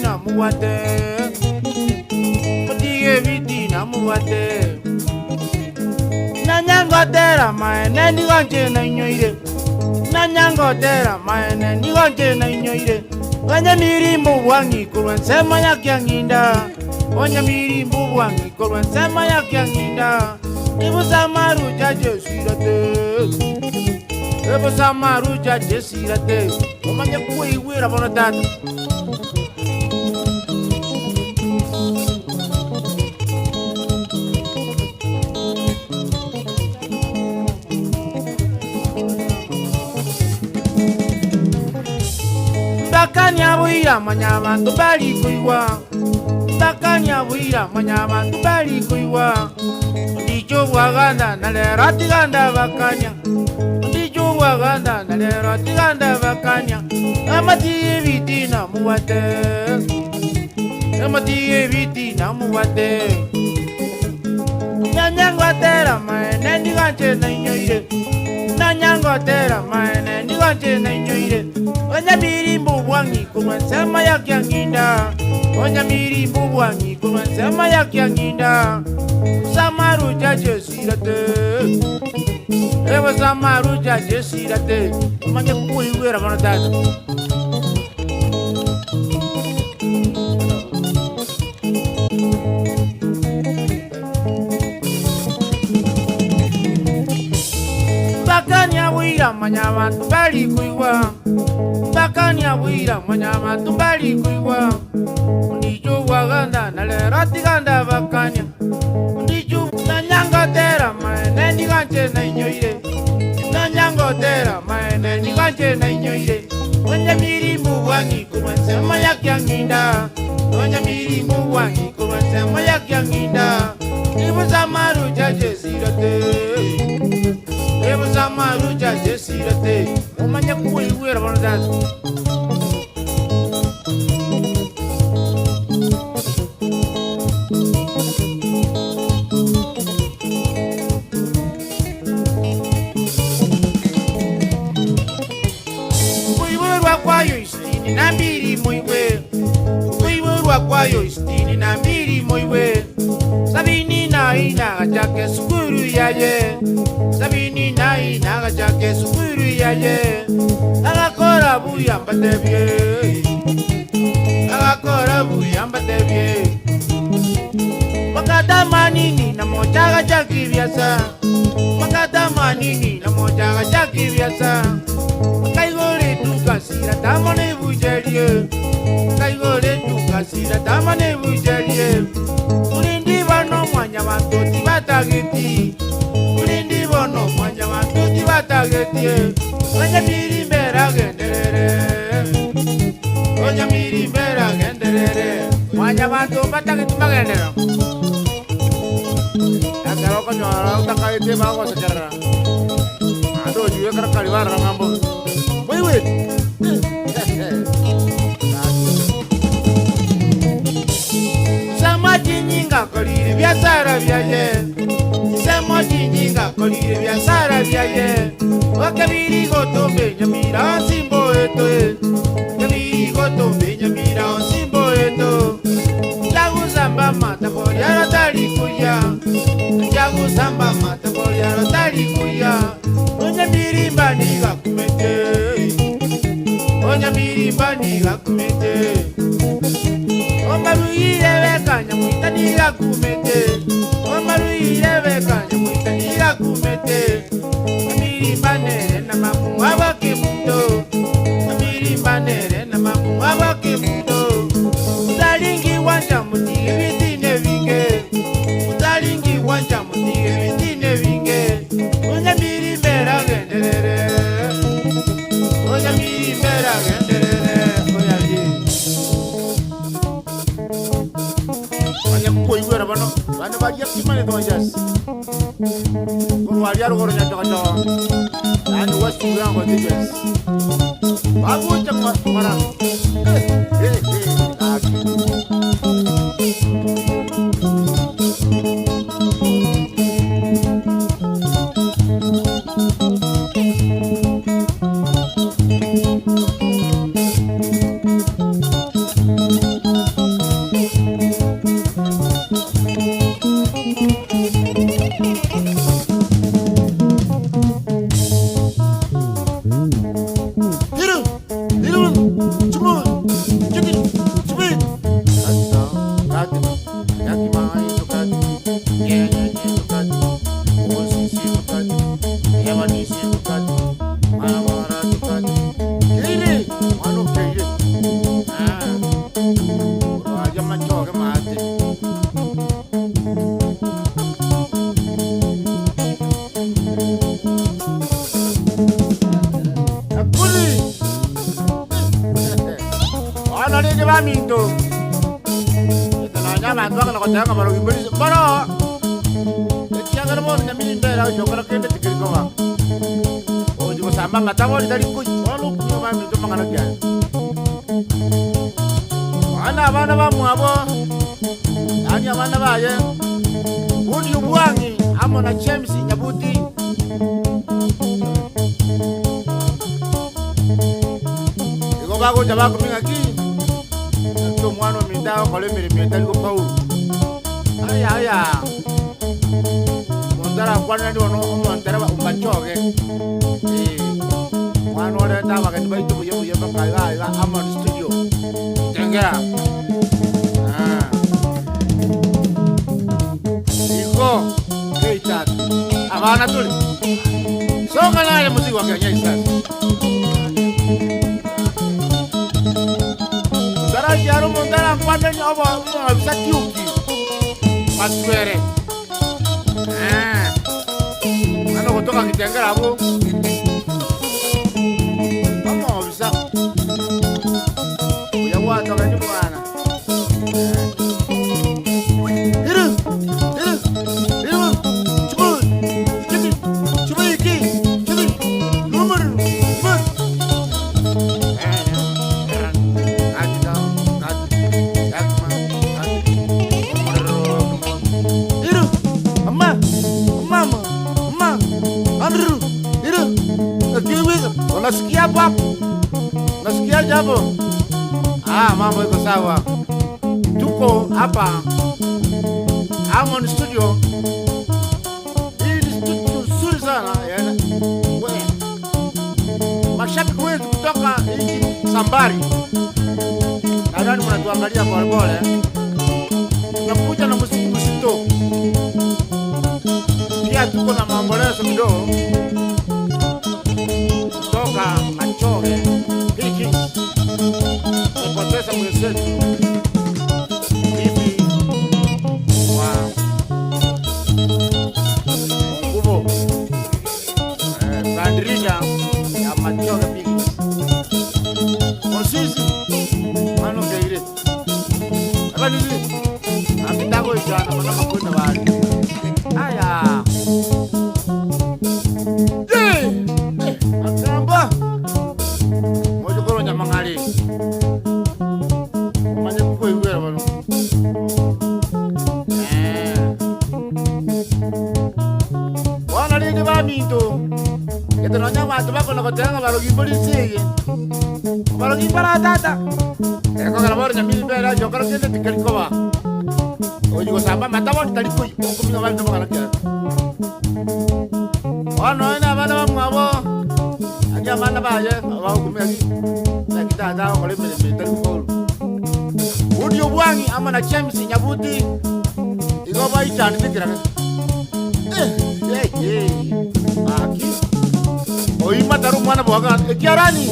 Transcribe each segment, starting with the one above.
ebitina mobwate, motige ebitina mobwate. Nanyangotera maene nigo nche nainyoire, nanyangotera maene nigo nche nainyoire. Onye mirimbo bwang'i korwa ensemo ya kiang'inda, onye mirimbo bwang'i korwa ensemo ya kiang'inda, Ibusa marucha jesirate, ibusa marucha jesirate, omanye kweigwera bono tata. Mbakania buya manya abanto mbari koigwa, mbakania buya manya abanto mbari koigwa. Ondiche obwaganda na rero tiga ndabakania, ondiche obwaganda na rero tiga ndabakania. Amatiga ebitina mobwate, amatiga ebitina mobwate. Nanyangotera maene nigo nche nainyoire, nanyangotera maene nigo nche nainyoire. Onyamirimbo obwang'i korwa ensemo ya kiang'inda, onyamirimbo obwang'i korwa ensemo ya kiang'inda. Samarucha jesirate, ebo samarucha jesirate, omanye koigwera bono tata. Mbakania bwira manya abanto mbari koigwa, mbakania bwira manya abanto mbari koigwa. Ondicho obwaganda na rero tiga ndabakania, ondicho nanyangotera maene nigo nche nainyoire, nanyangotera maene nigo nche nainyoire. Onye mirimbo bwang'i korwa ensemo ya kiang'inda, onye mirimbo bwang'i korwa ensemo ya kiang'inda. Ibusa marucha jesirate, ibusa marucha jesirate, omanye koigwera bono tata. Okoiborwa kwayo isitini na mbiri moigwe, okoiborwa kwayo isitini na mbiri moigwe. Sabini na ina agachaka esukuru yaye, sabini na ina agachaka esukuru yaye. Agakora buya mbatebie, agakora buya mbatebie. Makatamanini na mocha agachaka ebiasa, makatamanini na mocha agachaka ebiasa. Nkaigora eduka sira tama nebucherie, nkaigora eduka sira tama nebucherie. Murindi bono mwanyabanto tibatageti, murindi bono mwanyabanto tibatageti. Onyamiri mbere agenderere, onyamiri mbere agenderere. Mwanyabanto mbatageti magenderero. Ekero okonyora otakaete bagosekerera, naende onyure ekero kari barora ng'a mbobe. Moigweti? Nsemo chinyinga akorire ebiasara biaye, nsemo chinyinga akorire ebiasara biaye. Okebiri gotomba enyamira onsi mboetwe, kebiri gotomba enyamira onsi mboeto. Nchagusamba amatako riaro tari kuya, nchagusamba amatako riaro tari kuya. Onyamirimba nigo akumete, onyamirimba nigo akumete. Omaruyire beka nyamoita nigo akumete, omaruyire beka nyamoita nigo akumete. Nyamirimba nere na mamu abakemuto, nyamirimba nere na mamu abakemuto. Mutaringi wancha mutige ebitine ebinge, mutaringi wancha mutige ebitine ebinge. Onyamirimba eragenderere, onyamirimba eragenderere, oyaye. Onye koigwera bono, bande baria kimanete wanchasi. Korwa aria rogoro nyachogochogo, yaani West Mugirango constituency. Bagocha ng'ora. Eh, eh, eh, gaki. rende baminto, gete nonya abanto bakona goteba ng'a barogi mbori mboro, ekiagera bono nyamiri mbere agochia gokora kende tikeri koba. Ogochia gosamba amatabori tari koyia, bono okumia baminto amang'ana ki aya? Bono abana bamwabo, yaani abana baye, Budi Obwang'i amo na James Nyabuti, Igo bagocha bakumia ng'aki, ng'aki omwana ominto agokora emeremo etari gofaulu. Aya aya, omonto arakwane naende bono omontereba omachoge, eh, omwana orente abageni baito buya buya mpaka iga iga Amon studio, Kitengela. Ah. Igo, keitatu, abana tore. Songa naye muziki wa Kenya isasi. Ntarachiara omonto arankwane obo omobisa kiuki maswere. Eh. Mano gotoka Kitengela abwo. Omobisa. Buya gwatogeni bwana. Iru, iru, iru, chibu, chiki, chibu iki, chiki, numuru, numuru. Iru, amma, amma, amma, andru, iru, kiwi, unasikia hapo hapo? Unasikia jambo? Ah, mambo iko sawa. Tuko hapa Harmony Studio. Hii ni studio nzuri sana. Yaani, we. Mashabiki wetu kutoka nchi Sambari. Nadhani mnatuangalia polepole. Tunakuja na muziki mzito. Pia tuko na maombolezo kidogo kutoka Machoge Piki. Tumepoteza mwenzetu bibi wa Nguvu Sandrina ya Machoge Piki. Osisi mano keire abanisi ambitago ijana mana makwenda bali aya Yeah! Akamba mochokoro nyamang'ari omanye koigwera bono Eh. Bono rende baminto gete nonya abanto bakona goteba ng'a barogi mbori nse eye barogi mbara tata ekogera bono nyamiri mbere achokora kende tikeri koba ochi gosamba amatabori tari koyia okominga abanto amang'ana kiaya. Bono nonya na abana bamwabo naende abana baye abagokumia ki naki tata agokora emeremo etari gofaulu. Undi obwang'i amo na James Nyabuti igo baichanete kerage. Eh, eh, eh, gaki oima tari omwana bw'agana ekiarani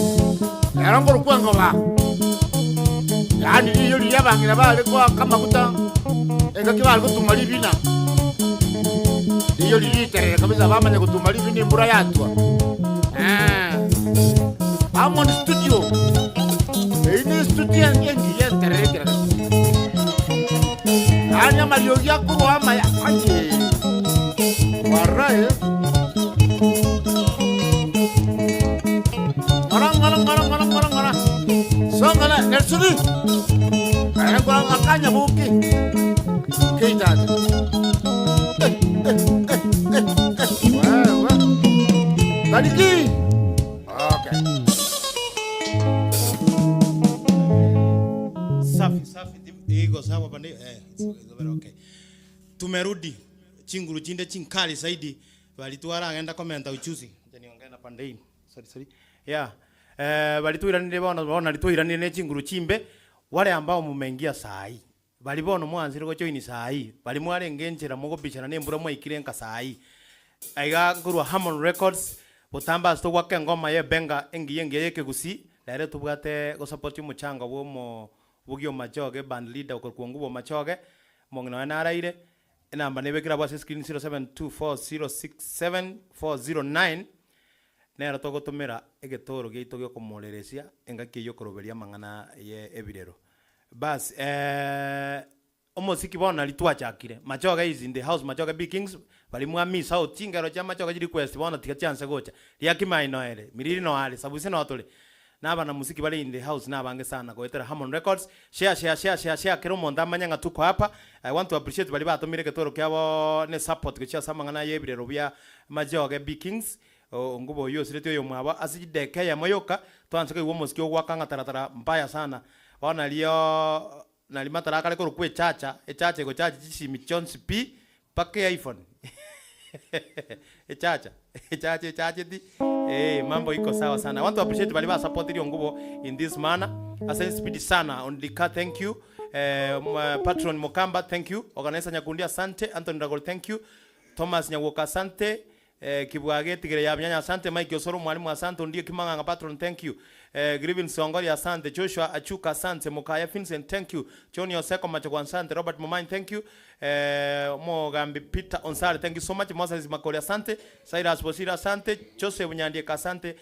ero nkorokwa engoba yaani riiyo riria abang'ina bare goaka amaguta engaki bare gotuma ribina. Riiyo riria riterere kabisa bamanya gotuma ribina embura yatwa. Eh, Harmony Studio eyio ne estudio engiya enterere ekerage. Yaani amariogi akorwa amaya aye warae. Ng'ora ng'ora ng'ora ng'ora ng'ora ng'ora. Songana Nelsoni. Ere ng'ora akanya boke. Keitata. Eh, eh, eh, eh, eh. Wewe. Tariki. Okay. Safi safi iko sawa pande eh, it's, it's very okay. Tumerudi chinguru chinde chinkali zaidi bari twaragenda komenta uchuzi. Acha niongee na pande hii. Sorry sorry. Yeah. Eh, bari twiranire bono bono nari twiranire ne chinguru chimbe wale ambao mumeingia saa hii. Bari bono mwanchire gojoin saa hii, bari mwarenge enchera mogobishana na embura mwaikire enka saa hii. Aiga nkorwa Harmon Records, botambe ase togwaka engoma ye benga engiya engiya ye ekegusii, rero tobwate gosupport omochango bwa omo Bugi Omachoge, band leader okorokwa Ongubo Omachoge, omong'ina oye naraire, enamba nebekire abwo ase screen 0724067409, nero togotomera egetoro giaito giokomoreresia engaki eyio okoroberia amang'ana ye ebirero. Bas eh, omosiki bono nari twachakire, Machoge is in the house, Machoge Big Kings, baria mwa miss out chingero chia Machoge chi request bono tiga chianse gocha. Riaki mai noere, Miriri noare, Sabusia notore. Na abanamuziki bare in the house nabange sana goetera Harmon Records. Share share share share share kera omonto amanye ng'a tuko hapa. I want to appreciate baria batomire egetoro kiabo ne support gochia ase amang'ana aya ebirero bia Machoge Big Kings. Ongubo oyio osireti oyomwabo ase chideka eyemo yoka, twanse koigwa omosiki ogoaka ng'a taratara mbaya sana. Bono nario nari matara akare korokwa echacha, echacha egochachi chisimi chionsi pi mpaka eiphone. Echacha, echacha echacheti eh, mambo iko sawa sana. I want to appreciate baria basupportirie ongubo in this manner ase speed sana. Ondika thank you. Eh, Patron Mokamba thank you. Organizer Nyakundi asante. Anthony Ragol thank you. Thomas Nyagwoka asante. Kibwa getigere ya binyanya asante Mike Osoro mwalimu asante Ondieki Kimang'ang'a patron thank you Griffin Songori asante Joshua Achuka asante Mokaya Vincent thank you John Oseko Machogo asante Robert Momanyi thank you Omogambi Peter Onsare thank you so much Moses Makori asante Cyrus Bosire asante Joseph Nyandieka asante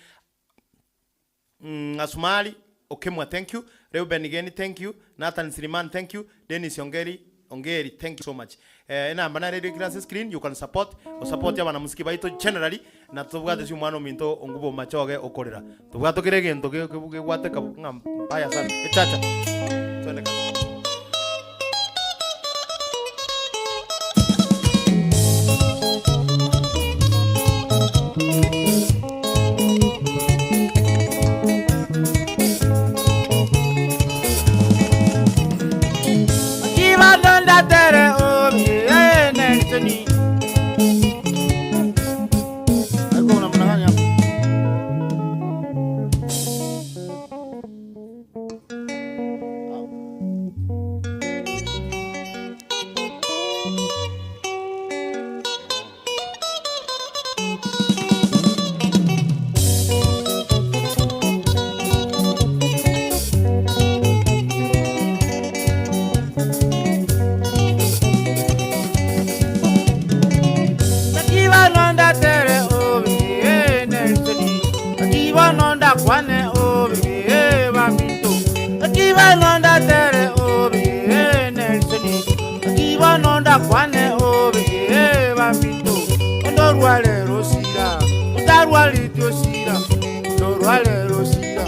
Asumari Okemwa thank you, Reuben Geni thank you, Nathan Siriman thank you, Dennis Ongeri Ongeri thank you so much. Eh, enamba nare erikire ase screen you can support osupport abanamusiki baito generally na tobwate ase omwana ominto ongubo machoge okorera. Tobwate kera egento ge- ge- gegwateka ng'a mbaya sana. Echacha. Twende kazi. Naki bono ndatere obe Nelson Naki bono ndakwane obe baminto Naki bono ndatere obe Nelson Naki bono ndakwane obe baminto Ondorware rosira otarwareti osira Ondorware rosira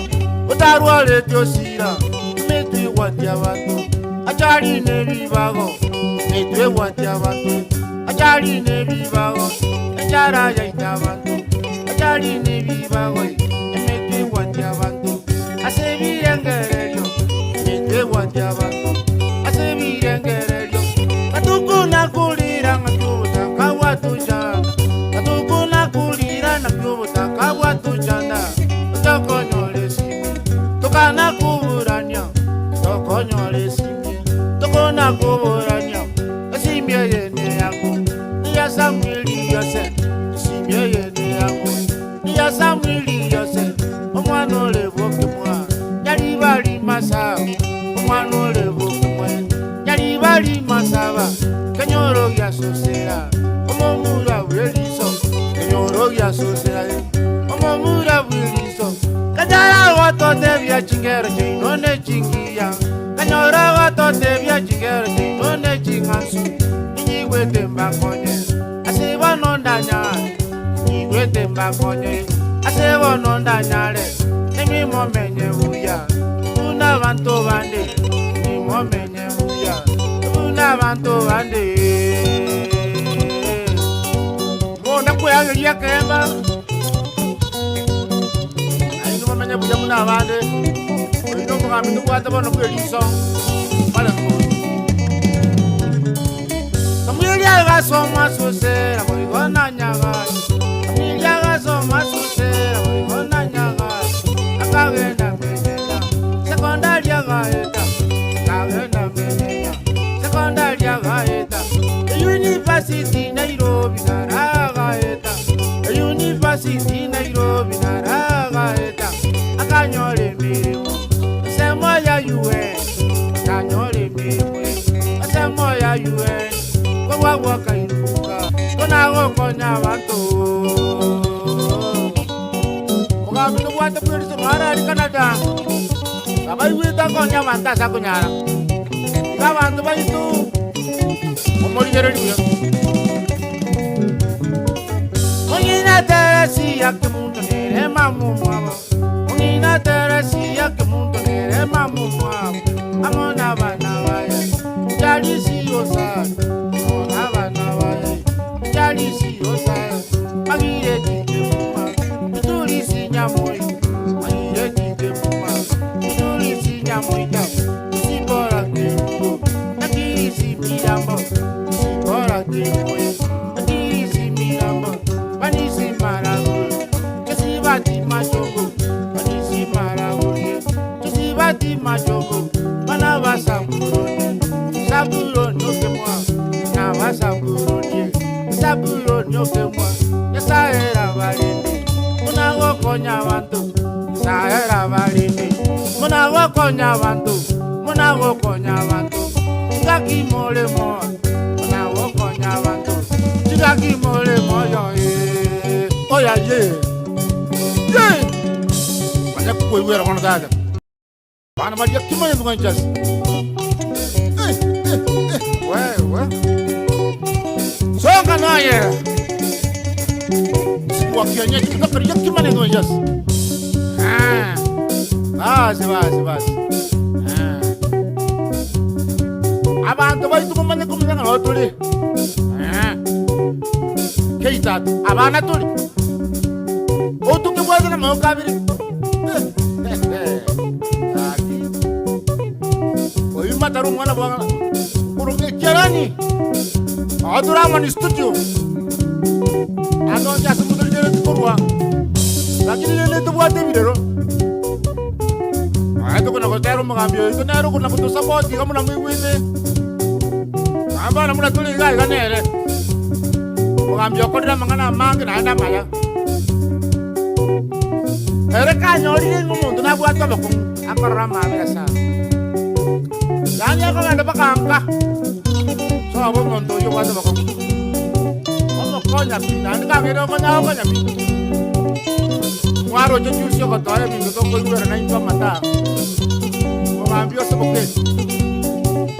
otarwareti osira Emetwe egwatia abanto achari nebibago Emetwe egwatia abanto Achari nebibago, enchara yaita abanto. Achari nebibago, emetwe egwatia abanto. Ase ebirengererio, emetwe egwatia abanto. Ase ebirengererio, Katuku nakurira ng'aki obotaka bwatochanda. Katuku nakurira naki obotaka bwatochanda. Tokonyora esimi, tokana koborania. Tokonyora esimi, tokona koborania. Esimi eye neyango, neya Samweli yose. Esimi eye neyango, neya Samweli yose. Omwana ore bokemwa, nyaribari masaba. Omwana ore bokemwa, nyaribari masaba. Kenyoro giasosera, omomura bw'eriso. Kenyoro giasosera, omomura bw'eriso. Kanyara gototebia chingero chiaino ne chingiya. Kanyora gototebia chingero chiaino ne ching'ansu. Inyigwete mbakonye, ase bono ndanyare. Inyigwete mbakonye, ase bono ndanyare. Inwe momenye buya, buna abanto bande. Inwe momenye buya, buna abanto bande. Monda kweageria ekeemba, nainwe momenye buya buna abande. Oyo nomogambi tobwate bono bw'eriiso bare koru. Samweli agasoma asosera boigo na Nyagari. Samweli agasoma asosera boigo na Nyagari. Akagenda Menyenya, sekondari agaeta. Akagenda Menyenya, sekondari agaeta. Eyunifasiti Nairobi naro agaeta. Eyunifasiti Nairobi naro agaeta. Akanyora emeremo ensemo ya UN, akanyora emeremo ensemo ya UN, kogwa gwakairuka, kona gokonya abanto. Omogambi tobwate bw'eriso naro aria Canada. Abaigwete akonye abanto ase akonyara. Iga abanto baito momorigererie buya. Ong'ina Teresia Kemunto nere mama omwabo. Ong'ina Teresia Kemunto nere mama omwabo. Amo nabana baye. Charisi Osai. Amo nabana baye. Charisi Osai. Magireti Kemuma. Iturisi Nyamoi. Magireti Kemuma. Iturisi Nyamoita. Isibora Kerubo. Nakirisi Mirambo. Isibora Kerubo. Nakirisi Mirambo. Banisi Maragoli. Kesibati Machogo. Banisi Maragoli. Kesibati Machogo. Bana basamburoni. Saburoni okemwa. Na basamburoni. Saburoni okemwa. Nyasaye abarende. Muna gokonya abanto. Nyasaye abarende. Muna gokonya abanto. Muna gokonya abanto. Chingaki more moyo. Muna gokonya abanto. Chingaki more moyo. Eh. Oya ye. Ye. Banya koigwera bono tata. Bana baria kimanye bwanchasi. Eh, eh, eh, wewe. Songa naye. Siku wa kienyeji kutoka ria kimanye bwanchasi. Ah. Basi basi basi. Ah. Abanto baitu momanye komanya ng'a noo tore. Ah. Keitato, abana tore. Otoke bwate namagoko abere. Gaki. Oyu matari omwana bwa koroka ekiarani. Aho tore amo ni studio. Ande onsi ase motorigereti korwa. Lakini rende tobwate ebirero. Aye tokona gotera omogambi oito nere okona gotosupport iga buna moigwete. Naende bono buna tore iga iga nere. Omogambi okorire amang'ana amange naende amaya. Ere kanyorire ng'a omonto nabwate obokong'u, akorora amaabera sana. Yaani akogenda mpaka nka, sobo omonto oyio obwate obokong'u. Omokonya pi, naende kagende okonya agokonya pi. Mwaroche juzi ogotoa ebinto tokoigwera naintwe amataa. Omogambi ose bokeri.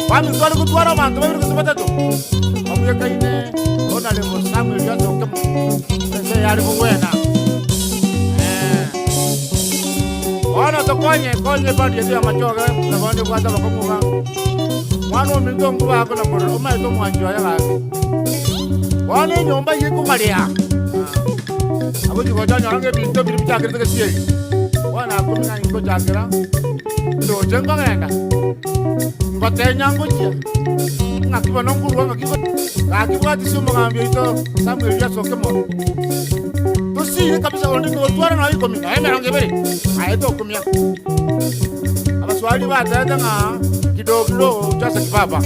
Kwani tware gotwara abanto babere gose batato, babwekaine Honorable Samuel Otoke ense yare kogwena. Eh. Bono tokonye konye ebandi yetu y'amachoge buna bono ebwate abakong'u iga. Mwana ominto nkuba akona korora omaete omwanchi oye gaki. Bono enyomba eyio ekobaria. Agochi gocha onyora ng'a ebinto biria bichakerete gesieri. Bono akumia ng'a ingochakera ndoche nkogenda. Ngotenya ngochia, ng'aki bono nkorua ng'aki gaki bwatisia omogambi oito Samuel asoke mono. Tosire kabisa onde togotwara nonya ikomi nonya emerongo ebere, aye tokumia. Abaswahili batebete ng'a kidogo kidogo hujaza kibaba.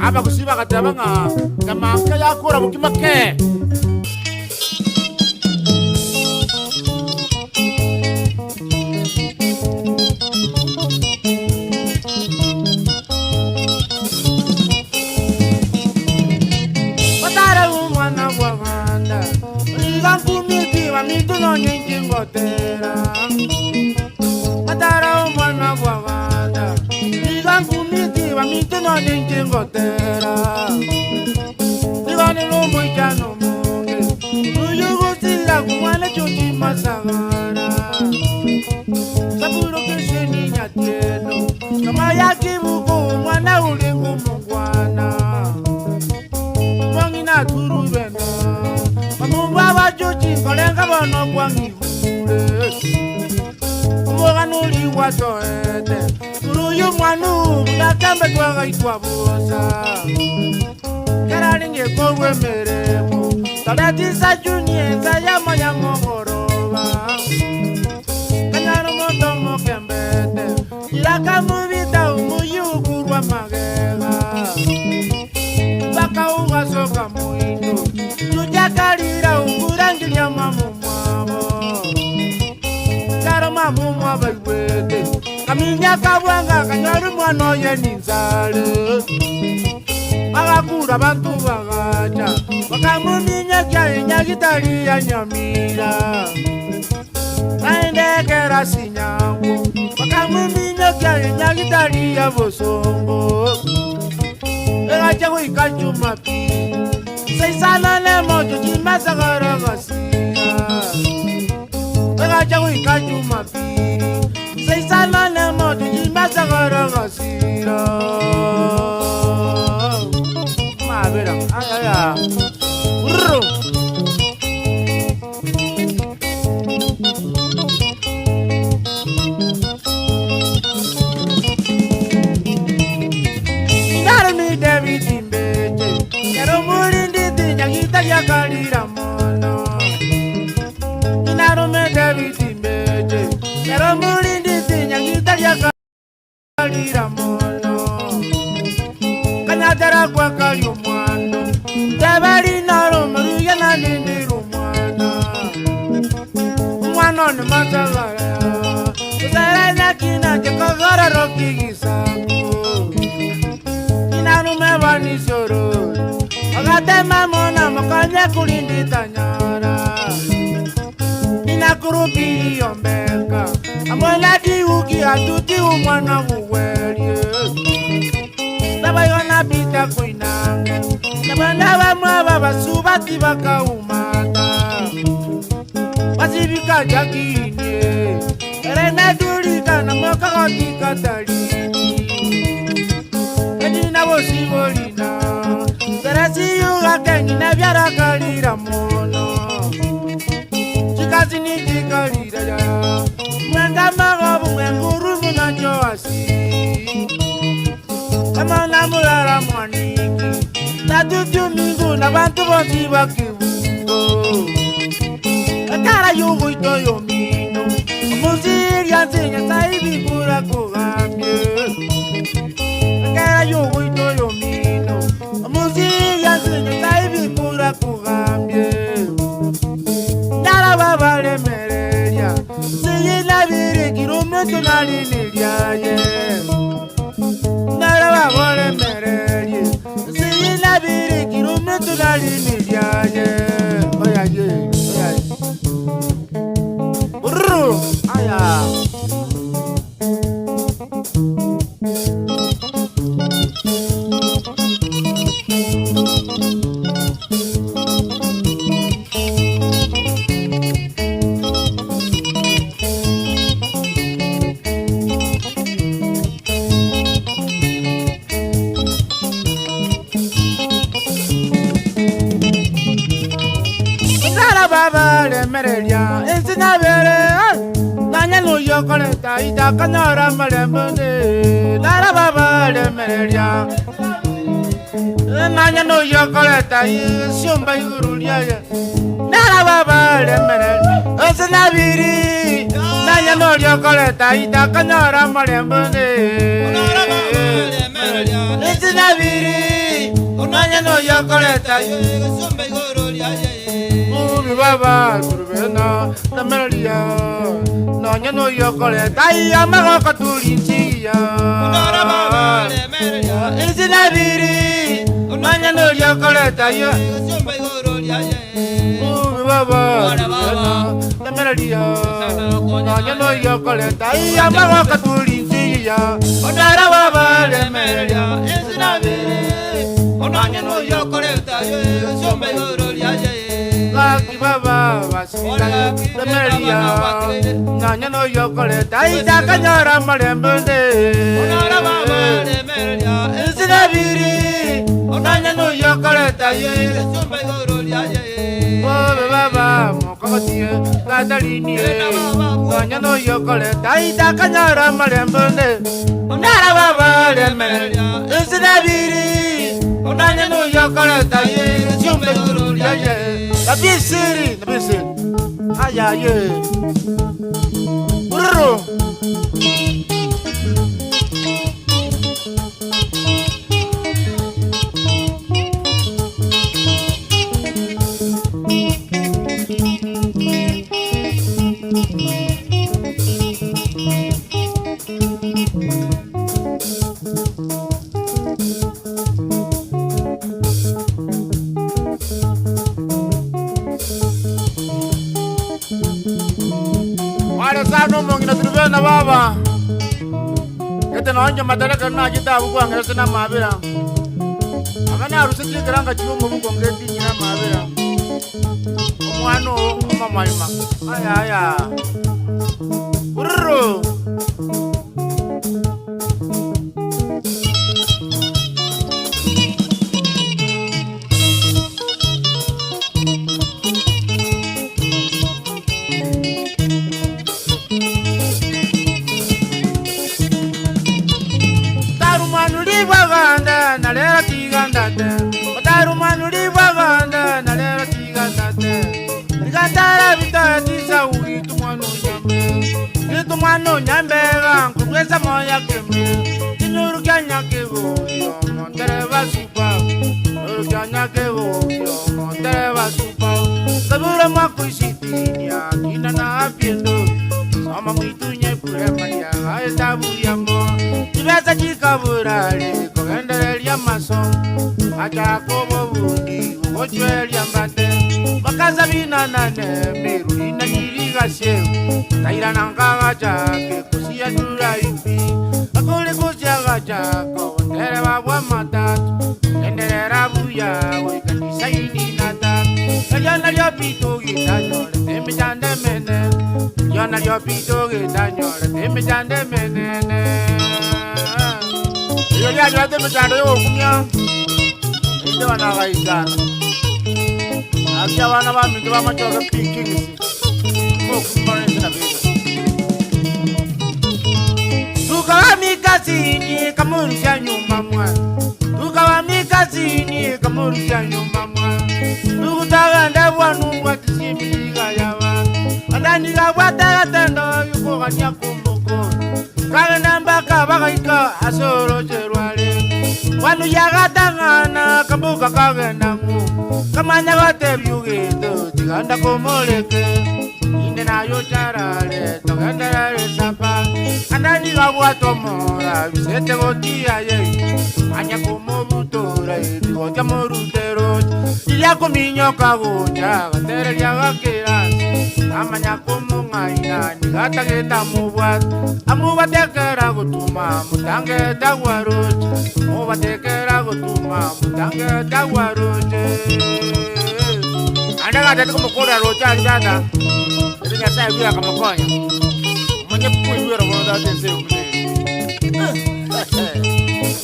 Abagusii bagateba ng'a nyama nke yakora bokima kee. Otare omwana bw'abanda, nigo nkumeti baminto nonye inche ngotera. Otare omwana bw'abanda, nigo nkumeti baminto nonye inche ngotera. Nigo nere omoichano omonge, oyo ogosira komwana chochi masagara. Saburo kesheni nyatieno, kama ya kibuko omwana orenge omongwana. Omong'ina aturubena, bamomba abachochi nkorenga bono kwang'igure. Omogano oria gwatoete, turu omwana buna kambe twagaitwa bosa. Kerarenge korwa emeremo, taretisa junie ensa yamanya mogoroba. Kanyara omonto omokembete, irakamobita omoyukurwa magega. Mpaka ugasoka moino, chuchakarira ukurangiria mamo mwabo. Karo mamo mwabo aigwete, kaminya kabwanga kanyora omwana oye ninsare. Bagakura abanto bagacha, bakamominyekia enyagitari ya Nyamira. Naende ekero asinyagwo, bakamominyokia enyagitari ya bosongo. Egachia goika Jumapili, saa isano nemocho chimasakara agasira. Egachia goika Jumapili, saa isano nemocho chimasakara agasira. Mabera, ayaya. Brrr. Inaremide bitimbeche, kero omorindi tinyagita giakarira mono. Inaromete bitimbeche, kero omorindi tinyagita giakarira mono. Kanyatera kwakari omwando, teberi naromoruya nanindire omwana. Omwana one matagara, osere naki nanche kogorero kigisaku. Inarume banisoro, agatema mona mokonye kurindi tanyara. Inakurupiri ombeka, amwena diuki atuti umwana wuwerie. Nabayona pita koinange, nabana bamwe babasubati bakaumata. Basibika jakinie, erena durika na mokagoti katalini. Enina bosibolina, serasiyuga keng'ina byarakalira mono. Chikasi nichikalira ya, mwenga magobu mwenguru munacho asi. Amana mulala mwaniki, natutu mingu na bantu bonsi bakibugo. Ekara yuguito yomino, omusiria nsinya saibikura kugambye. Ekara yuguito yomino, omusiria nsinya saibikura kugambye. Ndara babalemereria, siyinabirikira omuntu naliniryaye. Ndara babolemererie, siyinabirikira omuntu naliniryaye. Oyaye, oyaye. Urru, aya. Ndara babalemereria, ensinabere, nanya nuyokoleta itakanyora malembe. Ndara babalemereria, nanya nuyokoleta isiumba iguru liaye. Ndara babalemereria, ensinabiri, nanya nuriokoleta itakanyora malembe. Ensinabiri, nanya nuyokoleta Ubi baba turubena namelia nanya nuyokoleta iyamagoko tulinjiya. Ensinabiri, nanya nuriokoleta yo. Ubi baba turubena namelia nanya nuyokoleta iyamagoko tulinjiya. Onara baba lemelia Gaki baba basika lemelia nanya nuyokoleta itakanyora malembe. Ensinabiri, nanya nuyokoleta ye. Obe baba mokogotie gatalinie nanya nuyokoleta itakanyora malembe. Onara baba lemelia ensinabiri, nanya nuyokoleta ye siumbe iguru lyaye. Nabisiri, nabisiri. Ayaye. Urru. Abana baba, gete nonye matareka nachete abwo kwangerete namabera, aba narusetie ekeranga chibe omobuko ngetinyire amabera, omwana oo omomoima, ayaya, ururuu. Otarumanuribwaganda na rero tigandate, Otarumanuribwaganda na rero tigandate, Tigantara bitaya tisa ugitu mwana onyambe, Gitu mwana onyambega nkurwesa moya keme, Kinyuru kya nyakego omontereba supa, Kinyuru kya nyakego omontereba supa, Sabura mwakuisitinia kina na apiendo, Soma mwitunye puremaria gaetabu yamo, Chibesa chikaburare kogendereria amasomo, Achaka obobundi gogochweria mbate, Bakaza binanane meruri na nyirigashe, Tairana nkagachake kusiatura ipi, Akore kusiagachaka obotereba bwa matatu, Genderera buya goika tisaini na tatu, Erio nario pito gitanyorete emechando emenene, Erio nario pito gitanyorete emechando emenene. Erio rianyorete emechando yogokumia, naende banagaikana. Naki abana baminto bamachoge pi Kings, mokumia mono inse na beka. Tukawamikasini kamurusha nyumba mwa, Tukawamikasini kamurusha nyumba mwa, Tukutaganda bwanu bwatisimiliga yaba, Andaniga bwatagatendo yukogania kumbuko, Kagenda mpaka bagaika ase oroche rware, Bwanu yagatang'ana kambuka kagenda ng'u, Kamanya gotebia ogeto tiganda komoreke, Inde nayo charare togenderere sapa, Andaniga bwata omora bisete gotia ye, Manya komobutora ebigotia morutero, Riria kominyoka gocha gatereria gakera, Amanya komong'aina nigatagete amobwate, Amobatekera gotuma motangete agwaroche, Mobatekera gotuma motangete agwaroche. Ande gatete komokora roche aria tata, ere Nyasaye buya akamokonya, Omonye koigwera bono tata ense eye buna ere.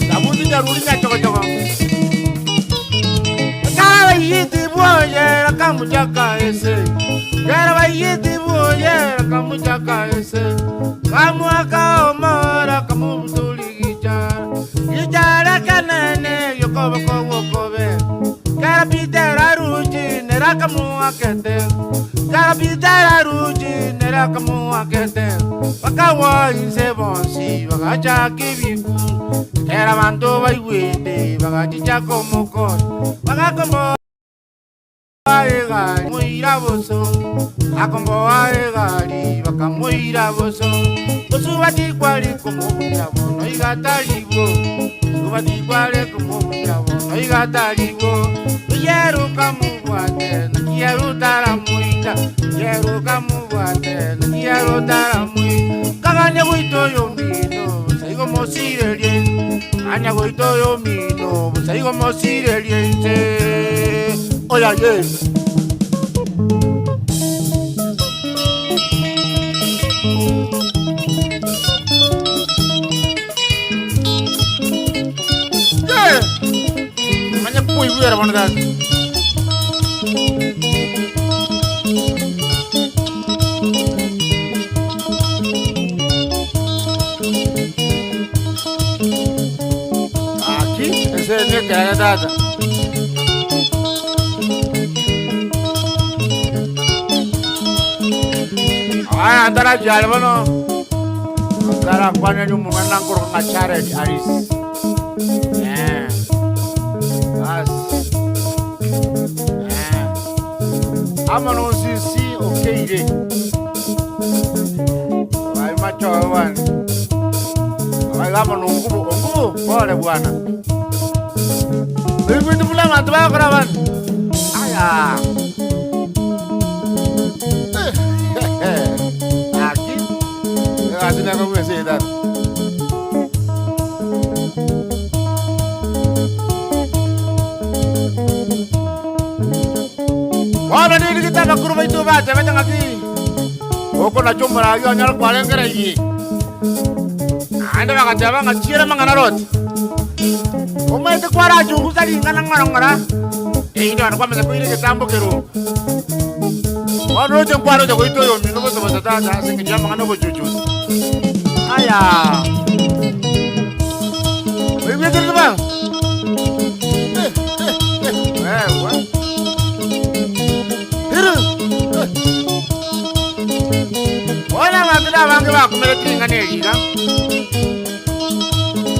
Sabuti nyaruri nyachogochogo. Karabayiti bwoyera kamuchaka ese, Karabayiti bwoyera kamuchaka ese, Kamuaka omora kamubutuli gichara, Gichara kanene yokoboko wokobe, Karapitera ruchi nera kamuakete, Karapitera ruchi nera kamuakete, Bakawa inse bonsi bagachaka ebiku, Kera abanto baigwete bagachicha komokonya, Bagakomboa egari moira boso, Akomboa egari bakamoira boso, Osubati kware komobuya bono igataribo, Osubati kware komobuya bono igataribo, Yeruka mubwate nakierutara moita, Yeruka mubwate nakierutara moita, Kaganya goito yomino saigo mosirerie, Kaganya goito yomino saigo mosirerie inse. Oya ye. Yeah. Manya kuigwera bono tata. Aki, ese nekerere tata. Aya ntarachiare bono, ntarakwaneri omong'ina nkoroka ng'a Jared Aris. Eh. Bas. Eh. Amo nosisi okeire. Bai machoe bwana. Bai amo nongubu, ongubu, pole bwana. Ebintu buna abanto bagokora bana. Aya. Aki. Egasi nere. Akong'u ense eye tata. Bono nirigete abakoro baito batebete ng'aki, Okonacha omoragi onyore kwarengera iyie. Naende bagateba ng'a chiera amang'ana Loti. Omanyete kwarachungusa ring'ana ng'ora ng'ora, erinde onye kwamanya koira egetambo keroo. Bono roche nkwaroche goita oyomino bosa bosa tata ase engencho y'amang'ana obochuchusi. Aya! Oigwete baba? Eh, eh, eh, wewe. Hiru! Eh. Bono abanto nabange bakumerete ring'ana eri iga.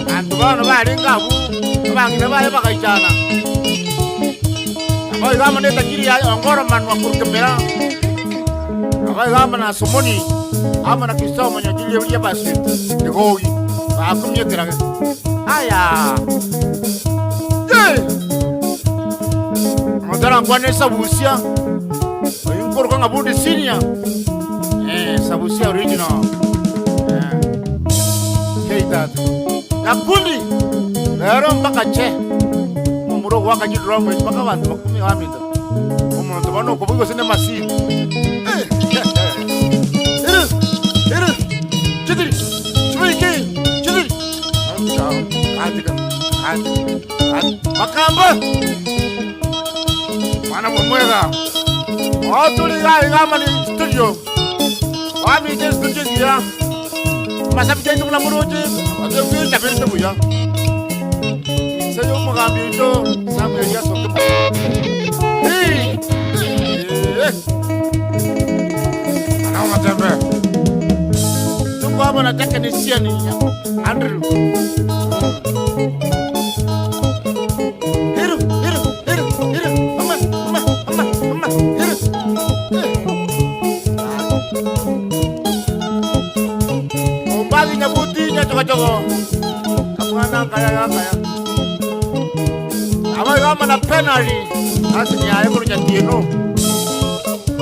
Abanto bono barenge abwo, abang'ina baye bagaichana. Naboigo amo netajiri yaye Ongoro manwa korwa Kemera, naboigo amo na Somoni, amo na Kristo omonyochi ribu ri'Abasweti, Egogi, bakumia ekerage. Aya! Ye! Omonto arankwane esabusia, oyio nkoruka ng'a Bundi Senior, eh, sabusia original. Eh, kei tata. Nyakundi, rero mpaka che. Omomura ogoaka chidrum echi mpaka abanto bakumia baminto. Omonto bono okobugia gose nemasini. Eh, Iri, iri, chitiri, chibaike, chitiri. Katika, katika, katika. Makamba! Mwana bw'omwega. Oturi iga iga amani studio. Wamite studio giya. Amasabi jaito buna moroche, abete buya. Inse y'omogambi oito Samuel asoke mo. Hey! Eh! Ana omotembe. Tukwabona technician Andrew. Hiru, hiru, hiru, hiru. Ama, ama, ama, ama, hiru. Eh. Ombagi nyabuti nyachogochogo. Kamwana kaya ya kaya. Aba yama na penalty. Asi ni aye kuru nyatieno.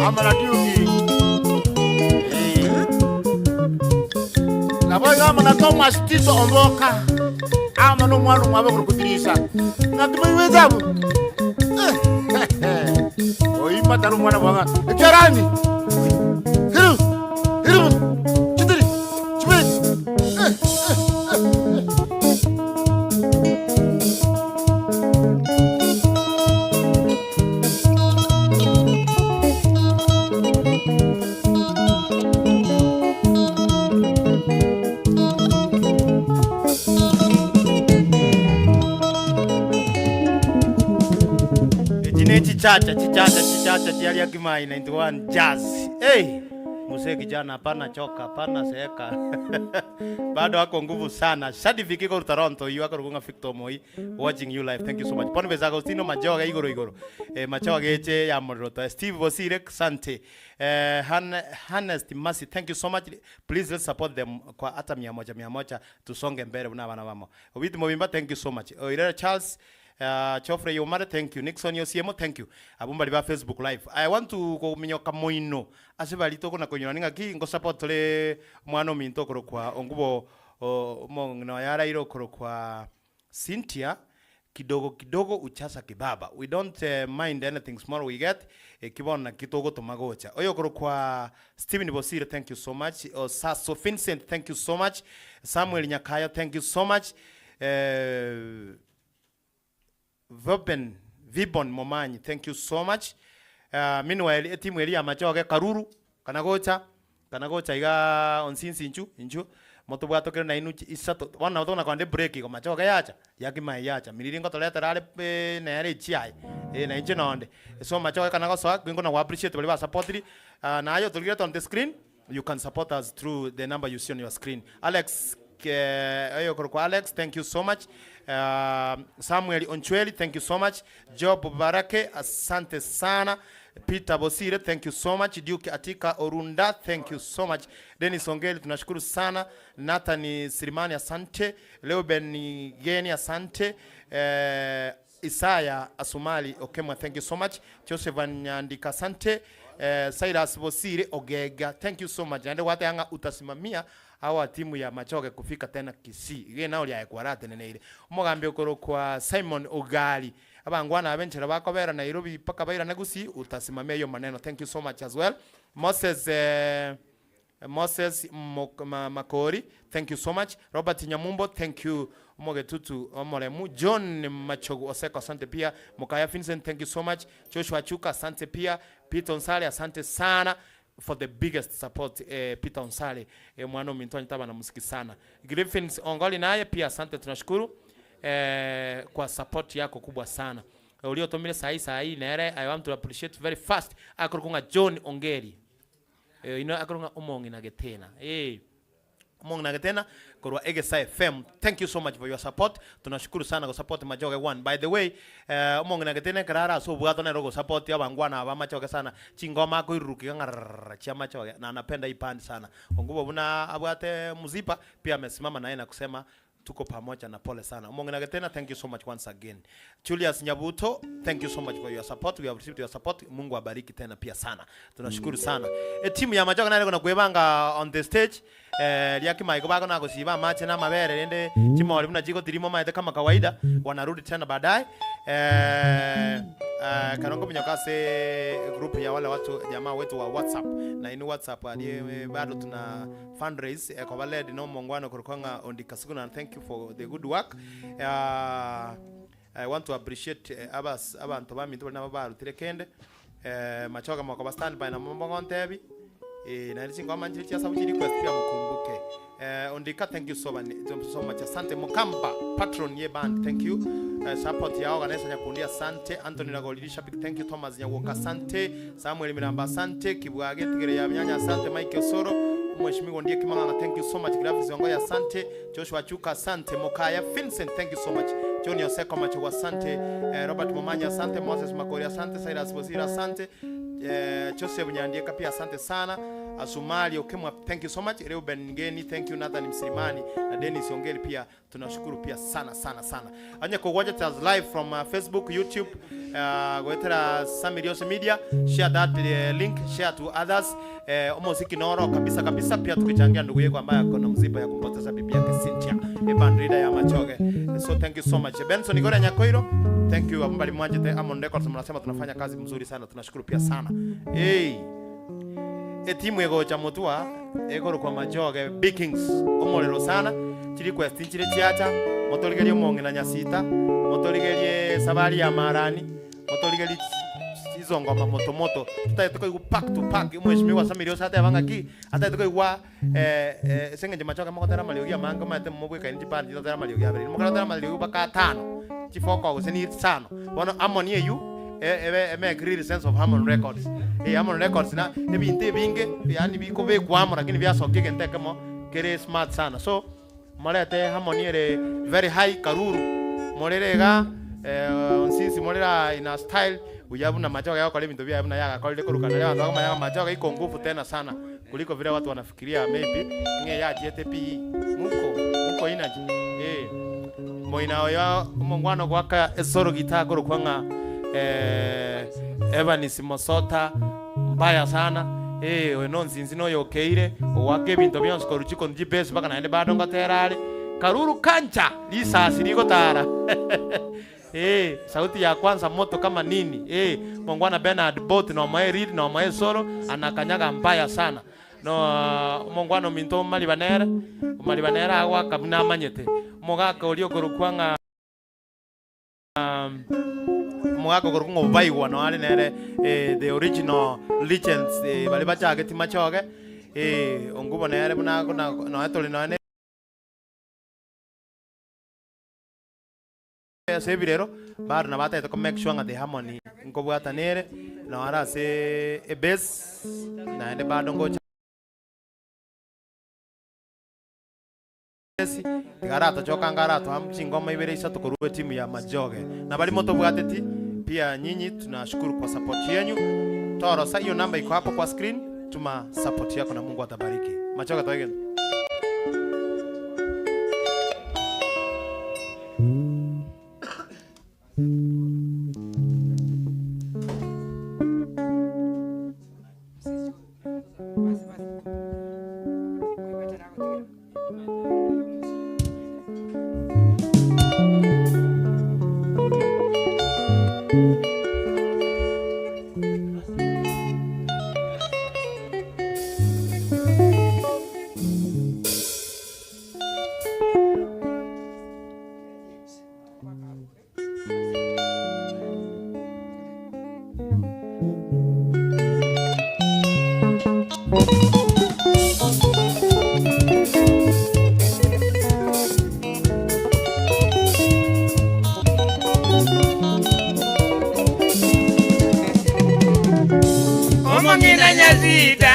Ama na diuki. Eh. Nabo yama na Thomas Tito Omboka. Ama no mwana mwabe kuru kutirisa. Ngati mwiwezabu. Oima taru mwana bwanga. Ekerani. Hiru. Hiru. Chitiri. Chibiri. Echi ne chichacha chichacha chichacha chiaria Kimai 91 Jazz. Hey, mzee kijana hapana choka, hapana seeka. Bado ako nguvu sana. Shadivik iko Toronto, yu ako rugunga Victor Moi watching you live. Thank you so much. Boniface Agostino Majoga igoro igoro. Eh, Majoga geche ya Moroto. Steve Bosire sante. Eh, Han, Hanest Mercy, thank you so much. Please let's support them kwa hata 100 100 tusonge mbele buna bana bamo. Obiti Mobimba, thank you so much. Oirera Charles Chofrey Omare, thank you. Nixon Yosiemo, thank you. Abwo mbari ba Facebook live. I want to kominyoka moino ase bari tokona konyora ning'aki ngo support tore omwana ominto okorokwa ongubo omong'ina oye araire okorokwa Cynthia kidogo kidogo uchasa kibaba. We don't mind anything small we get eki bono naki togotoma gocha. Oyo okorokwa Stephen Bosire thank you so much. Osaso Vincent thank you so much. Samuel Nyakayo thank you so much. Voben Vibon Momanyi thank you so much. Meanwhile etimu eria ya Machoge Karuru kana gocha kana gocha igaa onsinsi inchu inchu motobwatokere nainwe chi isato bono nabo tokona kogenda ebreak igo Machoge yacha Yakimae yacha Miriri ngotoretera are nere echiaye eh na inche nonde. So Machoge kana gosoa nigo na go appreciate baria basupportiri na aye otorigerete on the screen you can support us through the number you see on your screen. Alex oyokorokwa Alex thank you so much. Samuel Onchweri thank you so much. Job Barake asante sana. Peter Bosire thank you so much. Duke Atika Orunda thank you so much. Dennis Ongeli tunashukuru sana. Nathan Sirimani asante. Reuben Geni asante. Isaya Asumali Okemwa thank you so much. Joseph Nyandika asante. Cyrus Bosire Ogega thank you so much. Naende gwateba ng'a utasimamia. Our timu ya Machoge kufika tena Kisii. Iga nao riaye kwarateneneire. Omogambi okorokwa Simon Ogari. Abangwana abe enchera bakobera Nairobi mpaka bairane Gusii, utasimamia hiyo maneno. Thank you so much as well. Moses eh, Moses Mok- Ma- Makori, thank you so much. Robert Nyamumbo, thank you. Omogetutu Omoremu, John Machogu Oseko, asante pia. Mukaya Vincent, thank you so much. Joshua Chuka, asante pia. Peter Onsale, asante sana for the biggest support eh, Peter Onsale eh, mwana ominto anyete abana musiki sana. Griffins Ongoli naye pia asante, tunashukuru eh, kwa support yako kubwa sana uliotomire sahi sahi nere I want to appreciate very fast akorokwa ng'a John Ongeri eh, ino akorokwa ng'a omong'ina getena eh Omong'ina Getena korwa Egesa FM thank you so much for your support tunashukuru sana go support Machoge one by the way eh, omong'ina Getena ekero are ase obwato nere ogo support abangwana aba Machoge sana chingoma akoiruruka iga ng'a chia Machoge na anapenda hii band sana ongubo buna abwate mzipa pia amesimama naye na kusema Tuko pamoja na pole sana. Omong'ina Getena thank you so much once again. Julius Nyabuto thank you so much for your support. We have received your support. Mungu abariki tena pia sana. Tunashukuru sana. E team ya Machoka nare kona kwebanga on the stage. Eh ria kimaiko bako na gosiba amache na amabere rende chimori buna chigotirima omaete kama kawaida wanarudi tena baadaye. Eh eh karo nkominyoka ase group ya wale watu jamaa wetu wa WhatsApp na ini WhatsApp arie bado tuna Fundraise ekoba led na omongwana okorokwa ng'a Ondi Kasuku and thank you for the good work. Uh, I want to appreciate eh, abas abanto baminto baria nabo barutire kende eh, machoge mokoba stand by nabo mogontebi eh, naende chingoma nchire chiasabu chi request pia mukumbuke eh, Ondika thank you so, many, so much asante Mukamba patron ye band thank you eh, support ya organizer Nyakundi asante Anthony Ragoliri Shabik thank you Thomas Nyawoka asante Samuel Miramba asante Kibwage Tigere ya Myanya asante Mike Osoro Mheshimiwa Ondie Kimang'ang'a thank you so much Graphics Ongoya asante Joshua Chuka asante Mokaya Vincent thank you so much John Yoseko Machogo asante eh, Robert Momanya asante Moses Makori asante Cyrus Bosira asante eh, Joseph Nyandieka pia asante sana Asumali Okemwa thank you so much Reuben Ngeni thank you Nathan Msilimani na Dennis Ongeri pia Tunashukuru pia sana sana sana. Onye kogwachete us live from uh, Facebook, YouTube, uh, goetera Sammy Riose Media, share that uh, link, share to others. Eh, omosiki noro kabisa kabisa pia tukichangia ndugu yetu ambaye ako na msiba ya kumpoteza bibi yake Cynthia, e band leader ya Machoge. So thank you so much. Benson Igore Nyakoiro, thank you abambali mwanjete Amon Records mnasema tunafanya kazi mzuri sana, tunashukuru pia sana. Hey. Etimu egocha motwa ekorokwa Machoge Big Kings omorero sana, chirequest nchire chiacha, motorigerie omong'ina Nyasita, motorigerie esabari ya Marani, motorigerie chizo ngoma moto moto, totagete koigwa back to back, omweshimiwa Samiri ose ateba ng'aki, atagete koigwa ase eng'encho Machoge mogotera amariogi amange omanyete mobwekaine chiband chitotera amariogi abere, mokorotera amariogi mpaka atano, chifoko gose ni isano, bono harmony eywo ebe emake real sense of Harmony Records. Eh, Harmony Records na ebinto ebinge yaani bikobekwa amo lakini biasokia egento ekemo kere smart sana. So morete harmony ere very high karuru morere iga onsisi morere aa in a style buya buna Machoge agokora ebinto biaye buna yagakorire korwa kare abanto bakomanya ng'a Machoge iko nguvu tena sana kuliko vile watu wanafikiria maybe ng'a eyachiete pi muko muko energy eh. Moina oyo omongwana ogoaka esoro guitar akorokwa ng'a Evans Mosota mbaya sana eh oyo nonsinsi noyo okeire ogoaka ebinto bionsi korwa chikonu chibase mpaka naende bado ngotera are karuru kancha risasi rigotara eh sauti ya kwanza moto kama nini eh mongwana Bernard Bot nomoe lead nomoe esoro anakanyaga mbaya sana No omongwana ominto omariba nere, omariba nere agoaka buna amanyete. Omogaka oria okorokwa ng'a Omogaka okorokwa ng'a Obaigwa noyo are nere the original legends baria bachageti machoge, ongubo nere buna nonya tore nonya ne. Ase ebirero, bado nabatagete ko make sure ng'a the harmony nkobwatana ere, noo are ase ebase, naende bado ngocha esi, tiga aratochoka anga aratoa chingoma ibere isato korwa etimu ya Majoge. Na baria motobwateti, pia nyinyi tunashukuru kwa support yenyu. Torosa hiyo namba iko hapo kwa screen, tuma support yako na Mungu atabariki. Machoge toegene. Omong'ina Nyasita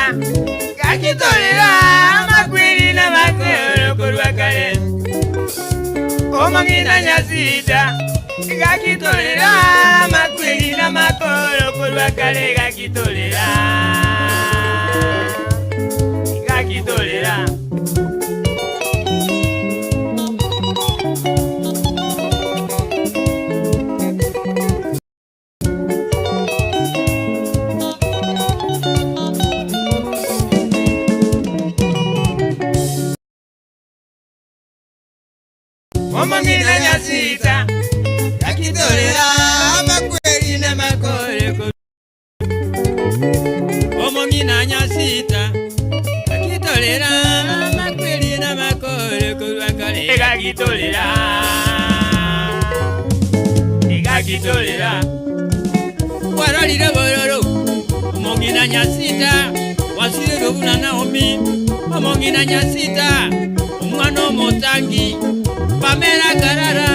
gakitorera amakweri n'amakoro korwa kare. Omong'ina Nyasita gakitorera amakweri n'amakoro korwa kare gakitorera gakitorera. Omong'ina Nyasita gakitorera amakweri n'amakore. Omong'ina Nyasita gakitorera amakweri n'amakore korwa kare gakitorera gakitorera. Kwarorire bororo omong'ina Nyasita wasirire buna Naomi. Omong'ina Nyasita omwana omotangi Pamela Karara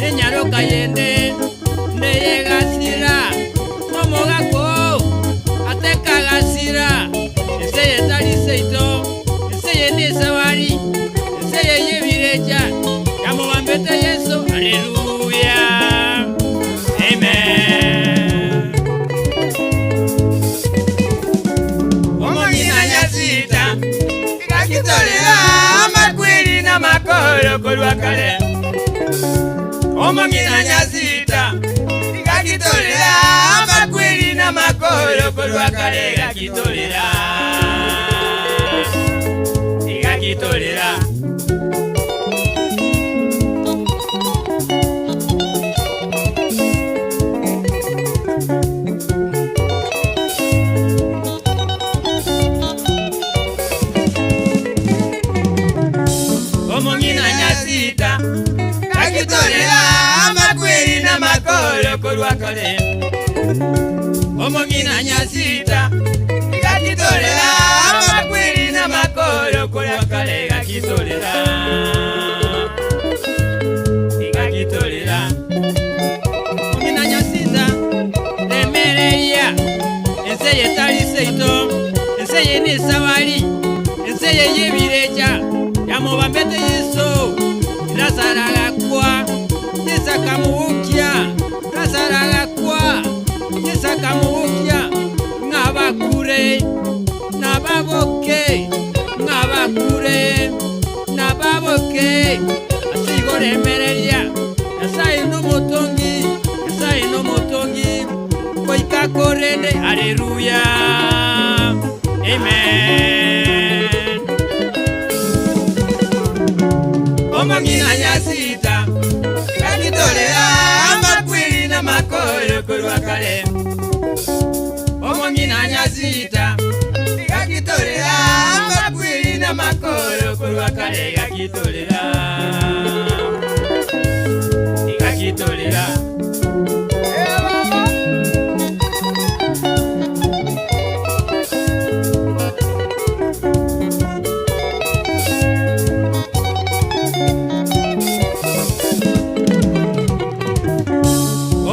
enyaroka yende neyegasira omogako atekagasira enseye tari seito enseye nesawari enseye yebirecha yamobambete Yeso aleluya amen. Omong'ina Nyasita gakitorera amakweri n'amakoro korwa kare. Omong'ina Nyasita gakitorera amakweri n'amakoro korwa kare gakitorera gakitorera. Omong'ina Nyasita gakitorera amakweri n'amakoro korwa kare. Omong'ina Nyasita gakitorera amakweri n'amakoro korwa kare gakitorera gakitorera. Omong'ina Nyasita remereria enseye tari seito enseye nesawari enseye yebirecha yamobambete Yesu Lazaro agakwa Yesu akamubukia Lazaro agakwa Yesu akamubukia ng'abakure nababoke ng'abakure nababoke ase igo remereria Nyasaye nomotongi Nyasaye nomotongi goika korende aleluya amen. Omong'ina Nyasita gakitorera amakweri n'amakoro korwa kare. Omong'ina Nyasita gakitorera amakweri n'amakoro korwa kare gakitorera gakitorera.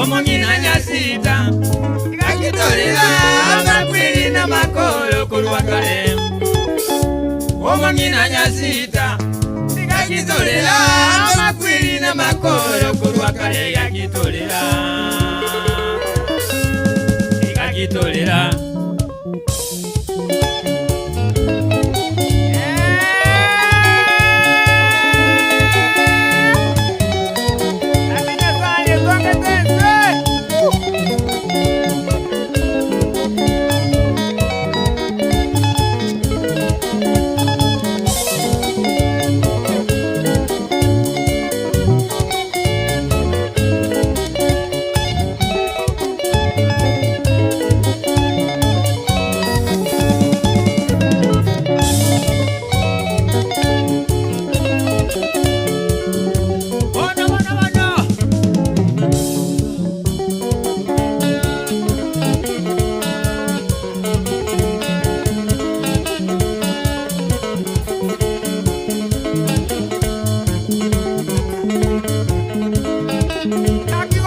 Omong'ina Nyasita gakitorera amakweri n'amakoro korwa kare. Omong'ina Nyasita gakitorera amakweri n'amakoro korwa kare gakitorera gakitorera.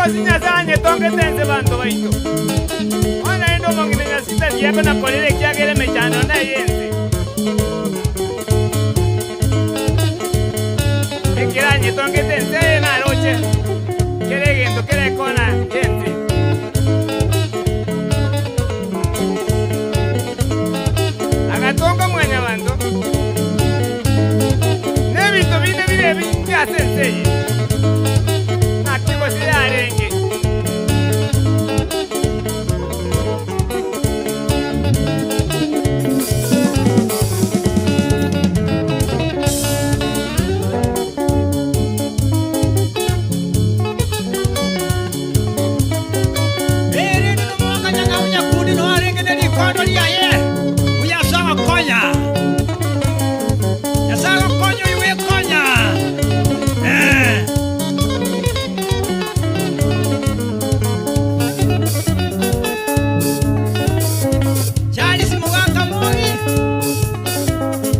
gose Nyasae anyetongete ense banto baito? Bono naende omong'ina Nyasita tiyako na korera ekiagera emechando ney'ense. Ekero anyetongete ense eye naroche kera egento kere ekona y'ense. Agatonga mwanyabanto, na ebinto binde bire ebinge ase ense eye. Naki gose yarenge? Erinde nomoaka nyang'au nyakundi noyo arenge ne rikondo riaye buya ase ogokonya. Nyasae agokonye oyio bwekonya. Eh. Charles Mogaka Moi,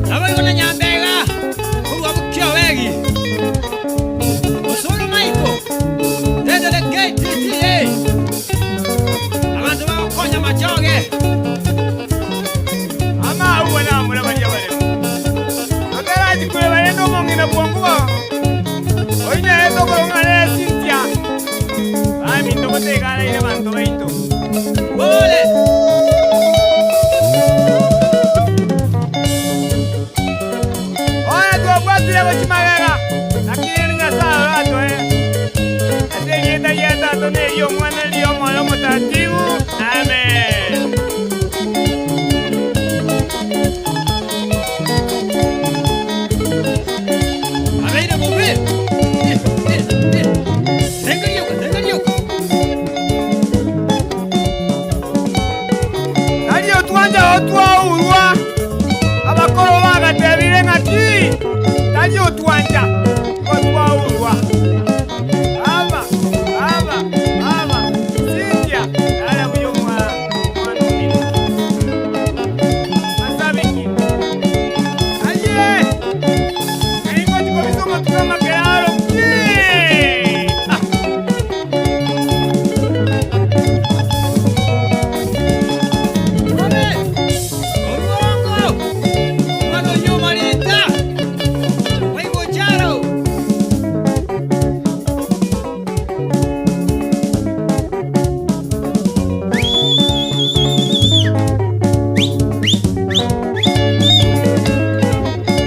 naboigo na Nyambega korwa Bukiowegi, Osoro Michael, Tete the KTTA, abanto bagokonya machoge. Amaua namura baria baremo. Totarachi kureba rende omong'ina bwango oyio nere tokorong'a nere Cynthia. Baminto goteganaine banto baito. Bole! Bono twabwatire gochia magega, naki rende Nyasae oratoe ase erieta ria Tata na eri'Omwana na eri'Omoyo Omotatibu. Amen. Abeire bobe! Eh, eh, eh. Tenga rioka, tenga rioka. Tari otwancha otwaurwa, abakoro bagatebire ng'aki, tari otwancha otwaurwa. Aba, aba, aba, Cynthia, nare buya omwana omino. Masabiki. Aye! Ng'ai ngochi kobisa omotwe amakeraro ki? Ah! Bobe! Orwongo! Omwana oyio omarita! Oigwe ocharo!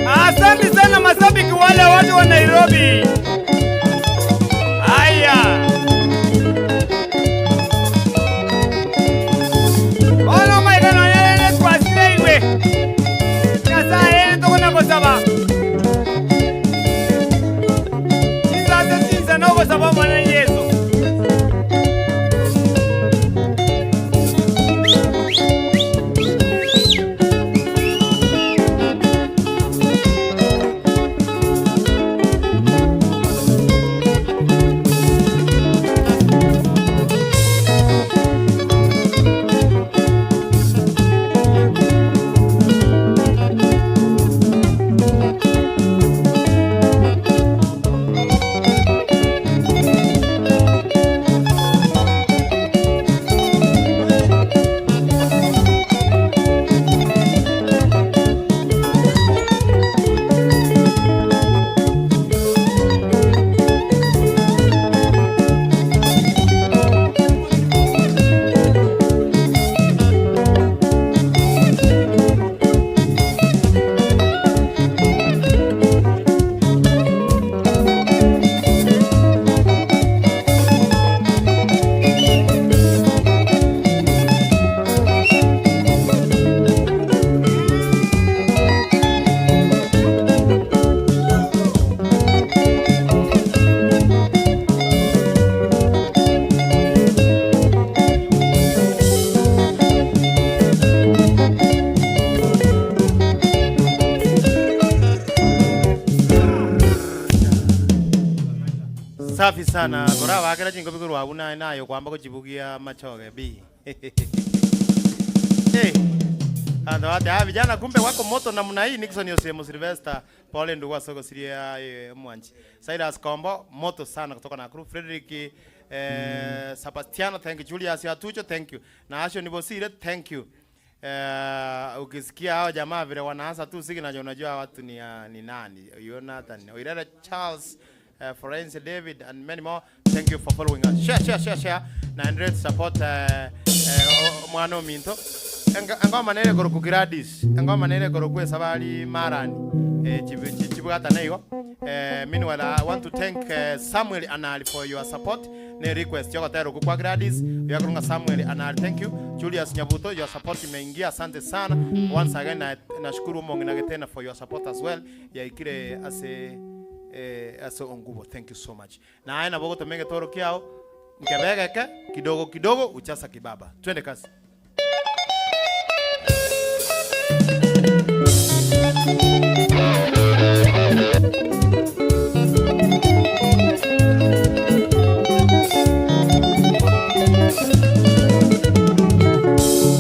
Asante sana mashabiki wale watu wa Nairobi. Haya. Ono maigano yele twasire iwe. Nyasaye tokona gosaba. Chinsa chinsa no gosaba mwana Yesu. Safi sana korabakera chingobi korwa abwo naye naye okwamba gochibugia machoge bi. Hey. Anto bate ah, vijana kumbe wako moto namna hii. Nixon Osiemo Sylvester Paul ndugu asogosiria eh, mwanchi Cyrus Kombo moto sana kutoka Nakuru. Frederick Eh, Sebastiano, thank you. Julius Atucho, thank you. Nashon Bosire, thank you. Eh, ukisikia hao jamaa vile wanaanza tu signature unajua watu ni, uh, ni nani. Jonathan Oirere Charles, uh, Forense David and many more. Thank you for following us. Share, share, share, share. Na endelee to support uh, uh, mwana ominto. Enga- Engoma nere koroku Gladys. Engoma nere koroku esabari Marani. Eh, chibwatane igo. Eh, meanwhile, I want to thank uh, Samuel Anali for your support. Ne request yogotera okwo kwa Gladys. Oyakorwa ng'a Samuel Anali, thank you. Julius Nyabuto, your support imeingia, asante sana. Once again, na, nashukuru omong'ina Getena for your support as well. Yaikire ase eh, ase ongubo. Thank you so much. Naye nabo ogotoma egetoro kiao nkebegeke kidogo kidogo uchasa kibaba. Twende kazi.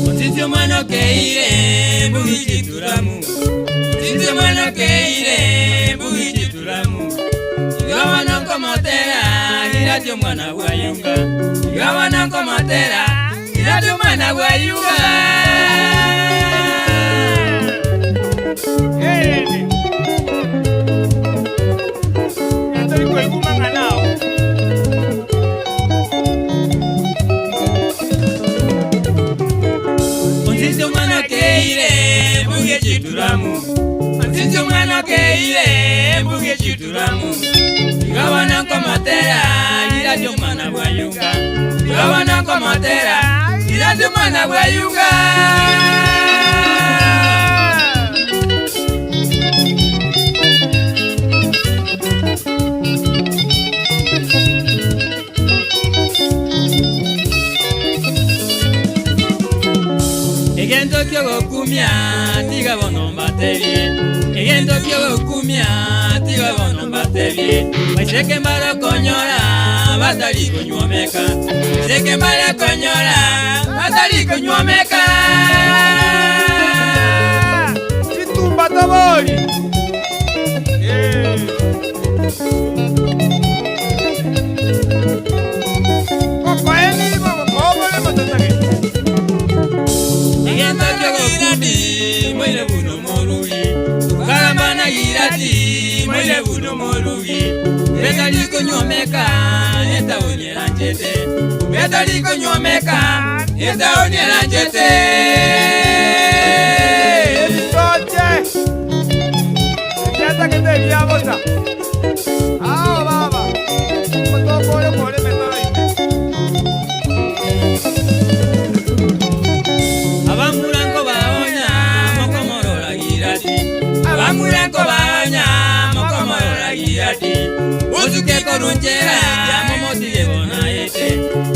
Mutiti omwana okeire mbugi chituramu Mutiti omwana okeire mbugi chituramu Iga bono nkomotera irati omwana bwayunga Iga bono nkomotera irati omwana bwayunga Erende. Ntori koiguma ng'a nao. Onsinsi omwana okeire mbugi echituramu Onsinsi omwana okeire mbugi echituramu Iga bono nkomotera irati omwana bwayunga Iga bono nkomotera irati omwana bwayunga Egento kiogokumia tiga bono mbatebie Egento kiogokumia tiga bono mbatebie Baiseke mbarokonyora batari konywomeka Baiseke mbarokonyora batari konywomeka Chitumba tobori. Eh. Kokoeni bogokobore mototage. Egento kiogokumi moire buno morugi Ukarambana girati moire buno morugi Betari konywomeka etaoni eranchete Betari konywomeka etaoni eranchete Ebitoche. Ebiatagete ebiabosa. Ao baba. Otokore kore metoro ime. Abamuranko baonya mokomorora girati Abamuranko baonya mokomorora girati Mozuke korunchera momotige bonaete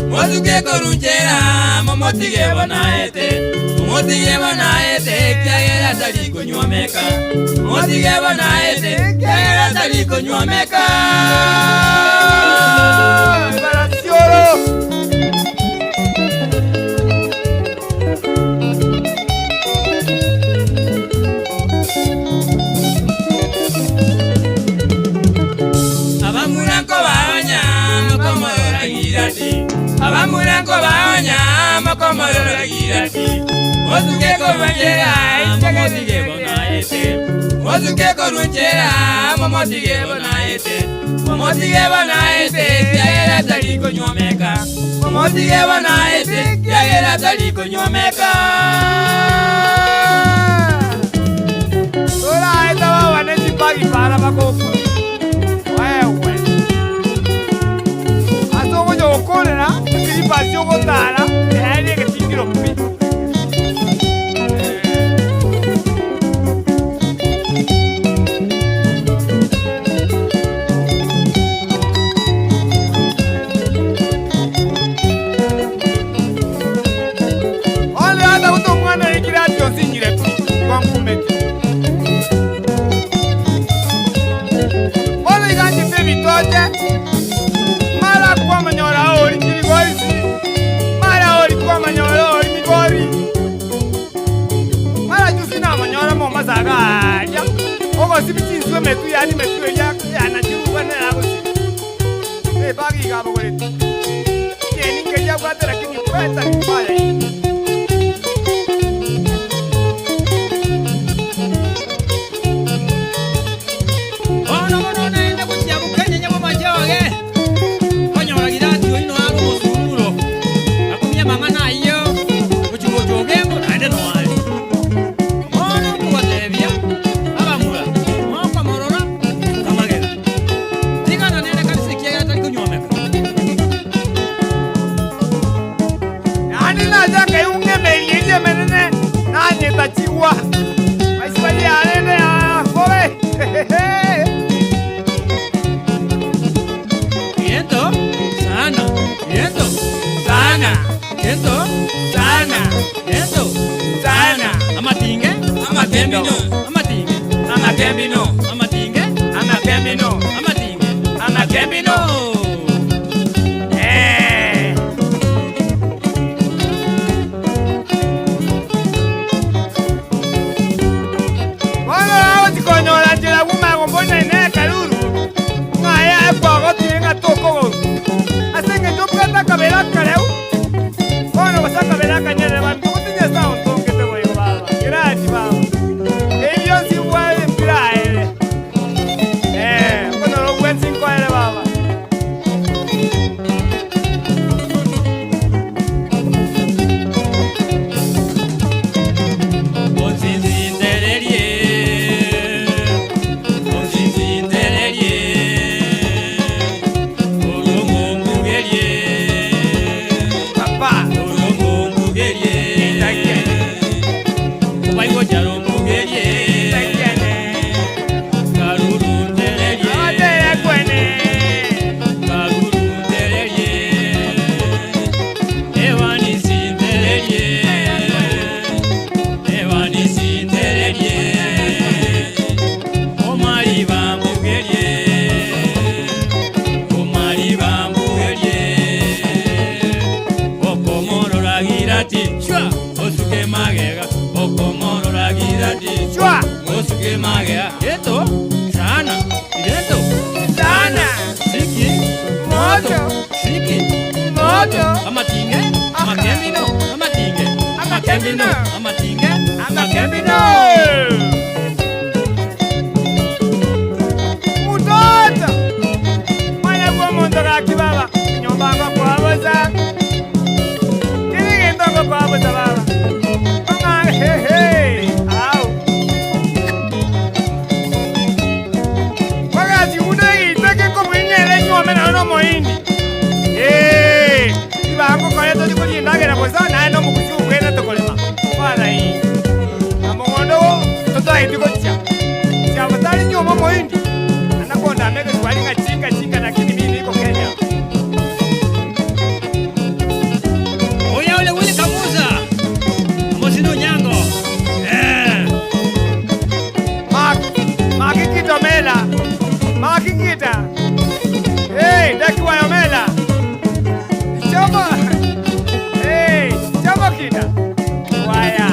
Mozuke korunchera momotige bonaete Momotige bonaete kiagera tari konywomeka Momotige bonaete kiagera tari konywomeka Barasioro. Abamuranko baonya mokomorora girati Abamuranko baonya mokomorora girati Mozuke korunchera momotige bonaete Mozuke korunchera momotige bonaete Momotige bonaete kiagera tari konywomeka Momotige bonaete kiagera tari konywomeka Ora baba ne chipagi para bakoku. Wewe. Ase ogocha gokorera, esiripasi ogotara, yaani egetingiro pi. Onde ata kuti omwana oikire ati osinyire pi, gwankumeti. Bono iga nchete ebitoche, mara kwamanyora ori Kilgoris, mara ori kwamanyora ori Migori, mara juzi namanyora Mombasa iga aria, ogosibi chinswe emetwe yaani emetwe eria yanachirwe nere agosibi. Ebag iga abogoreti. Ekieni nkeria abwate lakini pweta vibaya hivi. Bono mono naende gochia bokenyenya bw'amachoge, konyora Gilati oino are omosururo, akumia amang'ana ayio gochia gocha Ogembo naende noare. Bono nkobatebia, abamura, mokomorora, nkamagera. Tigana nere kabisa ekiagera tari konywomeka. Naende nacha nkaigwa ng'a emeri eria emenene nanyetachigwa. Aise baria yarende aa bobe. Viento, sana, viento, sana, viento, sana, viento, sana. Amatinge, Amakembino. amatinge, Amakembino. amatinge, Amakembino. amatinge, Amakembino. Eh. Bono agochikonyora nchera bw'omago mbona ine ekaruru ng'a aye kwagotire ng'a tokogoru ase eng'encho obwate akabere akareu bono gose akabere akanyerere banto gotinya ase agontongete boigo baba kerati baba ebi bionsi bwaye mbiraere eh okonyora obwensi nkoere baba. Onzinzindererie, onzinzindererie, oromombugerie, Papa oromombugerie, obaigocharombugerie, karurundererie, abatera kwene karurundererie, ewanisindererie, ewanisindererie, omaribambugerie, omaribambugerie, okomororagirati, shwa, osuke magega, okomororagirati, Shwa. osuke magega, eto, sana, eto, Sana. siki, Moto. siki, Moto. amatinge, amakembino, amatinge, Amakembino. amatinge, Amakembino. Mutoto. Mwana bwa omonto gaki baba. Nyomba ngokwabosa. Kiri gento ngokwabosa baba. Ng'a he he. Au. Kwagasi une giteke komwinyere nyuome nayo nomoindi. Eh, ibango kore tori korindagera bosa naye nomogusi obwene tokorema. Bwana ii. Amogondo totoaeti gochia. Chiabatari nyuoma omoindi. Anakonda ameke swali ng'a chinga chinga lakini mimi niko Kenya. Oya ule Willy Kamuza Mosino Nyango eh. Mark, Makikita omela. Makikita. Hey, daki wa omela. Choma. Hey, choma kita. Waya.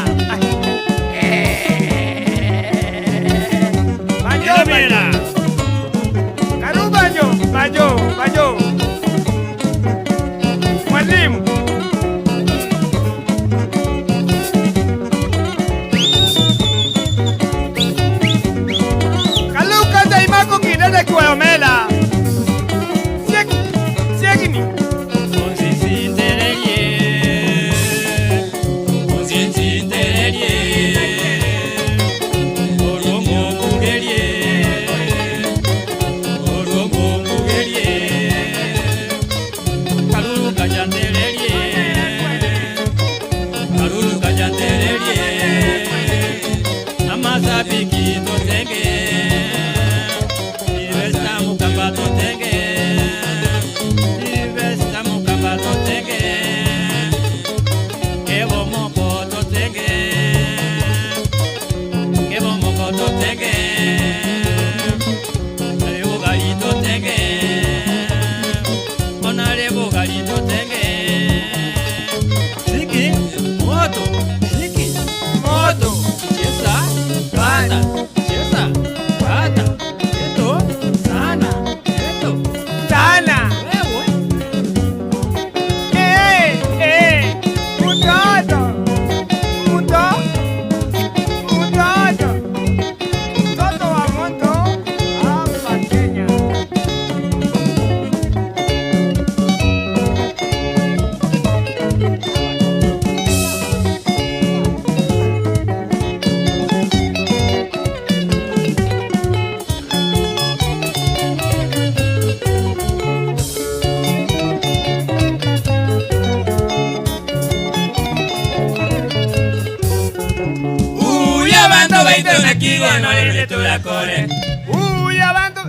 Banjo, Omela. Karu banjo, banjo, banjo. Mwalimu. Kaluka daimako kidada kiwayomela. Siek, siekini. Onzinzindererie, onzinzindererie, oromombugerie, oromombugerie, karuru kajandererie, karuru kajandererie, amasabiki totenge, Silvestre mukamba totenge. Silvestre mukamba totenge. Kebo moko totenge. Kebo moko totenge. Rebo gari totenge. Ona rebo gari totenge. Siki moto, siki moto. Cheza, bata, cheza, bata. Eto, sana, eto. Sana. Wewe. bono rende torakore. Uya abanto.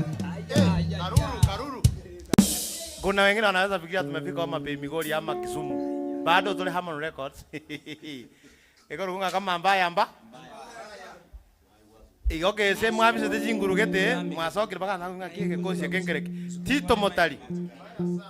Karuru, karuru. Kuna wengine wanaweza fikiria tumefika Homa Bay, Migori ama Kisumu. Bado tuli Harmon Records. Eko runga kama mbaya mba. Igo kese mwabisete chinguru gete mwasokire baka ng'a ki gekosi ekenkereke. Tito Motari.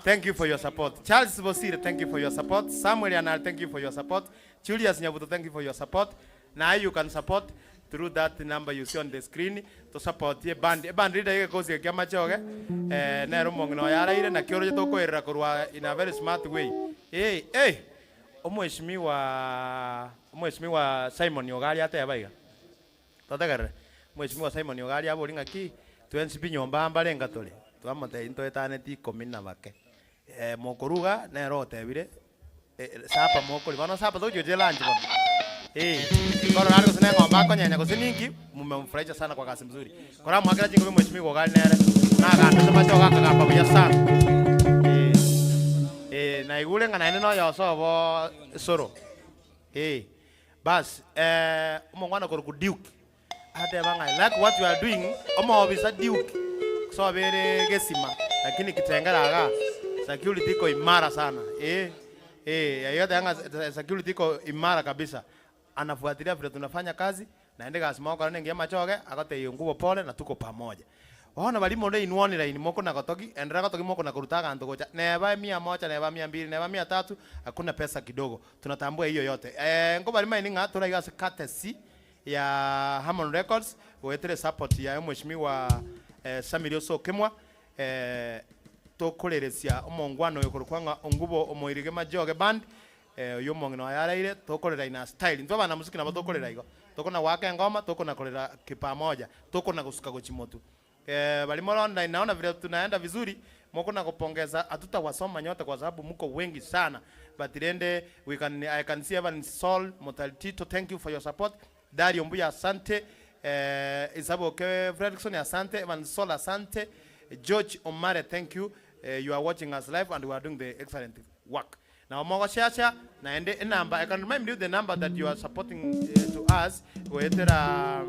Thank you for your support. Charles Bosire, thank you for your support. Samuel Anal, thank you for your support. Julius Nyabuto, thank you for your support. Now you can support through that number you see on the screen to support ye band. Eband rida egekosi ekia machoge eh, nero omong'ina oyo araire naki oroche tokoerera korwa in a very smart way. Hey, hey, omweshimiwa omweshimiwa Simon Ogari ateba iga. Totegerere. Mweshimiwa Simon Ogari abori ng'aki twensi pi nyomba mbarenga tore. Twamotebia ntoetaneti ikomi na bake. Eh, mokoruga nere otebire eh, sapa mokori bono sapa togochia lunch bono. Eh, korora are gose ne eng'ombe akonyenya gose ninki, mumemfurahisha sana kwa kazi mzuri. Kora mwakera chingobe mweshimiwa Ogari nere nagambete mache ogakagamba buya sana. Eh, eh, naigure ng'a naende noyosa obo esoro. Eh, bas eh, omongwana korokwa Duke ateba ng'a I like what you are doing, omoofisa Duke soba ere gesima lakini Kitengela igaa security iko imara sana eh, eh, ayio ateba ng'a security iko imara kabisa, anafuatilia vile tunafanya kazi naende egasi mogokora nengiya amachoge agotebia ngubo pole na tuko pamoja. Bono baria more inwe online mokona gotogi, enderea gotogi mokona koruta aganto gocha neba mia moja neba mia mbili neba mia tatu hakuna pesa kidogo tunatambua hiyo yote. Eh, nkobaria maini ng'a tore iga ase courtesy ya Harmon Records goetera esupport yaye omweshimiwa eh, Samiri Osokemwa eh, tokoreresia omongwana oyo korokwa ng'a Ongubo Omoirige Majoge Band eh, oyio omong'ina oye araire tokorera in a style. Intwe abanamusiki nabo tokorera igo, tokona goaka engoma tokona korera kipamoja, tokona gosuka gochia motwe. Eh, baria more online naona vile tunaenda vizuri mokona kopongeza hatutawasoma nyote kwa sababu mko wengi sana but rende we can I can see Evan Saul Motaltito thank you for your support Dario Mbuya asante eh, Isaboke Fredrickson asante Evan Saul asante George Omare thank you eh, you are watching us live and we are doing the excellent work now mogoshasha naende enamba I can remind you the number that you are supporting eh, to us goetera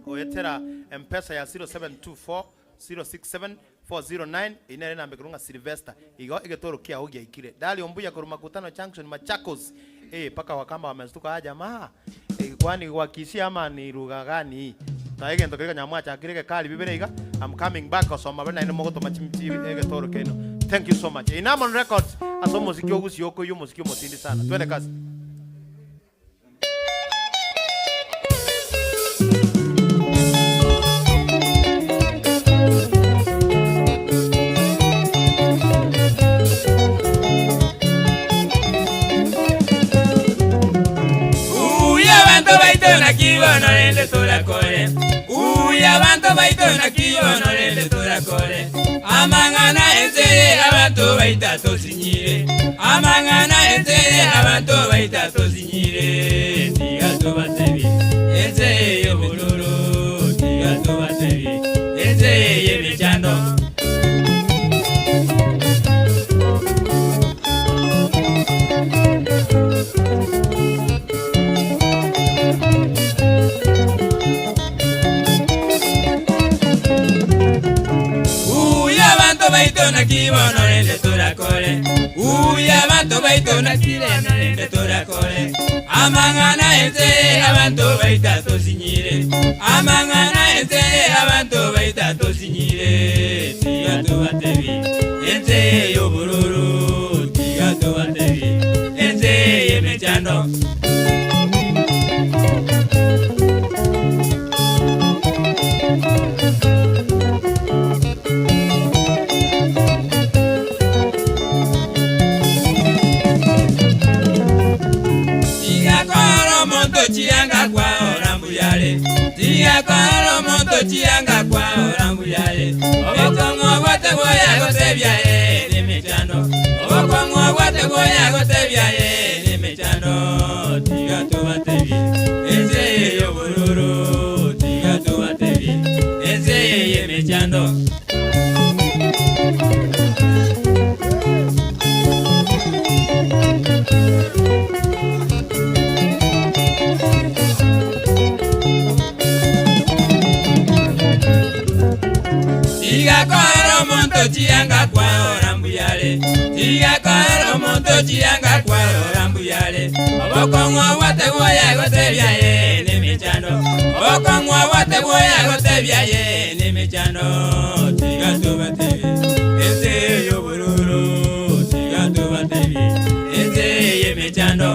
goetera mpesa ya 0724 067 409 inere namba ekorwa Sylvester igo egetoro kiao giaikire Dario Mbuya korwa Makutano Junction Machakos eh paka wakamba wamestuka ah jamaa eh, kwani wakisia ama ni lugha gani hii na egento keri kanyamwachakire gekari bibere iga I'm coming back osoma bena ine mogotoma chimchi egetoro keno thank you so much Inamon Records ase omosiki ogusia okoiywa omosiki omotindi sana twende kazi. Uya abanto baito naki bono rende torakore. Uya abanto baito naki bono rende torakore. Amang'ana ense eye abanto baito tosinyire. Amang'ana ense eye abanto baito tosinyire. Tiga tobatebie ense eye obororo. Tiga tobatebie ense eye emechando. Uya abanto baito naki bono rende torakore. Uya abanto baito naki bono rende torakore. Amang'ana ense abanto baito tosinyire. Amang'ana ense abanto baito tosinyire. Tiga tobatebie ense y'obororo. Tiga tobatebie ense y'emechando. Tigakora omonto chianga kwaora mbuyare. Tigakora omonto chianga kwaora mbuyare. Obokong'u bwate bwoya gotebia ye n'emechando. Obokong'u bwate bwoya gotebia ye n'emechando. Tiga tobatebie ense y'obororo. Tiga tobatebie ense y'emechando. Tiga korora omonto chianga kwarora mbuyare, obokong'u obwate bwoye gotebia ye nemechando, obokong'u obwate bwoye gotebia ye nemechando. Tiga tobatebie ense y'obororo, tiga tobatebie ense y'emechando.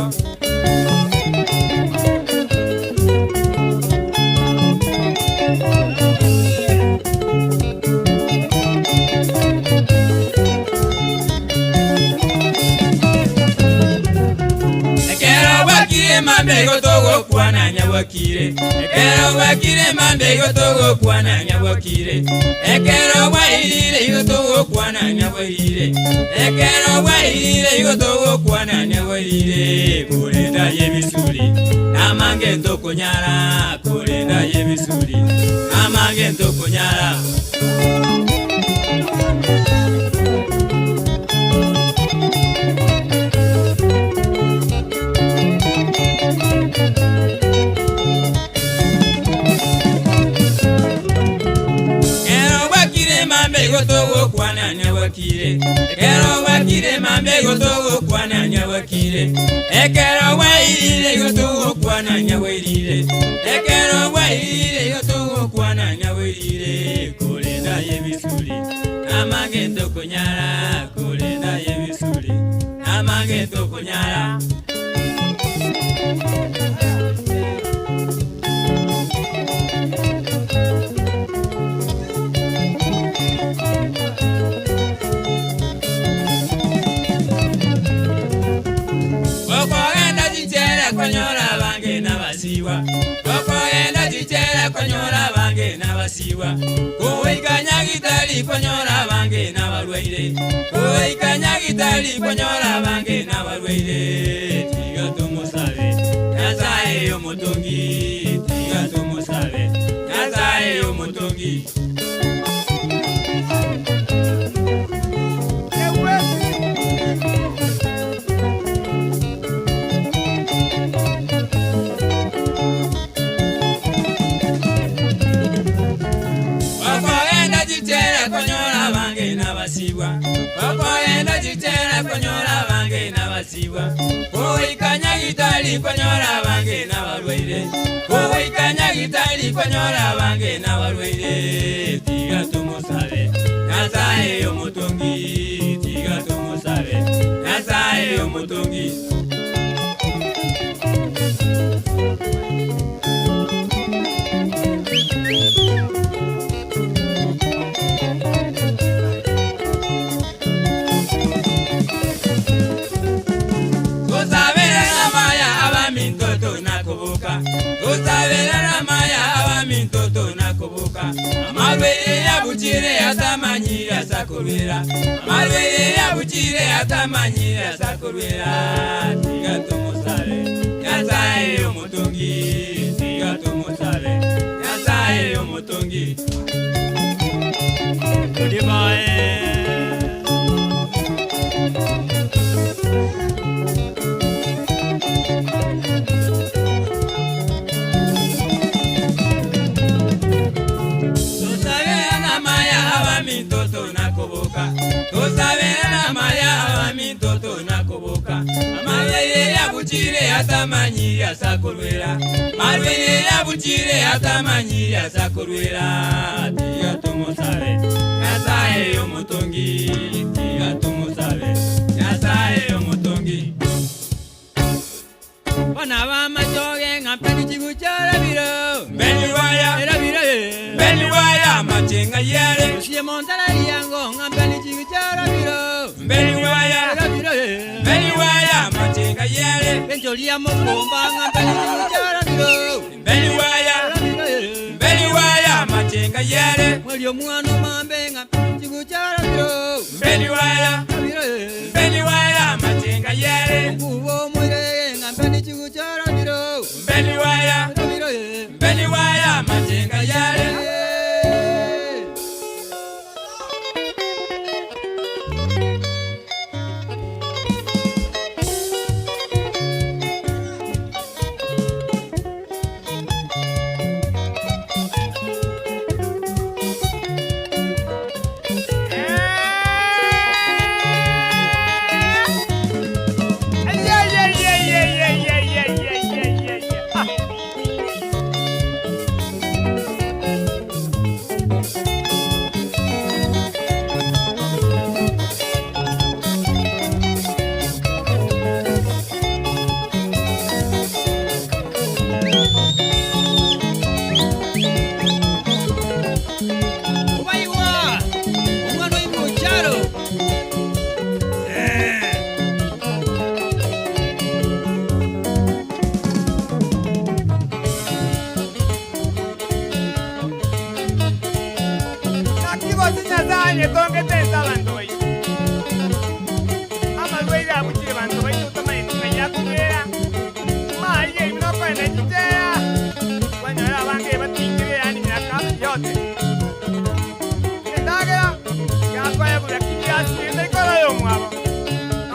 Ekero bwakire mambia igo togokwana nyabwakire, ekero bwakire mambia igo togokwana nyabwakire, ekero bwairire igo togokwana nyabwairire, ekero bwairire igo togokwana nyabwairire, korenda y'ebisuri namange ntokonyara, korenda y'ebisuri namange ntokonyara. Ekero bwakire mambia igo togokwana nyabwakire, ekero bwakire mambia igo togokwana nyabwakire, ekero bwairire igo togokwana nyabwairire, ekero bwairire igo togokwana nyabwairire, korenda y'ebisuri namange tokonyara, korenda y'ebisuri namange tokonyara. Okogenda chichera konyora abange nabasibwa, okogenda chichera konyora abange nabasibwa, kogoika nyagitari konyora abange nabarwaire, kogoika nyagitari konyora abange nabarwaire. Tiga tomosabe Nyasaye omotongi, tiga tomosabe Nyasaye omotongi. Okogenda chichera konyora abange nabasibwa, okogenda chichera konyora abange nabasibwa, kogoika nyagitari konyora abange nabarwaire, kogoika nyagitari konyora abange nabarwaire. Tiga tomosabe Nyasaye omotongi, tiga tomosabe Nyasaye omotongi. Tosabere amaya abaminto tonakoboka, tosabere amaya abaminto tonakoboka, amarwaire yabuchire atamanyire asakorwera, amarwaire yabuchire atamanyire asakorwera. Tiga tomosabe Nyasaye omotongi, tiga tomosabe Nyasaye omotongi. Tosabera namaya abaminto tonakoboka, tosabera namaya abaminto tonakoboka, amarwaire yabuchire atamanyire asakorwera, amarwaire yabuchire atamanyire asakorwera. Tiga tomosabe Nyasaye omotongi, tiga tomosabe Nyasaye omotongi. Bana b'amachoge ng'a mpeni chiguchora biro. Mbeni waya, Era biro eh. mbeni waya, machenga yare. Usie montana riango ng'a mpeni chiguchora biro. Mbeni waya, Era biro eh. mbeni waya, machenga yare. Enchoria mokomba ng'a mpeni chiguchora biro. Mbeni waya, Era biro eh. mbeni waya, machenga yare. Mweri omwana omambe ng'a mpeni chiguchora biro. Mbeni waya, Era biro eh. mbeni waya, machenga yare. Okuba omwirege ng'a mpeni chiguchora biro. Mbeni waya, Era biro eh. mbeni waya, machenga yare. Eh.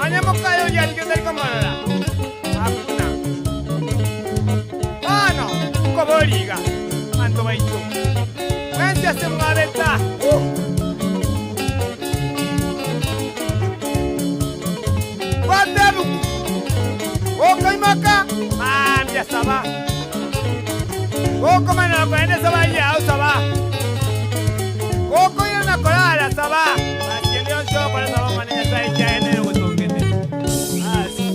Onye mokaye oria arige tari komorora, hakuna. Bono, nkoboria iga, abanto baito, mwensi ase mwabeta, uh! Bwata ebuku, gokoimoka, mambia saba. Gokomanera kogenda esabari yao, saba. Gokoirana korara, saba. Basi ende yonsi ogokora saba Omonene Nyasae ekiagera nere ogotongete. Basi.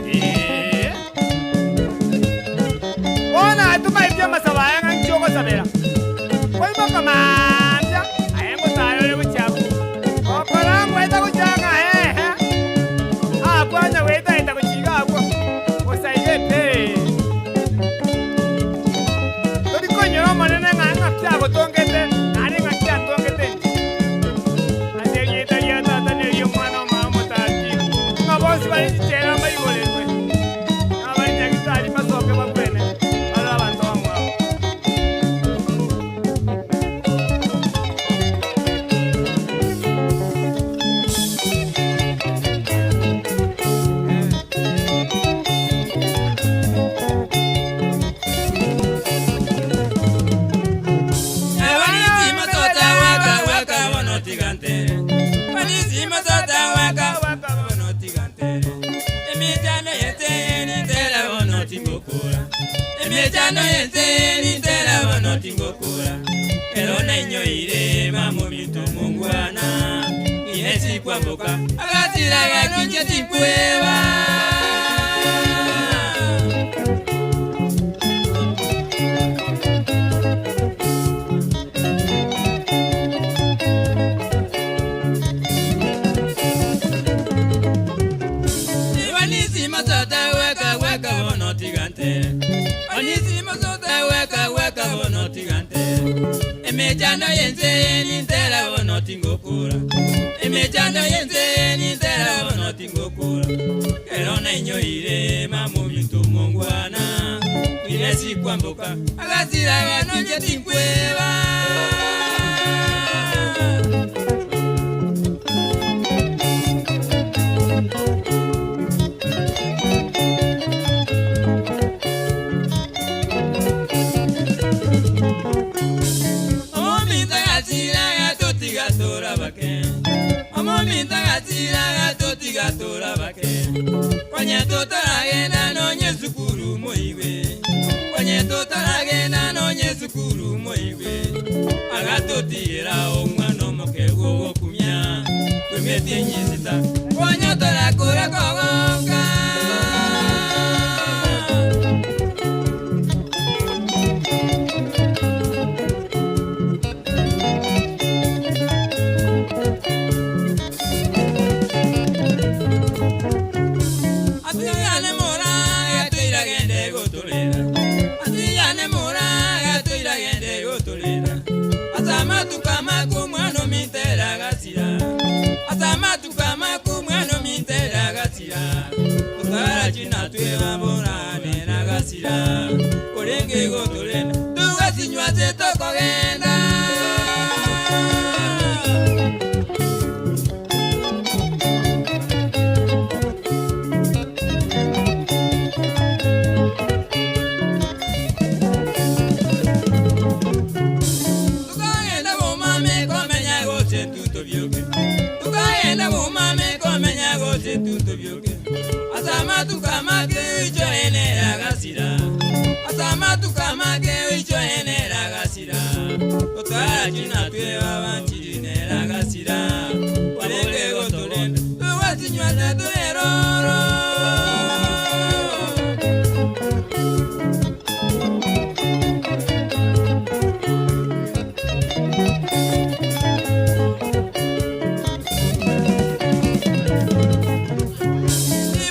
Ee. Bono atumaetie amasabo aya ng'a inche ogosabera. Koimoka mambia, aye ngotaara ore gochia abwo. Gokora ngoeta gochia ng'a ehe, abwo onye goetaeta gochia iga abwo, bosa iga epee. Tori koinyora Omonene ng'a ng'aki agotongete, naende ng'aki antongete inche. Ase erieta ria Tata na eri'Omwana Omwana Omotakatifu, ng'a bonsi bare chichela mbaiborerwe, na abare nyagetari mbasoke bagwene, barore abanto bamwabo. Emechando y'ense nintera bono tingokora, ero nainyoire mamominto mongwana, ng'ie kwamboka agatira gakinche tinkweba. Onisimo sota weka weka bono tigante. Onisimo sota weka weka bono tigante. Emechando y'ense nintera bono tingokora. Emechando y'ense nintera bono tingokora. Ero nainyoire mamominto mongwana. Ng'iresi kwamboka agatira ganonche tinkweba. Omominto gatira gatotiga torabake. Omominto gatira gatotiga torabake. Konye totaragenda nonye sukuru moigwe. Konye totaragenda nonye sukuru moigwe. Agatotigera omwana omoke gogokumia. Kwemete enyisita. Konye torakora kogonka. Atiyane mora gatoiragende gotolera. Atiyane mora gatoiragende gotolera. Asamatuka maku mwana omitera gasira. Asamatuka maku mwana omitera gasira. Otara china tweba borane na gasira. Orenge gotolera. Tugasinywa tetokogenda. Tukagenda bumame komenya gose tutobyoke. Tukagenda bumame komenya gose tutobyoke. Asama tukamake icho enera gasira. Asama tukamake icho enera gasira. Otara china tweba banchiri nera gasira. Orenge gotolenda tugasinywa tetueroro.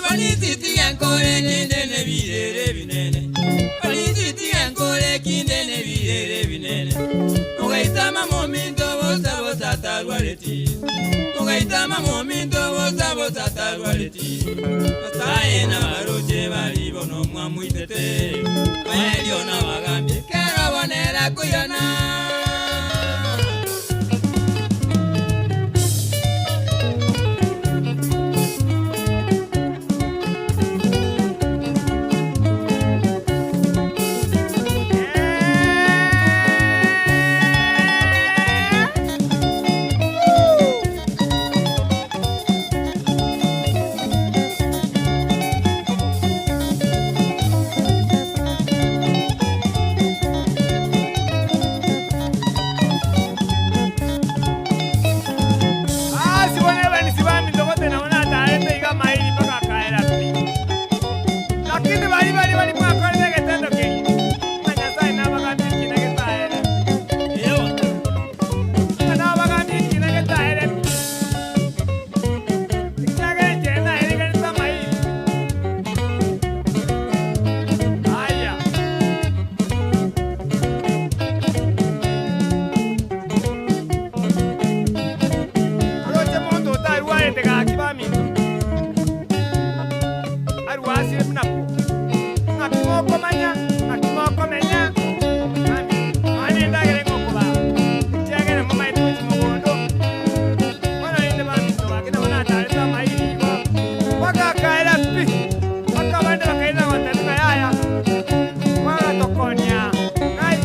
Balisitiga nkore kindene birere binene. Balisitiga nkore kindene birere binene. tarwareti Ogaitama mominto bosa bosa tarwareti Nyasaye nabaroche bari bono mwamoitete Erio nabagambie kero bonera koyana. Ase bono ebanisi baminto gose nabo nataarete iga amairi mpaka akaera pi. Lakini baria baria baria mwakorete egetendo keria, ng'a Nyasae nabagambie ekina getaere. Ng'a nabagambie ekina getaere pi. Ekiagera enchera naereganete amairi. Aya. Oroche monto otarwarete gaki baminto, arwasire buna po. Ng'aki mokomanya, ng'aki mokomenya, baminto, nonya na endagera ing'okobaa, ekiagera momaete gochia mogondo. Bono rende baminto gaki nabo natarete amairi igo, bagakaera pi, mpaka abande bakairana goteba ng'a yaya, mwagatokonya ng'ai.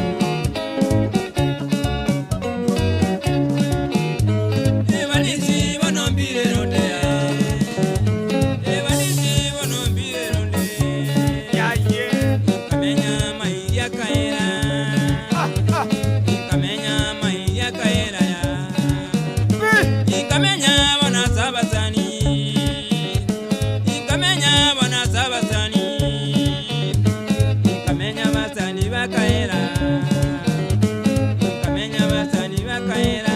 Ebanisi bono mbire ronde Ebanisi bono mbire ronde Yaye. Nkamenya mairia kaera Ah, ah. Nkamenya mairia kaera ya Pi. Nkamenya bona sabasani Nkamenya bona sabasani Nkamenya basani bakaera Nkamenya basani bakaera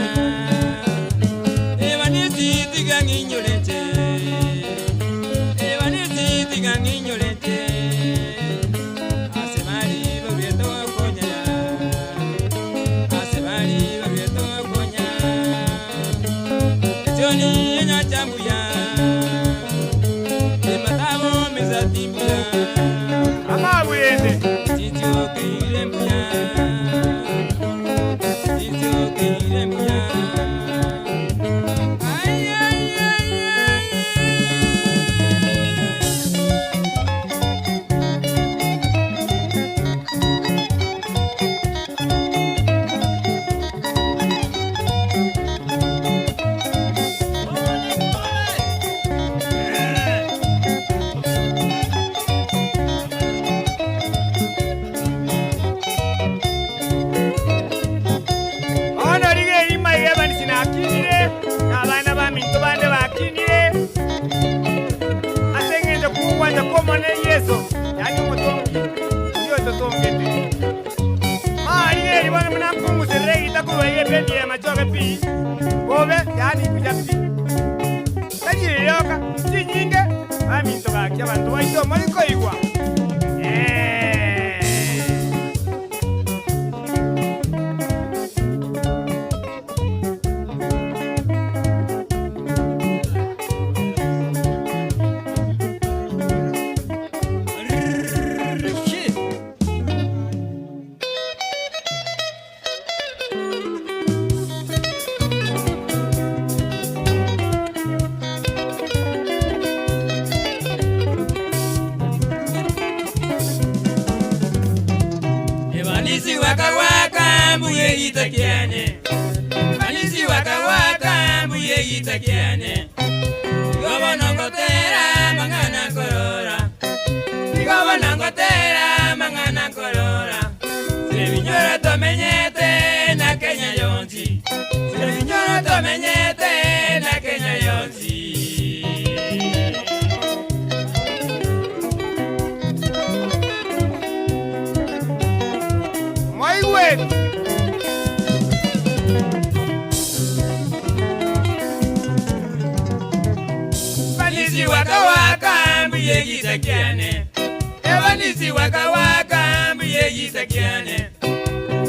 Ebanisi tiga ng'inyolenche Ebanisi tiga ng'inyolenche Ase bari babieto konya Ase bari babieto konya Etioni enyachambuya Ematabo mezatimbuya Amaburende. Titiokeire mbuya Titiokeire mbuya Ay, ay, ay, ay, Bono riga erimo iga ebanisi nakinire, na abana baminto bande bakinire, ase eng'encho kogwancha kw'Omonene Yeso, yaani omotongi, oyio ototongete. Maa riga eri bono buna nkonguserera egita korwa iga ebendi ya machoge pi, bobe, yaani buya pi. Tari rioka, chinyinge, baminto gaki abanto baito mori koigwa. Eh. Ebanisi wakawaka mbuye itakiane Ebanisi wakawaka mbuye itakiane Igobonongotera mang'ana korora Igobonongotera mang'ana korora Sebinyora tomenyete na Kenya yonsi Sebinyora tomenyete na Kenya yonsi Mwaigwete. Ebanisi wakawaka mbuye gitakiane Ebanisi wakawaka mbuye gitakiane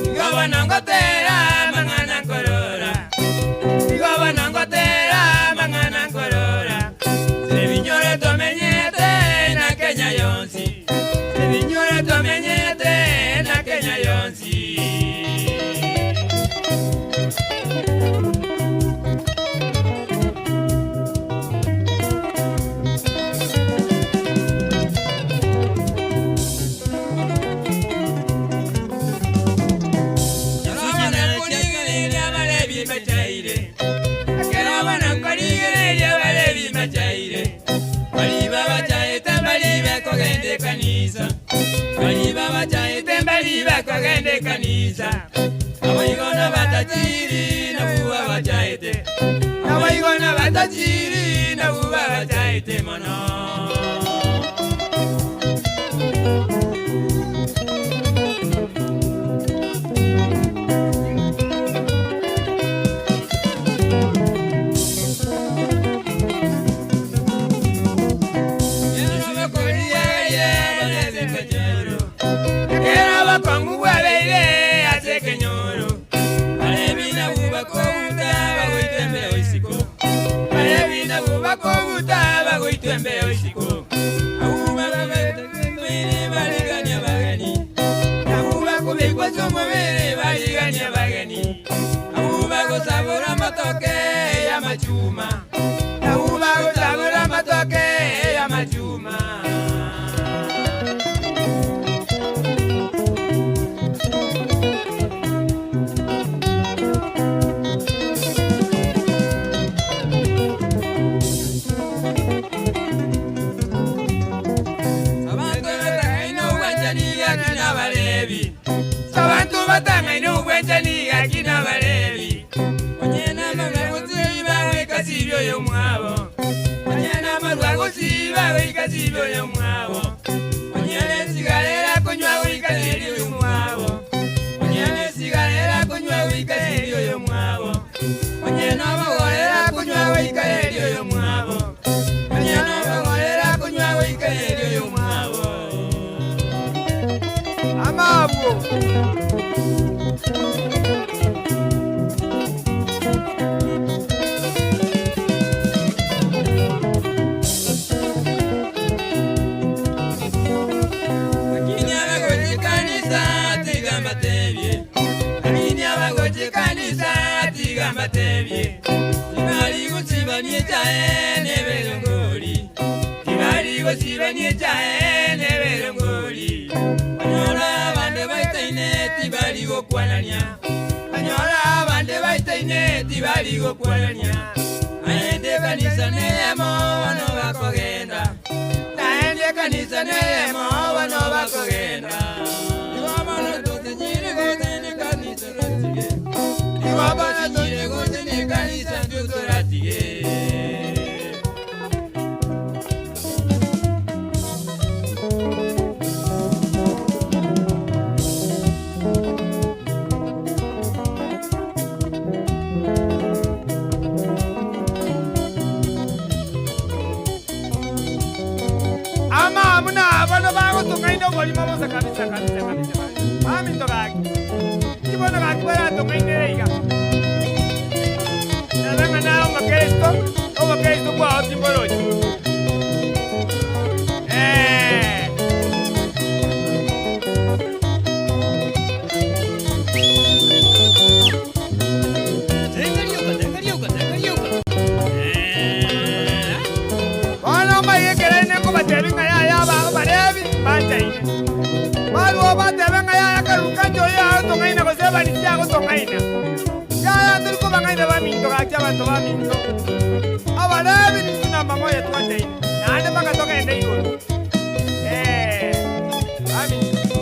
Igobonongotera mang'ana korora Igobonongotera bimachaire. Ekero bono nkorigereria bare bimachaire. Bari babachaete mbari bakogenda ekanisa. Bari babachaete mbari bakogenda ekanisa. Naboigo nabatajiri nabwo babachaete. Naboigo nabatajiri nabwo babachaete mono. Ekero obokong'u bwabeire ase ekenyoro, Abalevi nabwo bakobuta bagoitwa embeo isiko. Abalevi nabwo bakobuta bagoitwa embeo isiko. Abwo bakobekwa barigania abageni. Abwo bakobekwa ase omobere barigania abageni. Abwo bagosabora amatoke y'amachuma. Abwo bagosabora amatoke y'amachuma. Abanto batang'aine obwanchani gaki nabarebi. Abanto batang'aine obwanchani gaki nabarebi. Onye namarwa gosiba goika sibia oyomwabo. Onye namarwa gosiba goika sibia oyomwabo. Onye nesigara erakonywa goika siria oyomwabo. Onye nesigara erakonywa goika siria oyomwabo. Onye nobogoro erakonywa goika eria oyomwabo. Onye nobogoro erakonywa goika eria oyomwabo. Amabwo. Lakini abagocha ekanisa tiga mbatebie, Lakini abagocha ekanisa tiga mbatebie, Tibari gosibania echae neberongori, Tibari gosibania echae neberongori, Banyora abande baitaine tibari gokwanania, Banyora abande baitaine tibari gokwanania, Naende ekanisa neyemo bono bakogenda. Naende ekanisa neyemo bono bakogenda. Igo bono totinyire gose nekanisa totige. Igo bono totinyire gose nekanisa ntotoratige. Ama buna abana bagotong'aina oborimo bosa kabisa kabisa kabisa kabisa. Baminto gaki. Inki bono gaki baratong'ainere iga? Nabe ng'a naye omokristo, obokristo bwao timborochi. Eh. Tenga rioka, tenga rioka, tenga rioka. Eh. Bono omaiga ekero inde nkobatebia ng'a yaya abarebi mbanchaine. Barwao batebe ng'a yaya karuka inche oyo agotong'aina gose ebarisi agotong'aina. Yaya tori kobang'aina baminto gaki abanto baminto. Abarebi nintwe namba moyo twanchaine, naende mpaka togende igoro. Ee, baminto.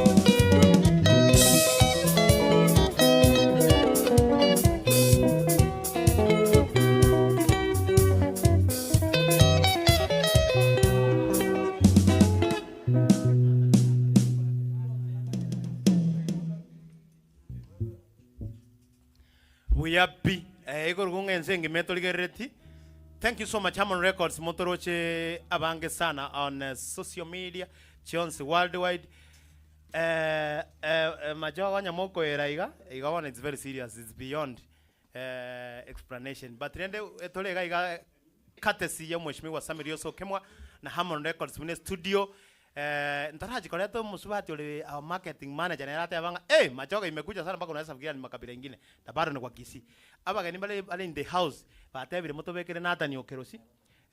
Buya pi. Eh, igoro ng'a ense engima etorigerereti. Thank you so much Harmon Records motoroche abange sana on eh, social media chionsi worldwide. Eh, eh, eh, machogo onye mokoera iga, iga bono it's very serious, it's beyond eh, explanation. But rende etore iga iga courtesy ya Mheshimiwa Sammy Rioso Okemwa na Harmon Records buna estudio eh, ntarachi koreta omosubati ore our marketing manager nere ateba ng'a eh, Machogo imekuja sana mpaka unaweza fikiria ni makabila ingine na bado ni kwa Kisii. Abageni bare bare in the house batebire motobekere Nathan Okerosi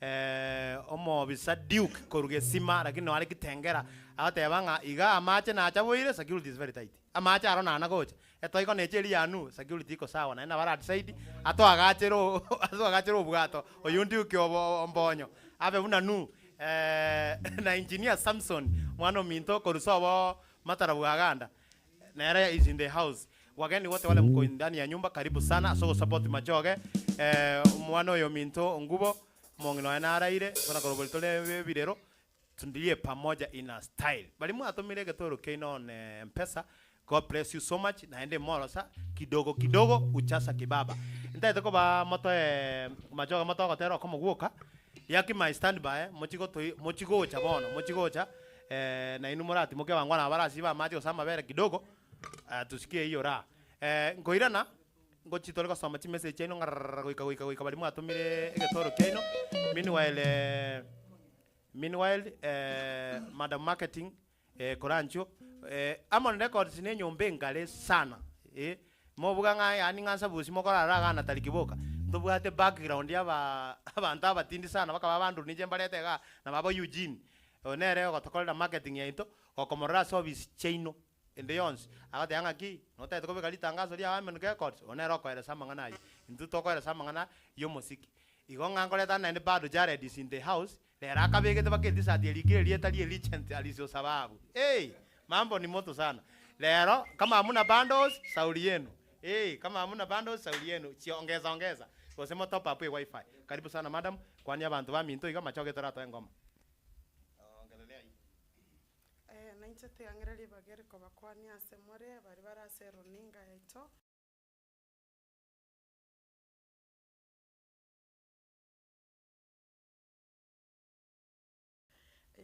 eh, omobisa Duke korwa Gesima lakini noare Kitengela agoteba ng'a iga amache nacha boire security is very tight. Amache aro nana gocha. Etoigo neche eria ya nu, security iko sawa naende nabo aradecide atoagachere atoagachere obwato oyio Nduke obo ombonyo abe buna nu na engineer Samson mwana ominto korwa sobo Matara bwaganda nere is in the house. Wageni wote wale mko ndani ya nyumba karibu sana ase ogosupport Machoge omwana oyo ominto Ongubo omong'ina oye naraire buna korwa tore ebirero Tundirie pamoja in a style. Baria mwatomire egetoro kiaino on mpesa God bless you so much naende morosa kidogo kidogo uchasa kibaba. Ntaete koba motoe machoge motoe ogotera okomo gwoka riaki my stand by mochi gotoi mochi gocha bono mochi gocha nainwe moratimoke abangwana aba barasibe amache gose amabere kidogo tusikie hiyo raha. Nkoirana ngochi tore gosoma chimessage chiaino ng'ararara goika goika goika baria mwatomire egetoro kiaino meanwhile. Meanwhile madam marketing koranchio Amon records ne enyomba engare sana eh mobuga ng'a yaani ng'a nsabusi mokorara iga na Tariki boka ntobwate background ya aba abanto abatindi sana bakaba abanduru ninche mbarete igaa na baba Eugene oyo nere ogotokorera marketing yaito gokomorora ase office chiaino ende yonsi agoteba ng'aki notagete kobeka ritangaso riao Amon records oyo nere okoeresa amang'ana ayio intwe tokoeresa amang'ana ya omosiki igo ng'a nkoreta naende bado Jared is in the house Rero akabegete baka etisati erikire erieta rie Regent Alice Osababu. Eeh! Mambo ni moto sana. Rero kama hamuna bundles, sauri yenu. Eeh, kama hamuna bundles, sauri yenu. Chiongeza ongeza. Gose mo top up ewifi. Karibu sana madam, kwania abanto baminto iga machoge toratoe engoma. Ongelelea hii. Eh, nainche tigang'ire ribaga eri kobakwania ase more, baria bare ase eruninga yaito.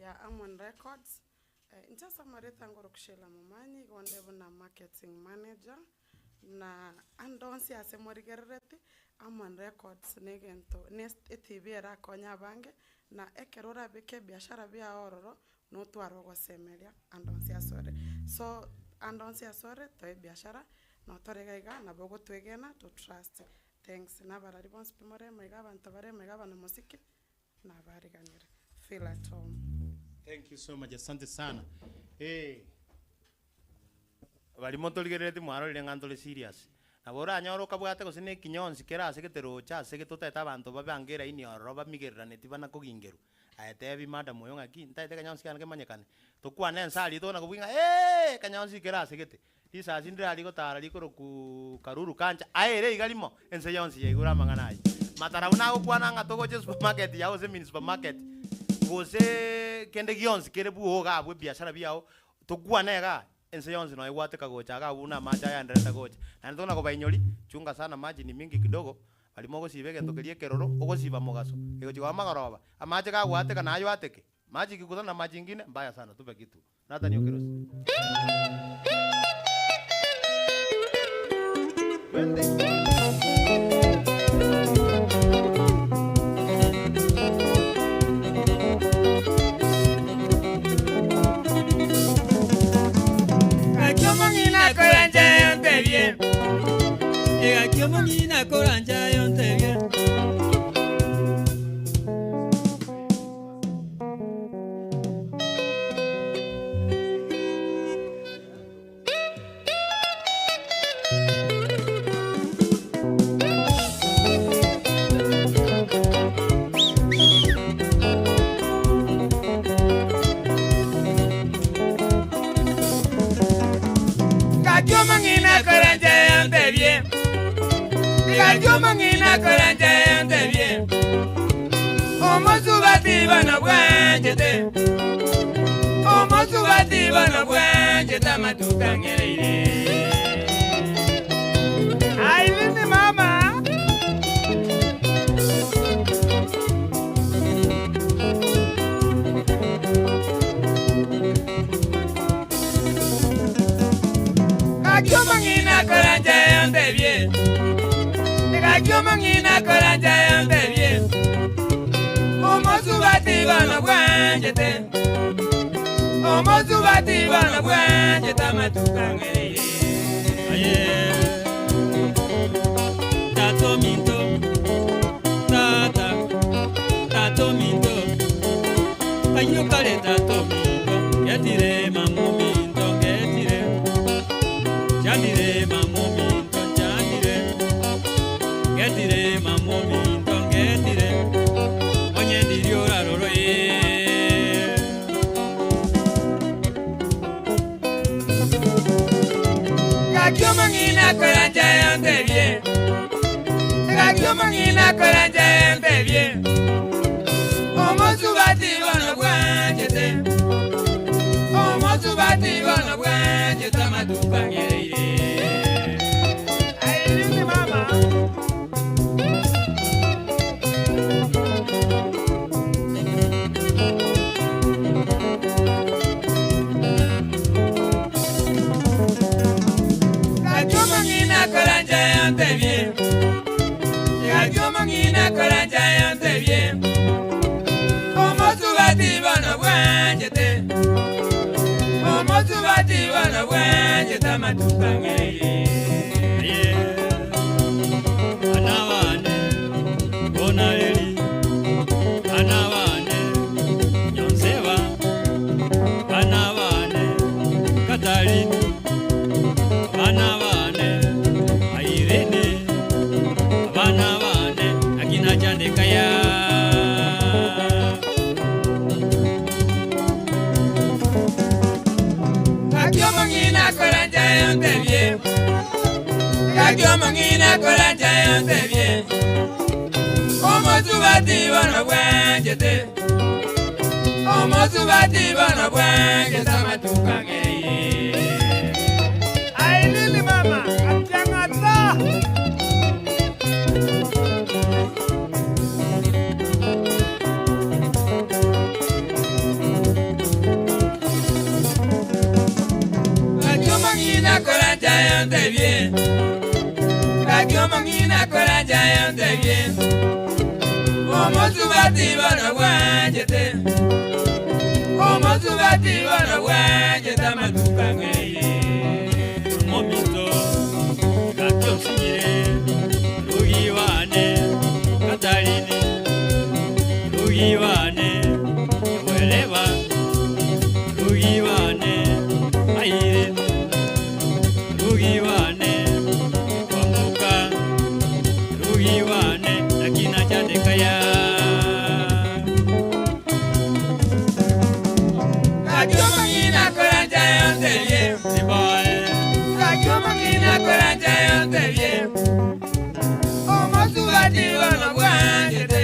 Ya Amon Records. Inche ase amarieta ngoro Sheila Momanyi, igo onde buna marketing manager, na ande onsi ase morigerereti, Amon Records na egento na etv erakonye abange, na ekero orabeke ebiashara biago ororo, notware ogosemeria ande onsi ase ore. So, ande onsi ase ore, toe ebiashara, notore iga iga, nabo ogotwegena to trust. Thanks, na abarari bonsi pi more maiga abanto bare maiga abanamosiki, nabariganire. Feel at home. Thank you so much, asante sana. Eh. Baria motorigerereti mwarorire ng'a ntore serious. Nabo oranyore okabwate gose na ekinyonsi kere ase gete roche ase gete otaete abanto babange eraini ororo bamigereraneti bana kogingerwa. Aye tebi madam oyo ng'aki, ntaete ekenyonsi kiane kemanyekane. Tokwane ense aria tokona kobua ng'a eeh ekenyonsi kere ase gete. Risasi ndire aria gotara rikorokwuu Karuru Kancha, aye ere iga rimo, ense yonsi yaigure amang'ana ayio. Matarau nagokwana ng'a togocha esupermarket yao gose mini supermarket, gose kende gionsi kere bwogo iga abwo ebiashara biao, tokwane igaa, ense yonsi noyo egwateka gocha iga abwo buna amache agendererete gocha. Naende tokona kobainyori, chunga sana maji ni mingi kidogo, baria mogosiba egento keria ekeroro, ogosiba mogaso, egochi koba magoroba, amache kagwateka naye oateke, maji ikikutana na maji ingine, mbaya sana, tupe kitu. Nathan Okerosi. Twende. Gaki omong'ina korancha yontebie. Gaki omong'ina korancha yontebie. Gaki omong'ina koranche ontebie, gaki omong'ina koranche ontebie. Omosubati bono bwanchete, omosubati bono bwanchete amatuko ang'ereire. Aileen mama. Gaki omong'ina koranche ontebie, gaki omong'ina koranche ontebie, omosubati bono bwanchete, omosubati bono bwanchete amatuko ang'ereire. Aye, tata ominto, tata, tata ominto, kayio kare tata ominto, getire mama ominto, getire, chandire mama. Omong'ina koranche entebie, omosubati bono bwanchete, omosubati bono bwanchete amatuko ang'ereire. Aye, mama. Gaki omong'ina koranche entebie, gaki omong'ina koranche entebie, omosubati bono bwanchete, omosubati bono bwanchete amatuko ang'ereire. Bana bane bonareri, bana bane nyonseba, bana bane Katarini, bana bane Irene, bana bane akina Chandekaya. Gaki omong'ina koranche entebie, gaki omong'ina koranche entebie, omosubati bono bwanchete, omosubati bono bwanchete amatuko ang'ereire. Aye, Lili mama. Atiang'ata. Gaki omong'ina koranche entebie, gaki omong'ina koranche entebie, omosubati bono bwanchete, omosubati bono bwanchete amatuko ang'ereire. Momito gaki onsinyire, rugi bane Katarini, rugi bane Weleba, rugi bane Irene, rugi bane Kwamuka, rugi bane akina Chandekaya. Gaki omong'ina koranche entebie, Sibae gaki omong'ina koranche entebie, omosubati bono bwanchete,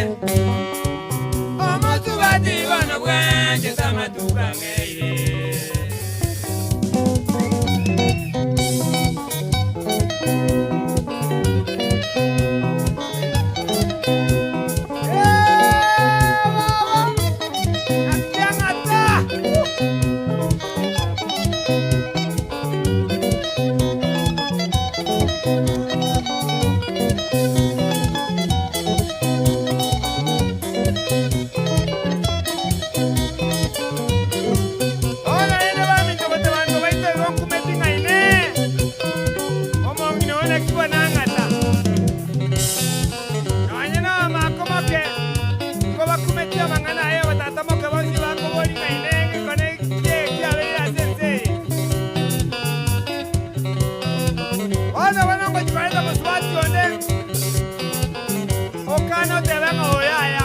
omosubati bono bwanchete amatuko ang'ereire. Atiang'ata. Ona ene baminto gote banto baito igo nkumeti ng'aine. Omong'ina one kiwa nang'ata. Nonye na amako moke, igo bakumeti amang'ana aye batata moke bonsi bakobori ng'aine ng'ikone kie kiabeire ase ense eye. Bono bono ngochikoreta mosubati onde, okana otebe ng'a oyo aya.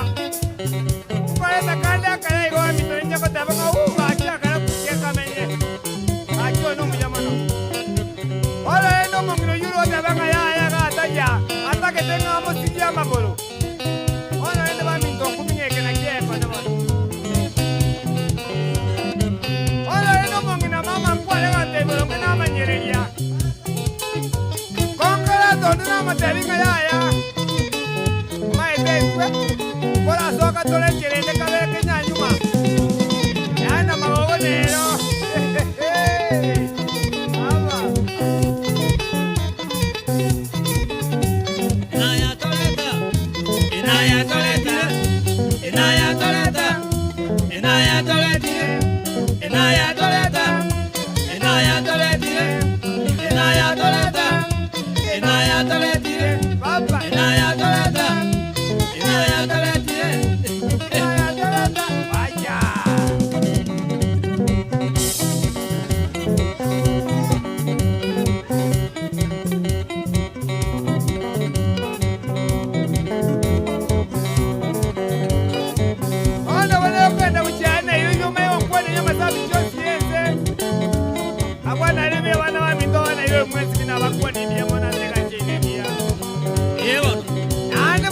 Nkoreta kande akaya igo baminto ninche goteba ng'a uu gaki akara kukia kamenye. Gaki oyo nomuya mono. Bono rende omong'ina oywo oteba ng'a yaya gataya, atagete ng'a amosigie amagoro. Bono rende baminto nkuming'eke naki ekone bono. Bono rende omong'ina mama nkware gotebia oro ng'e namanyereria. Konkora tondu namotebi ng'a yaya, maete ekwe, korasoka torecherende kabere kenyanyuma. Yana magogo nero. Mama. Inayatoleta, inayatoleta, inayatoleta, inayatoleta, inayatoleta, inayatoleta, inayatoleta, inayatoleta, Papa. inayatoleta, inayatoleta. Inayatoleta. Vaya. Ono bane okwenda bukyana iyo yuma yonkwana iyo masabi kyonsi yenze. Abwana arebe abana baminto bana iyo mwezi bina bakwana ibiyemo nateka chine biya. Yebo. Nande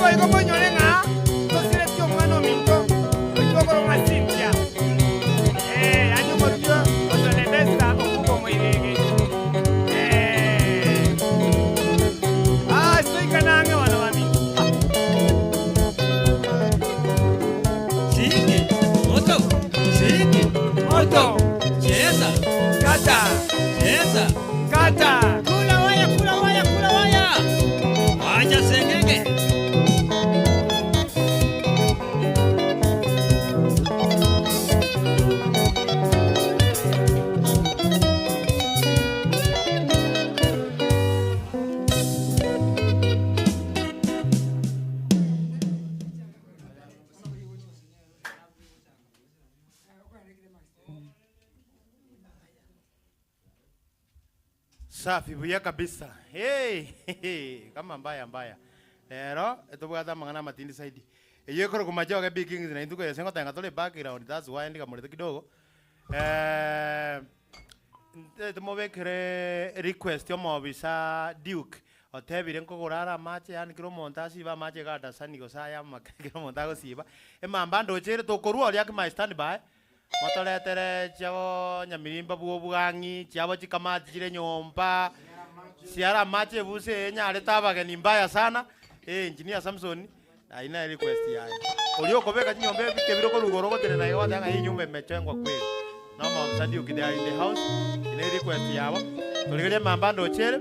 Safi buya kabisa. Hey, kama mbaya mbaya. Rero etobwate amang'ana amatindi zaidi. Eyio ekorokwa Machoge Big Kings na intwe koyese ngotenga tore background that's why ndikamorete kidogo. Eh, ntaete mobekere request omobisa Duke otebire nkogora are amache yaani kera omonto asibe amache iga adasani gose aya amake kera omonto agosiba. Emamba ndoche ere tokorwa oria my stand by. Motoretere chiabo nyamirimba bw'obwang'i, chiabo chikamati chire nyomba, chiare amache ebusa eye enyarete abageni mbaya sana, eh engineer Samson, ayio nere request yaye. Oria okobeka chinyomba ebike bire korwa igoro ogotenena iga ogoteba ng'a hii nyumba imejengwa kweli. Na omobisa Duke they are in the house, eye nere request yabo. Torigererie emamba ndoche ere,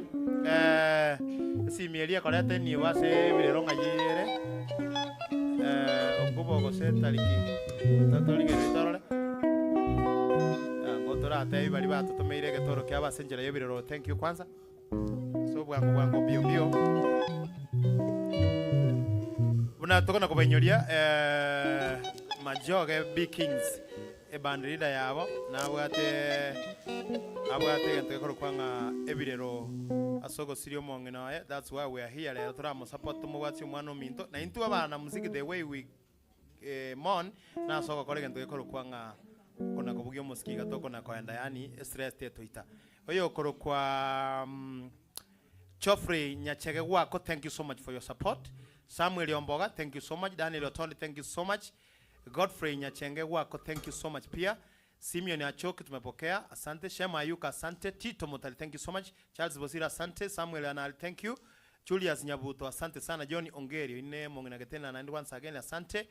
esimi eria ekoreta enibo ase ebirero ng'ai ere, okubo gose tariki. Torigererie torore, ngo toratebie baria batotomeire egetoro kiabo ase enchera y'ebirero thank you kwanza, ase obwango bwango mbio mbio. Buna tokona kobainyoria Majoge B Kings eband leader yabo nabwate abwate egento gekorokwa ng'a ebirero ase ogosiria omong'ina oye that's why we are here rero toramosupport tomobwatie omwana ominto na intwe abana muziki the way we Mon nase ogokora egento gekorokwa ng'a okona kobugia omosiki iga tokona koenda yaani estress tetoita. Oyokorokwa Geoffrey Nyachege gwako thank you so much for your support. Samuel Omboga thank you so much. Daniel Otondi thank you so much. Godfrey Nyachenge gwako thank you so much pia. Simeon Achoki tumepokea asante. Shem Ayuka asante. Tito Mutari thank you so much. Charles Bosire asante. Samuel Anari thank you. Julius Nyabuto asante sana. John Ongeri oine omong'ina Getena naende once again asante.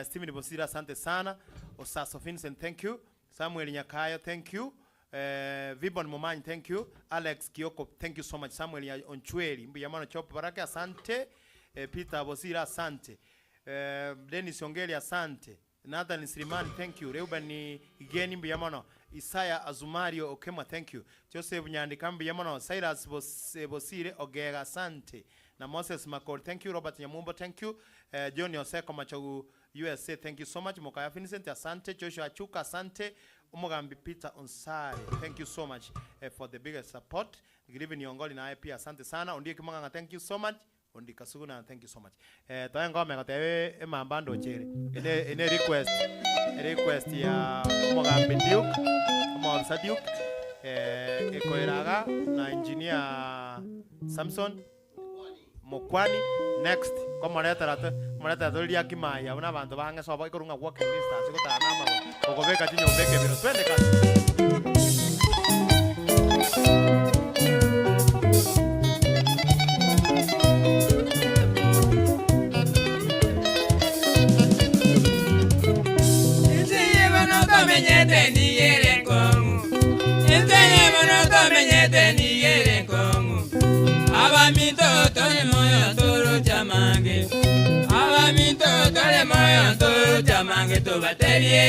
Stephen Bosire asante sana. Osaso Vincent thank you. Samuel Nyakayo thank you. Vibon Momanyi thank you. Alex Kioko thank you so much. Samuel Nya Onchweri mbuya mono. Chop Baraka asante. Peter Bosire asante. Dennis Ongeri asante. Nathan Sirimani thank you, Reuben Igeni mbuya mono, Isaya Azumario Okemwa thank you, Joseph Nyandika mbuya mono, Cyrus Bosire Ogega asante, na Moses Makori thank you, Robert Nyamumbo thank you, John Oseko Machogu USA thank you so much, Mokaya Vincent asante, Joshua Achuka asante, Omogambi Peter Onsare thank you so much for the biggest support, Griven Ongoli naye pia asante sana, Ondieki Mang'ang'a thank you so much, Ondi Kasuguna thank you so much. Eh, toe ngome gotebe emamba ndoche ere. Ene ene request request ya omogambi Duke, omoofisa Duke, eh, ekoera iga na engineer Samson Mokwani next komoretera to komoretera tore riaki maye abwo na abanto bang'e sobo ekorwa ng'a walking distance gotara na amagoro gokobeka chinyomba ekebiro. Twende kazi. Ense eye bono tomenyete nigo ere nkong'u, ense eye bono tomenyete nigo ere nkong'u. Abaminto tore moyo toroche amange, abaminto tore moyo toroche amange tobatebie.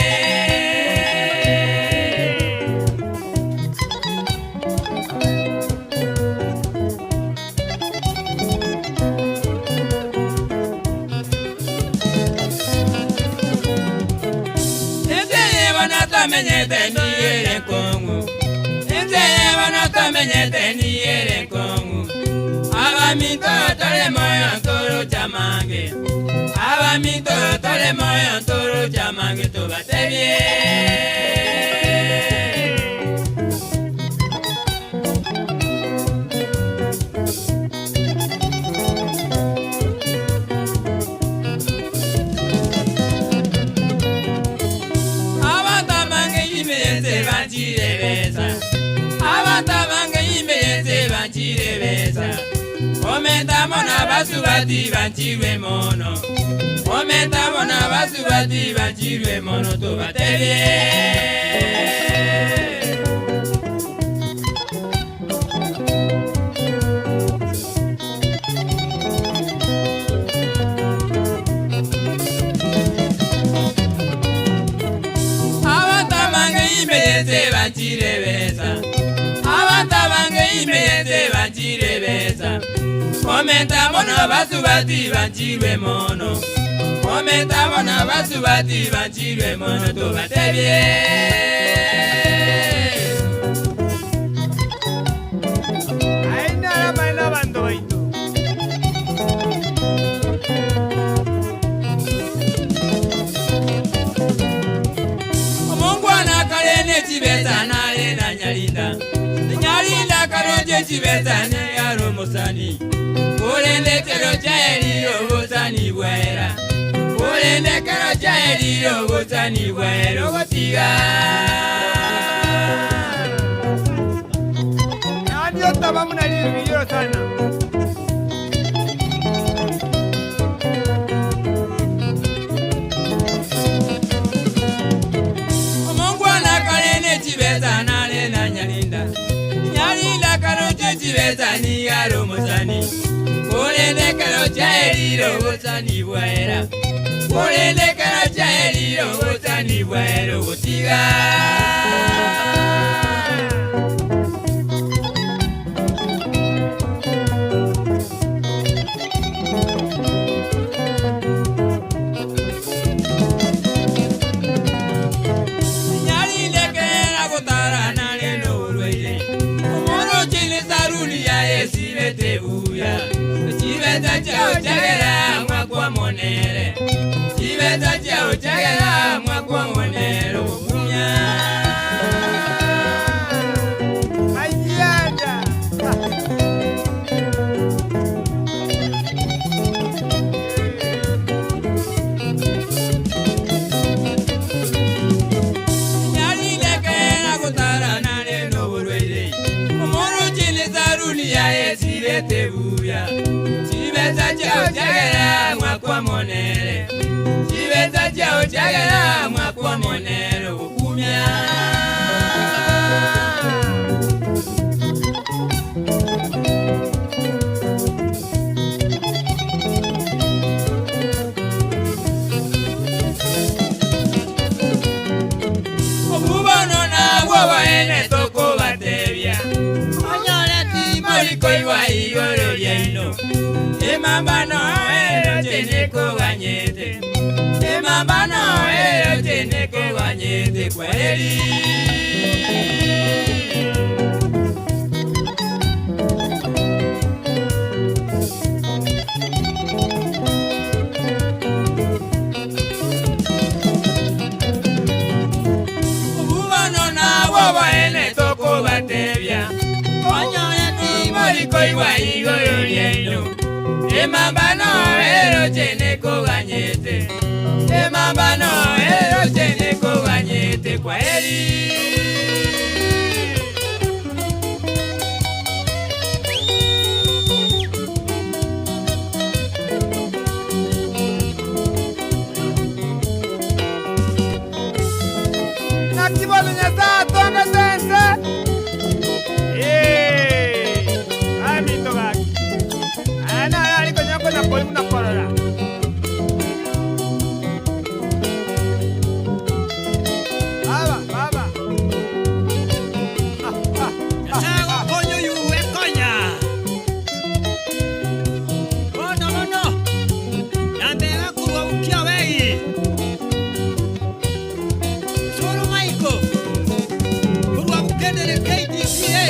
Ense eye bono tomenyete nigo ere nkong'u, ense eye bono tomenyete nigo ere nkong'u. Abaminto tore moyo ntoroche amange, abaminto tore moyo ntoroche amange tobatebie. Abanto abange ime y'ense banchire besa, abanto abange ime y'ense banchire besa, Komenta mono abasubati banchirwe mono, komenta mono abasubati banchirwe mono tobatebie. Abanto abange ime y'ense banchire besa, abanto abange ime y'ense banchire besa, komenta mono abasubati banchirwe mono, komenta mono abasubati banchirwe mono tobatebie. chibesa nigare omosani korende ekero chiaerire obosani bwaera korende ekero chiaerire obosani bwaera ogotiga. Yaani otaba buna ririgiro sana. Omongwana kare ne chibesa nare na nyarinda nyarinda karoche chibesa nigare omosani korende ekero chiaerire obosani bwaera korende ekero chiaerire obosani bwaera ogotiga. Nyarindekera gotara nare noborwaire omoroche ne saruni yaye sibete buya chibesa chiao chiagera mwakwa monere chibesa chiao chiagera mwakwa monere ogokumia. Ayianda. Nyarindekera gotara nare noborwaire omoroche ne saruni yaye sibete buya chibesa chiao chiagera mwakwa monere chibesa chiao chiagera mwakwa monere ogokumia. Obubono nabwo baene tokobatebia onyore timorikoigwa igoro riaino emambano ero tenekoganyete emambano ero tenekoganyete kwaheri. Obubono nabwo baene tokobatebia onyore timorikoigwa igoro riaino emambano ero tenekoganyete emambano ero tenekoganyete kwaheri. Naki bono Nyasaye atongete ense. Eh, aminto gaki. Aya naro ari konya konya kori buna korora. Baba, baba. Ah, ah, Nyasaye gokonya oyuwe konya. Bono bono, nambega korwa bukia begi. Soro Michael, korwa bukendere KDCA.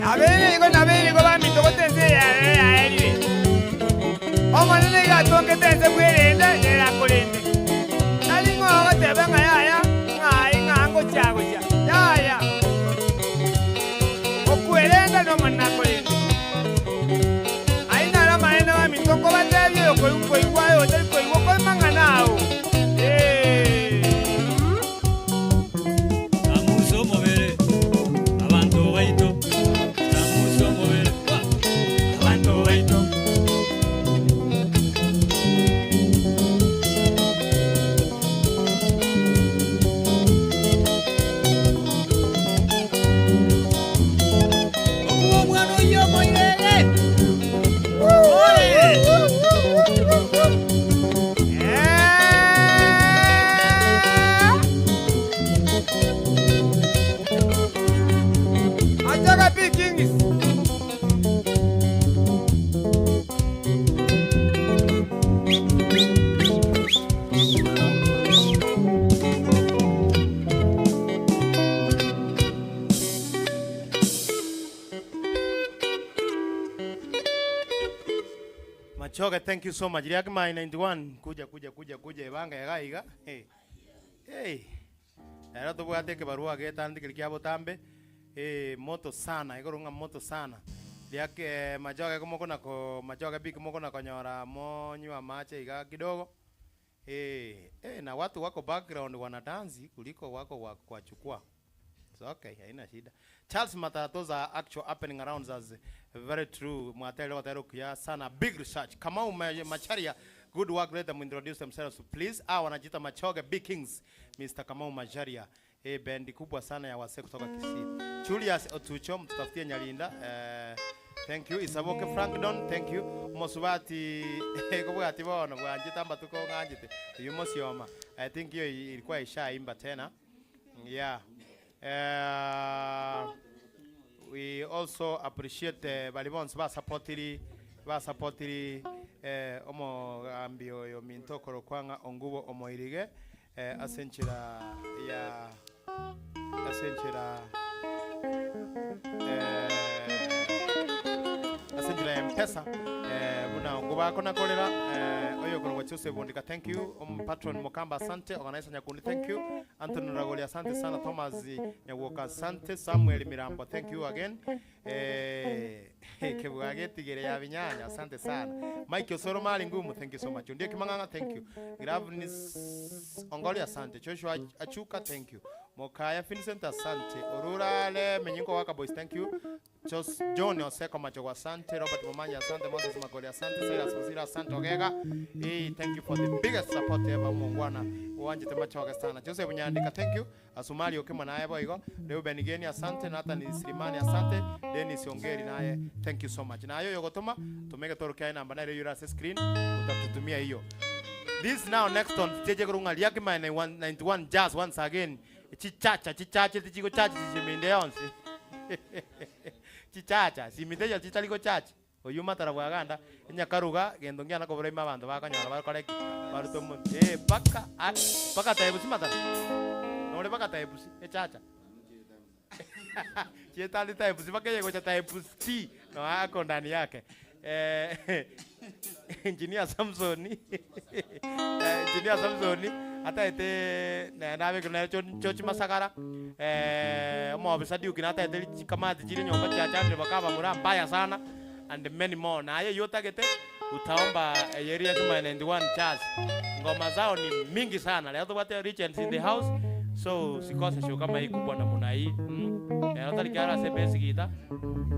Nabere igo nabere igo baminto gote ense yaerire. Omonene iga atongete ense bwerende nerakorende. Tari ng'o ogoteba ng'a yaya ng'ai ng'a ngochia gochia yaya. Okwerenda nomonene akorende. Ai naro amaene baminto nkobatebia oyo koigwa oyo otari koigwa koimang'ana ao. Eh. Samusa omobere, abanto baito. Samusa omobere, wa, abanto baito. Machoge thank you so much. Riak my 91 kuja kuja kuja kuja ebanga iga iga. Hey. Hey. Ero tobwate ekebarua getandikeri keria kia botambe eh moto sana igoro ng'a moto sana. Riak eh, Machoge komokona ko Machoge big mokona konyora monywe amache iga kidogo. Eh, eh, na watu wako background wanadansi kuliko wako wa, kwa jukwaa. It's okay, haina shida. Charles Matara, those are actual happening around us. Very true. Mwatele watero kuya sana. Big research. Kamau Macharia, good work. Let them introduce themselves please. Ah, wanajiita Machoge Big Kings. Mr. Kamau Macharia. Eh, bendi kubwa sana ya wasee kutoka Kisii. Julius Otucho, mtutafutie Nyalinda. Eh, thank you. Isaboke Frank Don, thank you. Mosubati, kobwati bono bwanjete ambatuko ng'anjete. Uyu mosioma. I think hiyo ilikuwa ishaimba tena. Yeah. We also appreciate bali bonsi basapotiri basapotiri eh, omogambi oyo minto korokwang'a ongubo omoirige eh, ase enchera ya ase enchera eh, ase enchera ya mpesa eh, buna ongubo akonakorera eh, oyo korogwa Joseph Bondika thank you um, patron Mokamba asante organizer Nyakundi thank you Anthony Ragoli asante sana Thomas Nyawoka asante Samuel Mirambo thank you again eh Kebwa getigere ya binyanya asante sana Mike Osoro mali ngumu thank you so much Ndiye Kimang'ang'a thank you Gravnis Ongoli asante Joshua Achuka thank you Mokaya Vincent asante Orurale Menyinko Waka Boys thank you Jos John Oseko Machogo asante Robert Momanya asante Moses Magoli asante Silas Mzira asante Ogega hey, thank you for the biggest support ever mungwana wanjete machoge sana Joseph Nyandika thank you Asumali Okema naye boigo Reuben Geni asante Nathan Silimani asante Dennis Ongeri naye thank you so much na ayo yogotoma tumege torokia namba nayo yura ase screen utatutumia hiyo This now next on stage kurunga liaki my 91 jazz once again chichacha chichache tichiko chacha chichiminde yonsi chichacha simiteja chitariko chacha oyu matara bwaganda enyakaruga gento ngiana kobora ime abanto bakonyora bakore ki barute omonto eh paka paka taibusi matara nore paka taibusi echacha chietandi taibusi paka eyegocha taibusi no ako ndani yake eh, engineer Samson eh, engineer Samson ataete nabekire nere chochi masagara eh, omobisa Duke nataete chikamati chire nyomba chiachandire bakaba mura mbaya sana and many more na aye yotagete utaomba area kama 91 Jazz ngoma zao ni mingi sana leo tubate Regents in the house so sikose show kama hii kubwa namna hii mm. eh, otarikiara ase basic gita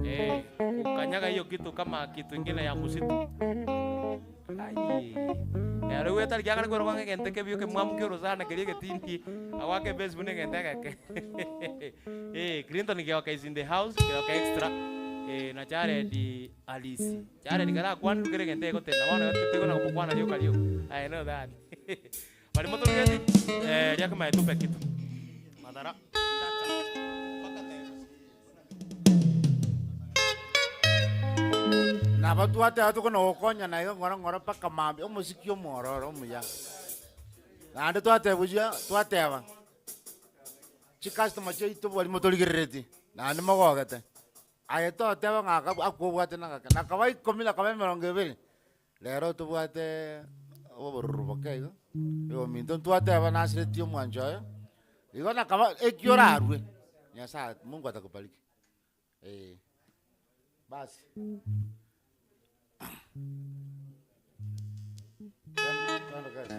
eh, kukanyaga hiyo kitu kama kitu ingine ya msitu ai eh, riu etarikiagare kwerwa ng'egente kebio kemwamu kiorosana keria egetindi agwake base buna egente egeke eh, Clinton Kioka is in the house Kioka extra eh, na Jared Alice Jared kara kwandu kere egente egotenda bono tegona gokwana rioka rioka I know that bari motorugeti eh, riakemae tupe kitu madara Nabo twateba tokona gokonya na igo ng'ora ng'ora mpaka mambia omosiki omwororo omuya. Naende twatebusia twateba chicustomer chiaito bari motorigerereti naende mogogete. Aye toteba ng'a aka akobwate na gake nakaba ikomi nakaba emerongo ebere, rero tobwate obororo boke igo, igo minto ntwateba nasiretie omwancho oyo, igo nakaba eki orarwe, Nyasaye Mungu atakubariki eh. Basi. Twende kazi.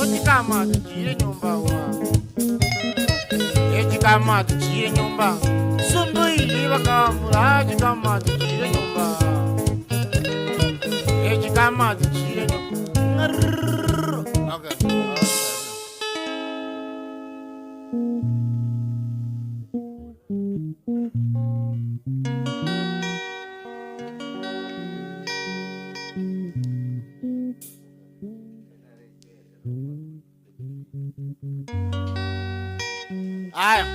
Ochikama tuchire nyumba wa Echikama tuchire nyumba Sundu bakamura chikama tuchire nyumba Echikama tuchire nyumba Okay. Aya.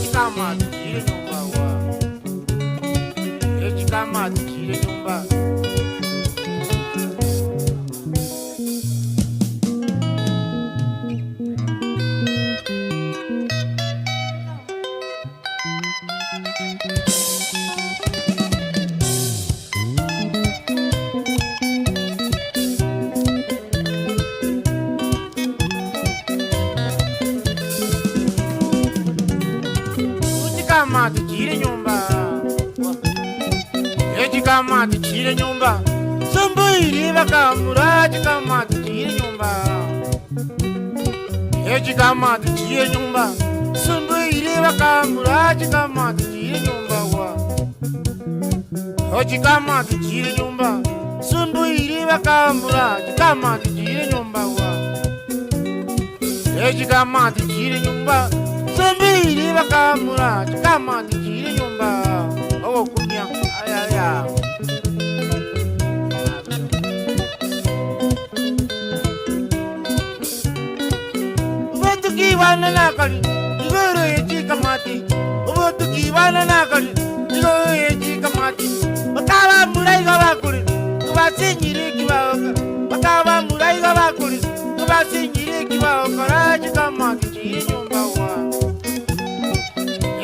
Chikama tuchire nyumba wa. Chikama tuchire nyumba. Chikama tuchire nyumba. Chikama tuchire nyumba. Sumbuiri bakamura chikama tuchire nyumba. Chikama tuchire nyumba. Sumbuiri bakamura chikama tuchire nyumba wa. Chikama tuchire nyumba. Sumbuiri bakamura chikama tuchire nyumba wa. Chikama tuchire nyumba. Sumbuiri bakamura chikama tuchire nyumba. Ogokumia aya aya. Obotuki bwana nakali igoro yechikamati. Obotuki bwana nakali igoro yechikamati. Bakaba muraiga bakuri kubasinyire kibaoka. Bakaba muraiga bakuri kubasinyire kibaoka. Rachikamati chire nyumba wa.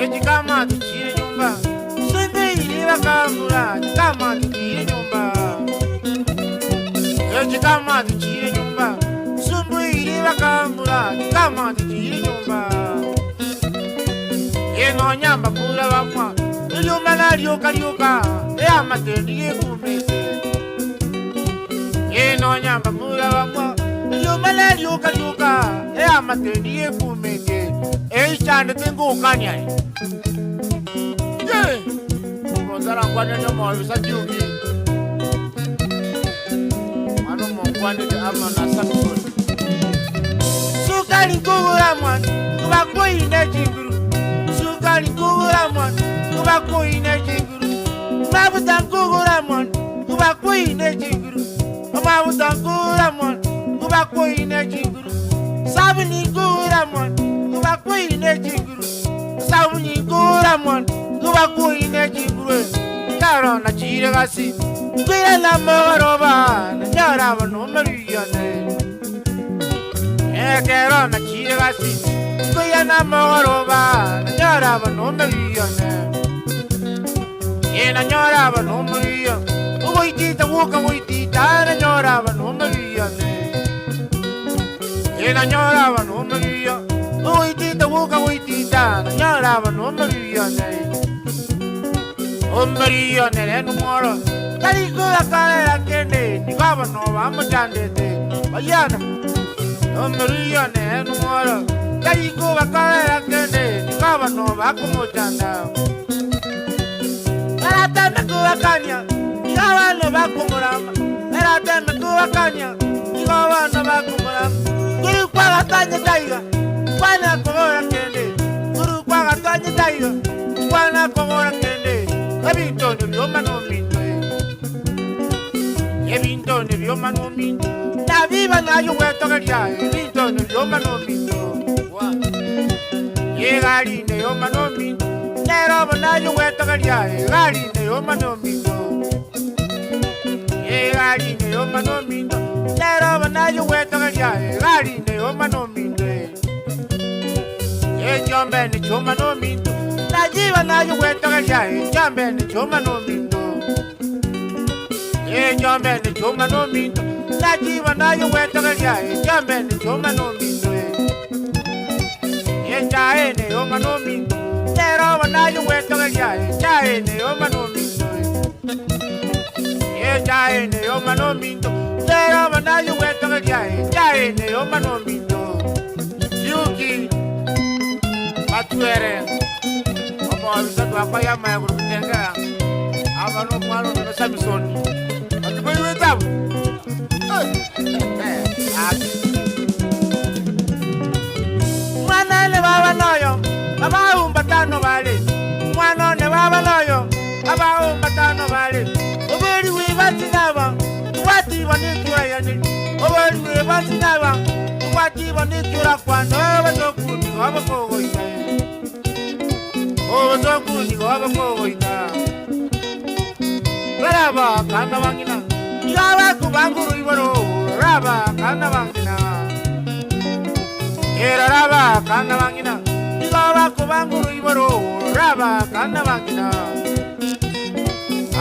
Yechikamati chire nyumba. Sumbuiri bakamura chikamati chire nyumba. Yechikamati chire nyumba. Sumbuiri bakamura chikamati chire nyumba. Eno nyamba kula bamwa. Ilyuma nalyoka lyoka. Eyamatendi yekumete. Eno nyamba kula bamwa. Ilyuma nalyoka lyoka. Eyamatendi yekumete. Eichande tengukanya. Ye. Omonzara ngwane nyomo bisa jugi. Mano mongwane de ama na Samson. Sukali nkugura mwana. Kuba kuine chinguru. Sukali nkugura mwana. Kuba kuine chinguru. Mabuta nkugura mwana. Kuba kuine chinguru. Mabuta nkugura mwana. Kuba kuine chinguru. Sabuni nkugura mwana. Kuba kuine chinguru. Sabuni nkugura mwana. Kuba kuine chinguru. Karo na chire gasi. Ngwira na moroba. Na nyara bano mariyane. Ekero na chire gasi. Ngwira na moroba. Na nyara bano mariyane. Ena nyora bano mariyane. Ugoitita wuka goitita na nyora bano mariyane. Ena nyora bano mariyane. Ugoitita wuka goitita na nyora bano mariyane. Omariyane renu moro. Kariko akalera kende nigaba no bamutandete. Bayana. Omariyane renu moro. Kariko akalera kende nigaba no bakumutanda. Barateme kuwakanya nigaba no bakumurama. Barateme kuwakanya nigaba no bakumurama. Guru kwa gatanya taiga. Kwana kobora kende. Guru kwa gatanya taiga. Kwana kobora kende. Ebinto ne byoma no minto. Ebinto ne byoma no minto. Nabiba nayo wetogeria. Ebinto ne byoma no minto. Wa. Yegali ne yoma no minto. Nero nayo wetogeria. Yegali ne yoma no minto. Yegali ne yoma no minto. Nero nayo wetogeria. Yegali ne yoma no minto. Ejombe ni choma no minto. Najiba nayo wetogeria. Ejombe ni choma no minto. Ejombe ni choma no minto. Najiba nayo wetogeria. Ejombe ni choma no minto. Echae ne yoma no minto. Nero nayo wetogeria. Echae ne yoma no minto. Echae ne yoma no minto. Nero nayo wetogeria. Echae ne yoma no minto. Yuki Matuere. Omo abisa twakwa yama ya kurutengera. Aba no mwalo no Samson. Atibayiwe tabu. Eh. nikiurairaneri oborue bonsi naba tobwati bo nikiurakwana obosoku nigo bokogoita obosoku nigo bokogoita raba kana bang'ina iga bakubanguru iboro raba kana bang'ina era raba kana bang'ina iga bakubanguru iboro raba kana bang'ina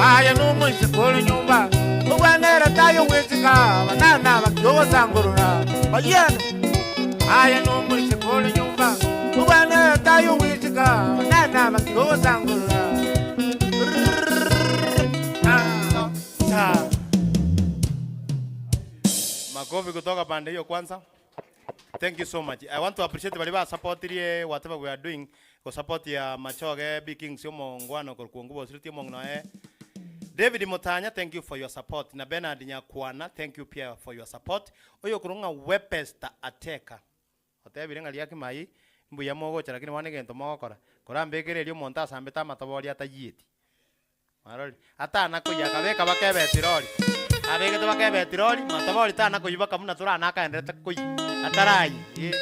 aya nomoisekolo nyumba obwanera tayo wesika banana bakyogosangurura bayena aya nomoisekolo nyumba obwanera tayo wesika banana bakyogosangurura Makofi kutoka pande hiyo kwanza. Thank you so much. I want to appreciate bali ba supportirie whatever we are doing. Ko support ya Machoge Big Kings omongwano korkuongu bosiriti omong'ina eh. David Mutanya, thank you for your support. Na Bernard Nyakwana, thank you pia for your support. Oyo kurunga Webster Ateka. Otebire ng'a riaki mai mbuya mogocha lakini bono egento mogokora. Korambekereria omonto asambete amatobori atayieti. Marori. Atana koyia akabeka baka ebetirori. Abegete baka ebetirori, matobori tana koyia baka buna torana akaenderete koyia. Atarayi. Eh.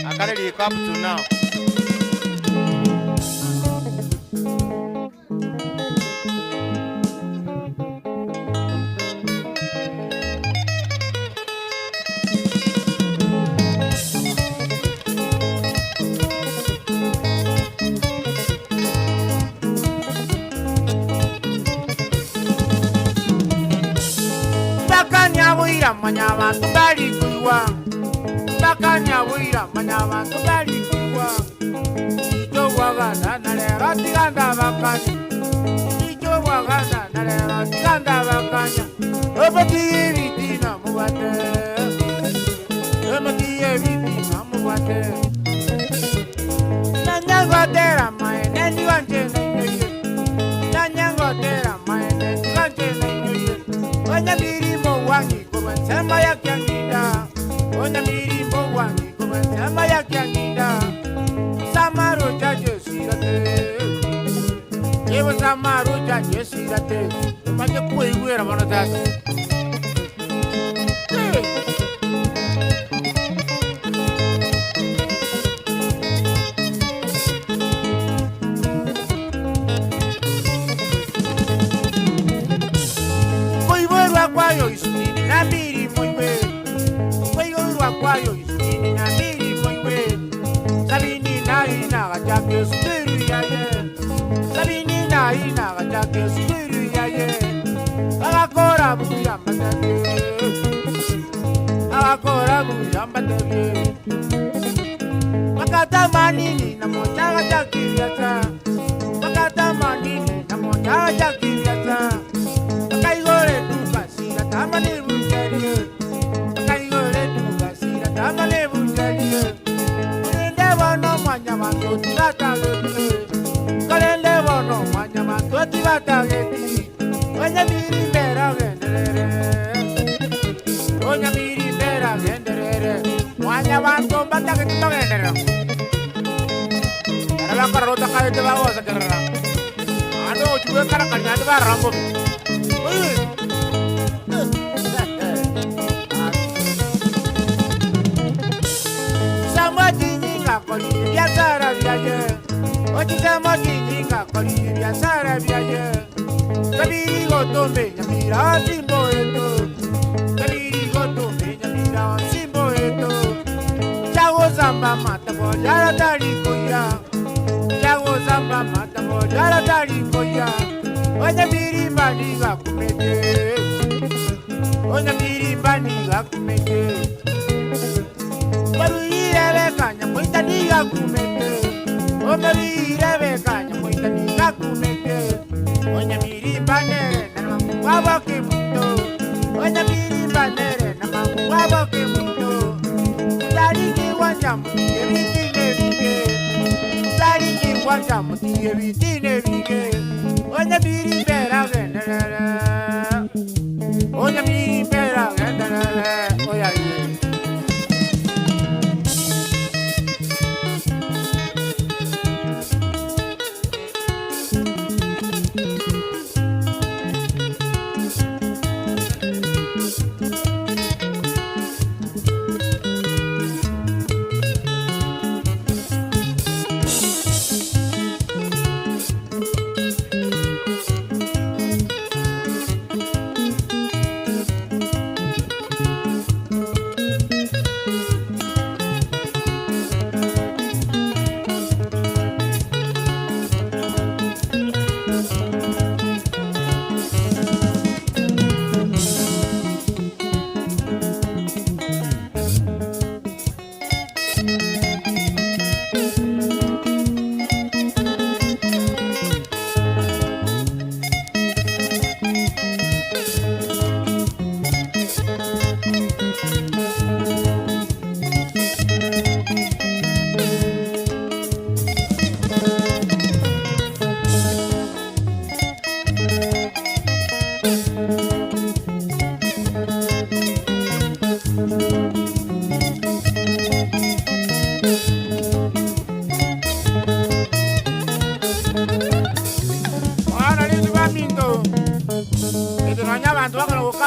Akare riko up to now. Mbakania bwira manya abantu bari kuigwa Mbakania bwira manya abantu bari kuigwa Icho bwagana na lero tiganda bakanya Icho bwagana na lero tiganda bakanya Obatiye bitina mubate Obatiye bitina mubate Nanyangotera maene ndiwanje na Nanyangotera maene ndiwanje na Onyamirimo wangi kubensema ya kyangida Onyamirimo wangi kubensema ya kyangida Samaro cha jesirate Yevo samaro cha jesirate Manje kuigwera mono tasi Koiborwa kwayo isitini na mbili moiwe Koiborwa kwayo isitini na mbili moiwe Sabini na ina gachake sukuru yaye Sabini na ina gachake sukuru yaye Agakora buya mbatabye Agakora buya mbatabye Makata manini na mochaga chakiriata Makata manini na mochaga chakiriata Akaigore duka sira tamane bujarie Akaigore duka sira tamane bujarie Kalende bono mwanya bantu tibatageti Kalende bono mwanya bantu tibatageti Onya miri mbera genderere Onya miri mbera genderere Mwanya bantu mbatageti bagenderera Arabakora rotakaete bagosekerera Ando ochuwe karakani ando barambo. Samajinga koli biashara byaye. Ochisamajinga koli biashara byaye. Kabiri gotombe nyamira simbo eto. Kabiri gotombe nyamira simbo eto. Chago samba mata boyara tari koya. Chago samba mata boyara tari koya. Onyamirimba niga kumete. Onyamirimba niga kumete. Baruire bekanya mwita niga kumete. Omarire bekanya mwita niga kumete. Onyamirimba nere na mangu waboke muto. Onyamirimba nere na mangu waboke muto. Tariki wanja mutiye bitine bige. Tariki wanja mutiye bitine bige. Onyamirimba genderere. Onyamirimba genderere. Oya ye.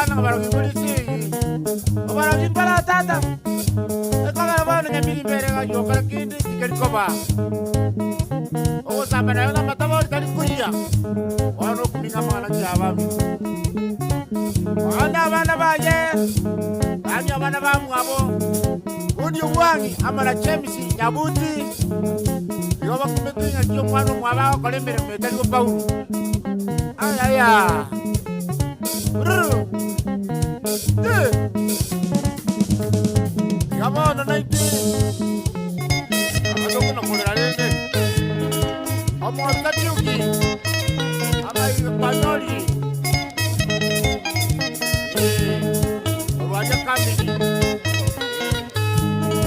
Bagokwana ng'a barobwo igoro esegi. Obarobia mbara tata. Ekogera bono nyamirimba ere iga yokora kende tikeri koba. Ogosamba naye na amatabori tari koyia. Bono okuming'a amang'ana kiabami. Bono abana baye, yaani abana bamwabo, Undi Obwangi amo na James Nyabuti, igo bakumete ng'aki omwana omwabo agokora emeremo etari gofaulu. Ayaya. Ruru. Eh. Iga bono naintwe abatokona rende omwota Dioki amaiga kwanyori Eh, orwaria kamini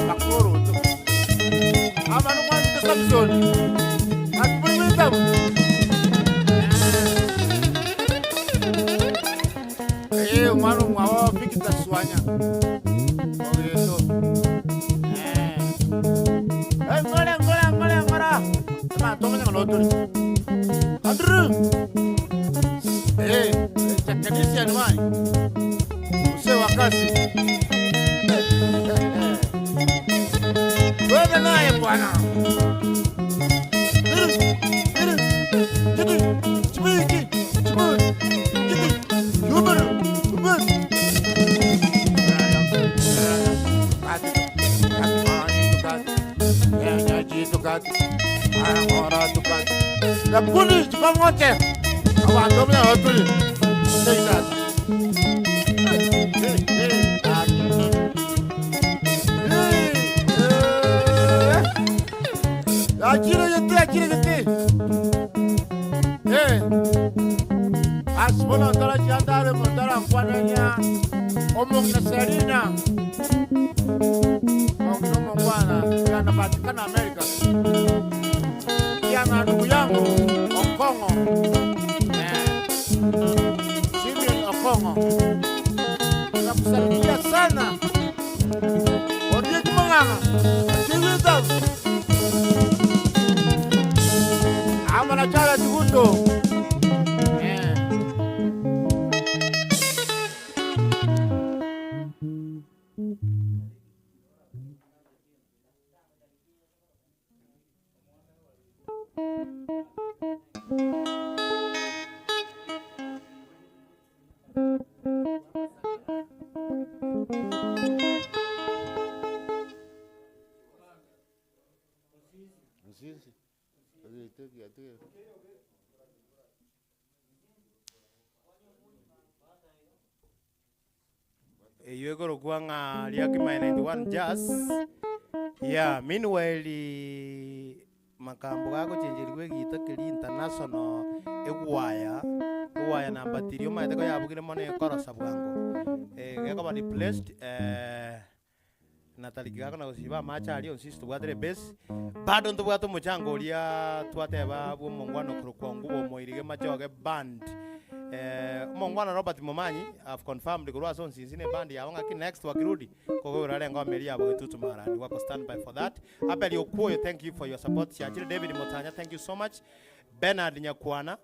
bakoroto abana omwanchete Samsoni akibori bw'etabu Eh, omwana omwabo Victor Swanya ogeto Eh. Eh, ngore ngore ngore ngora abanto omanye ng'a notori Andrew Eh, technician wani mzee wa kazi Twende naye bwana. Lakini tukamwote abantu mna watuli. Say that. Hey, hey, Akire yete, akire yete. Eh. Asibona ntara chiandare montara nkwananya. Omongina Serena. Omongina omongwana yanapatikana Amerika. Pia na ndugu yangu Okongo. Eh. Simeon Okongo. Nakusalimia sana. Odieki mong'ang'a. Chiwita. Amana chala chigundo. Eh. Eyio ekorokwa ng'a Riakima 91 Jazz. Yeah, meanwhile makambo gagochencherigwa egita keria international egwaya, egwaya namba tiri omanyete koyabugire mono ekorosa bwango. Gekoba replaced na tariki gakona gosiba amache aria onsi ase tobwatire ebase, bado ntobwate omochango oria twateba bwa omongwana okorokwa Ngubo Omoirige Machoge Band. Omongwana Robert Momanyi have confirmed korwa ase onsi inse na eband yabo ng'aki next wakirudi kogoigora are engoma eria yabo Getutu Marani wako stand by for that. Abel Okuoyo thank you for your support. Chiachire David Motanya thank you so much. Bernard Nyakwana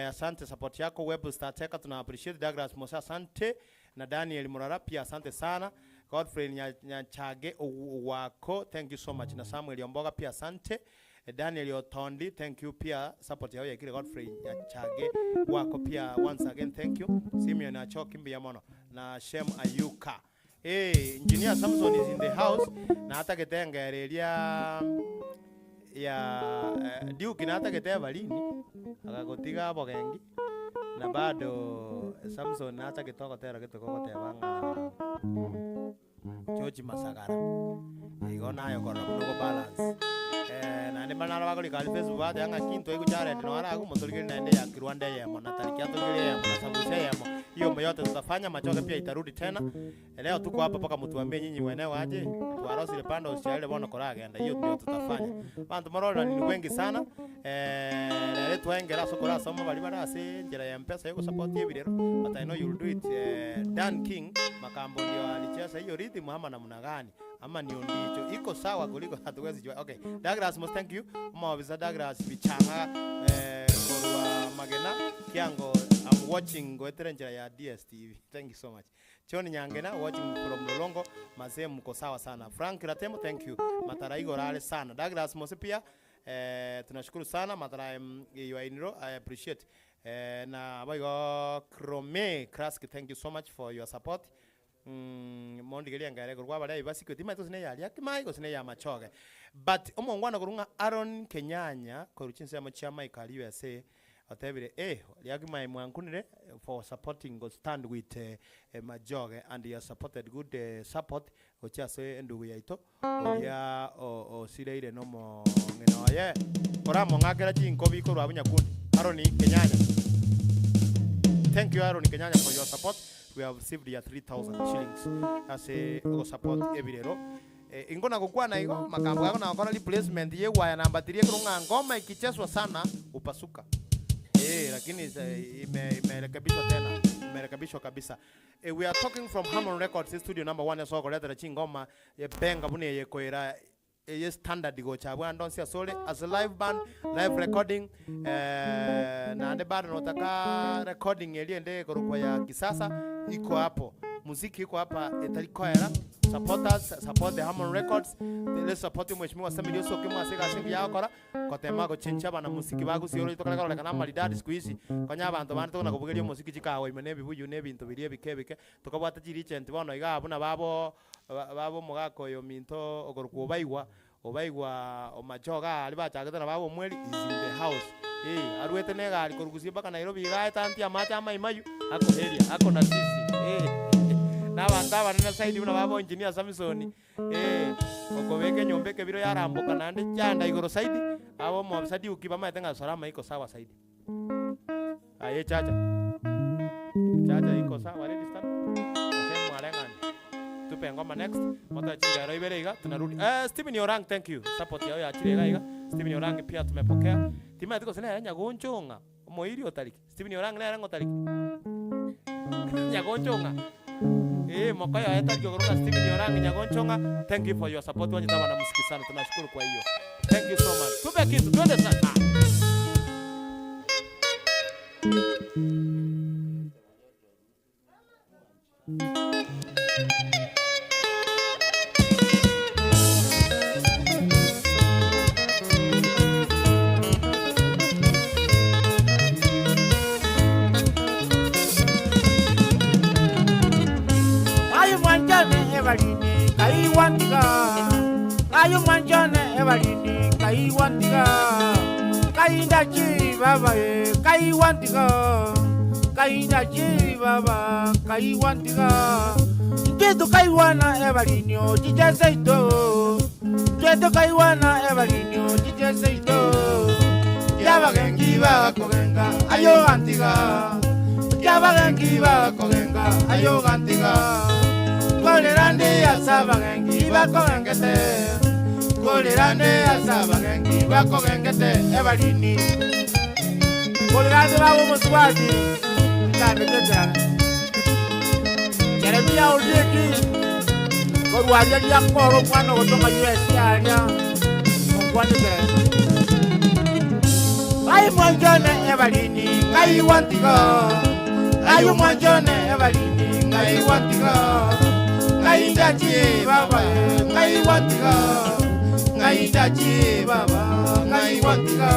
asante support yako. Webster Teka tuna appreciate. Douglas Mose asante. Na Daniel Murara pia asante sana. Godfrey Nyachage Owako thank you so much. Na Samuel Omboga pia asante. Daniel Otondi thank you pia support yao yaikire. Godfrey Nyachage wako pia once again thank you. Simeon Achoki mbuya mono. Na Shem Ayuka. Hey, Engineer Samson is in the house na atagete engero eria ya Duke na atagete Evalini akagotiga abogengi na bado Samson natagete ogotera gete gogoteba ng'a George Masagara igo naye okorora buna ogobalance. Naende mbare naro bakorika aria Facebook bagoteba ng'a kinto ego Jared noo aragwe motorigererie naende ya Kirwanda eyemo na tariki atorigererie eyemo na Sabusia eyemo, hiyo yote tutafanya Machoge pia itarudi tena. Leo tuko hapa mpaka mtuambie nyinyi wenyewe aje twarosire pande osiarire bono koragenda hiyo ndio tutafanya. Abanto mororerani ni wengi sana rero twaengera ase okorasoma baria bare ase enchera ya mpesa ya ogosupport ebirero but I know you'll do it Dan King Makambo ndio alicheza hiyo rhythm ama namna gani ama ni ondicho iko sawa kuliko hatuwezi jua. Okay, Douglas most thank you omobisa Douglas Bichang'a korwa Magena kiango. I'm watching goetera enchera ya DSTV. Thank you so much. John Nyangena watching from Lolongo, mazee mko sawa sana. Frank Ratemo thank you. Matara igoro are sana. Douglas Mose pia eh, tunashukuru sana Matara you are in ro, I appreciate. Eh, na boigo Krome Krask thank you so much for your support. Mm, mondigeria ngare korwa baria ibasiko timanyeti gose neya Riakimai gose neya Machoge. But omongwana korwa ng'a Aaron Kenyanya korwa chinsemo chia Michael USA otebire eh Riakimai mwankunire for supporting go stand with Majoge and he has supported good support gochia ase endugu yaito oria osireire nomong'ina oye koramong'akera chinkobi korwa abwo nyakundi Aaron Kenyanya Thank you Aaron Kenyanya for your support we have received your 3000 shillings ase ogosupport ebirero Eh, ingo nagokwana igo makambo gako nagokora replacement yegwaya namba tirie ekero ng'a ngoma ikicheswa sana upasuka eh, lakini ime imerekebishwa tena imerekebishwa kabisa eh, we are talking from Harmon Records studio number one ase okoretera chingoma ebenga buna eye ekoira eye standard gocha abwo ande onsi asore as a live band live recording eh, naende bado notaka recording eria ende ekorokwa ya kisasa iko hapo muziki iko hapa etari koera support us support the Harmon Records let's support mheshimiwa Sammy Oso kimwe ase egasi engiya agokora Gotema gochenchia abanamosiki ba gusii oroche tokare kororekana amaridadi siku hizi, konya abanto bande tokona kobugeria omosiki chikawa ime na ebibuyu na ebinto biria ebike ebike, tokabwate chiregent bono igaa buna babo babo omogaka oyo ominto okorokwa Obaigwa, Obaigwa omachoge aria bachagete na baba Omweri is in the house eh, arwete na egari korwa gusii mpaka Nairobi igaa aetantie amache amaimayu, ako area, ako na sisi eh, na abanto abanene zaidi buna babo Engineer Samson. Ee, okobeka enyomba ekebiro yaramboka naende chianda igoro zaidi, aba omobisa diuki bamaete ng'a salama iko sawa zaidi. Aye chacha, chacha iko sawa ready stand gose mwareng'ani tupe engoma next motoe chingero ibere iga tunarudi. Eh, Stephen Orang thank you support yao yachire iga iga Stephen Orang pia tumepokea timanyeti gose nere nyagonchong'a omoiri otariki Stephen Orang nere ng'o otariki Nyagonchong'a Eeh mokoyo oye tariki okorwa ng'a Stephen Orang Nyagonchong'a thank you for your support wanchete abana musiki sana tunashukuru kwa hiyo thank you so much tupe kitu twende sasa. Aye mwanchane ebarindi kaiwantiga Aye mwanchane ebarindi kaiwantiga Kaindachi baba e kaiwantiga Kaindachi baba kaiwantiga Intwe tokaiwana ebarindi ochiche seito Intwe tokaiwana ebarindi ochiche seito Kiabagenki bakogenga aye ogantiga Kiabagenki bakogenga aye ogantiga Nkorera nde ase abagenki bakogengete Nkorera nde ase abagenki bakogengete ebarini Nkorera nde baba omosubati ntambete ekerage Jeremia Ondieki korwa aria riakora omwana ogotoka US aria Monkwane ekerage Aye mwanchone ebarini ng'aigwa ntigo Aye mwanchone ebarini ng'aigwa ntigo Ng'ai ndachie baba ng'aigwa ntigo Ng'ai ndachie baba ng'aigwa ntigo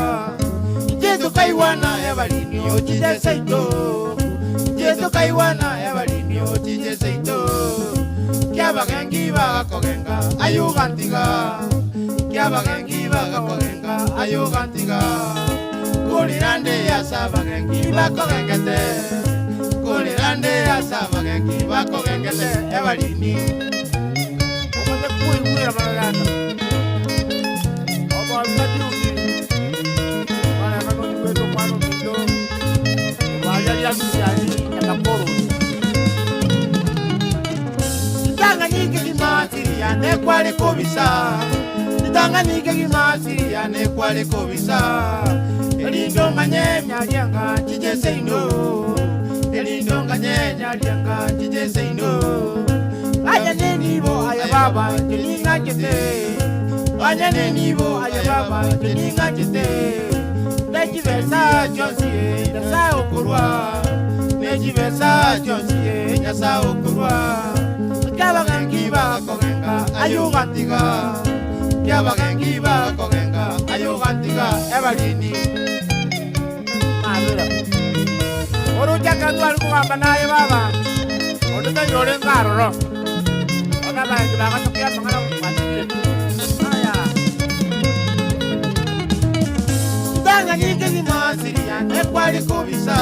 Inche tokaigwana ebarini ochiche seito Inche tokaigwana ebarini ochiche seito Kiabagenki bagakogenga aye ogantiga Kiabagenki bagakogenga aye ogantiga Nkorera nde ase abagenki bakogengete Nkorera nde ase abagenki bakogengete ebarini. Omanye koigwera amaganda Omoruka Daudi barenge nonyigwete omwana ominto korwa aria riarusia nyamakoro. Ritang'ani kegima asiri yane kware kobisa, ritang'ani kegima asiri yane kware kobisa, erinde ong'anye nyaria nchiche seino, erinde ong'anye nyaria nchiche seino. Aye nenibo aye baba inche ning'anchete, aye nenibo aye baba inche ning'anchete. Nechibesa chionsi Nyasaye okorwa, nechibesa chionsi Nyasaye okorwa. Kiabagenki bakogenga ayogantiga, kiabagenki bakogenga ayogantiga ebarini. Mabera. Orochaka twari kogamba naye baba, onde taiyo orenge aroro. Bono abagenki bagatokia amang'ana batigire. Aya. Ritang'ani kegima siriane kwari kobisa,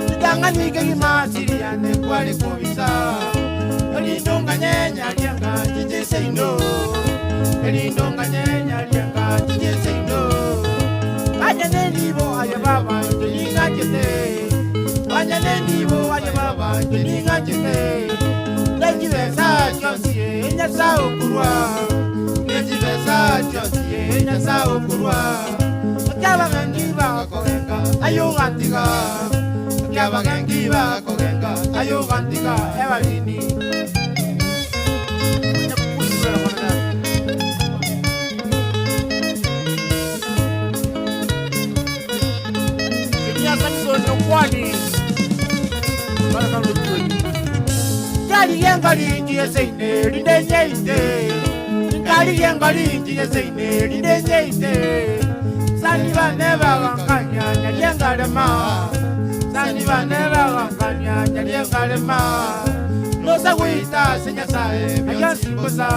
ritang'ani kegima siriane kwari kobisa. Erinde onganyenya rianga chichese indo, erinde onganyenya rianga chichese indo. Banyane nibo aye baba inche ning'achete, banyane nibo aye baba inche ning'achete. Nechibesa chionsi eh, Nyasaye okorwa, nechibesa chionsi eh, Nyasaye okorwa. Kiabagenki bakogenga ayogantiga, kiabagenki bakogenga ayogantiga ebarini. Nkarigia ringi eseine rinde nyeite, nkarigia ringi eseine rinde nyeite. Sani bane bagankanya nyarie ngarema, sani bane bagankanya nyarie ngarema. Nosa gweita ase Nyasaye ayonsimbosa,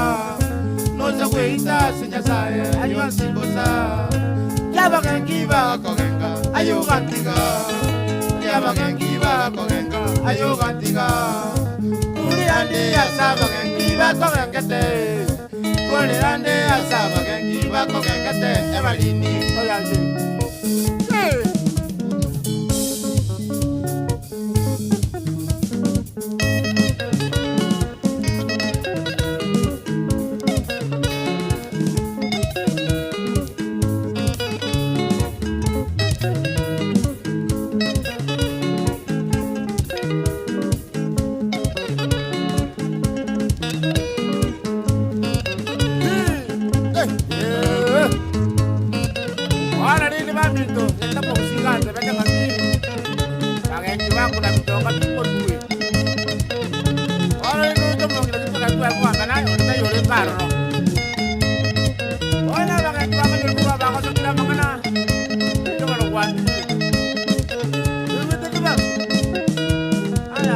nosa gweita ase Nyasaye ayonsimbosa. Kiabagenki bakogenga ayogantiga, kiabagenki bakogenga ayogantiga. Kurerande ase abagenki bakogengete, kurerande ase abagenki bakogengete ebarini oyaye. Hey! Bono rende baminto, genda mogosigate beke ng'aki bagenki bakona bitonga bimotwe. Bono rende oche omong'ina timotari tware kogamba naye, onde taiyo orenge aroro. Bono abagenki bakonyora korwa bagosokire amang'ana, inche bono gwantigire. Oigwete ki baba? Aya.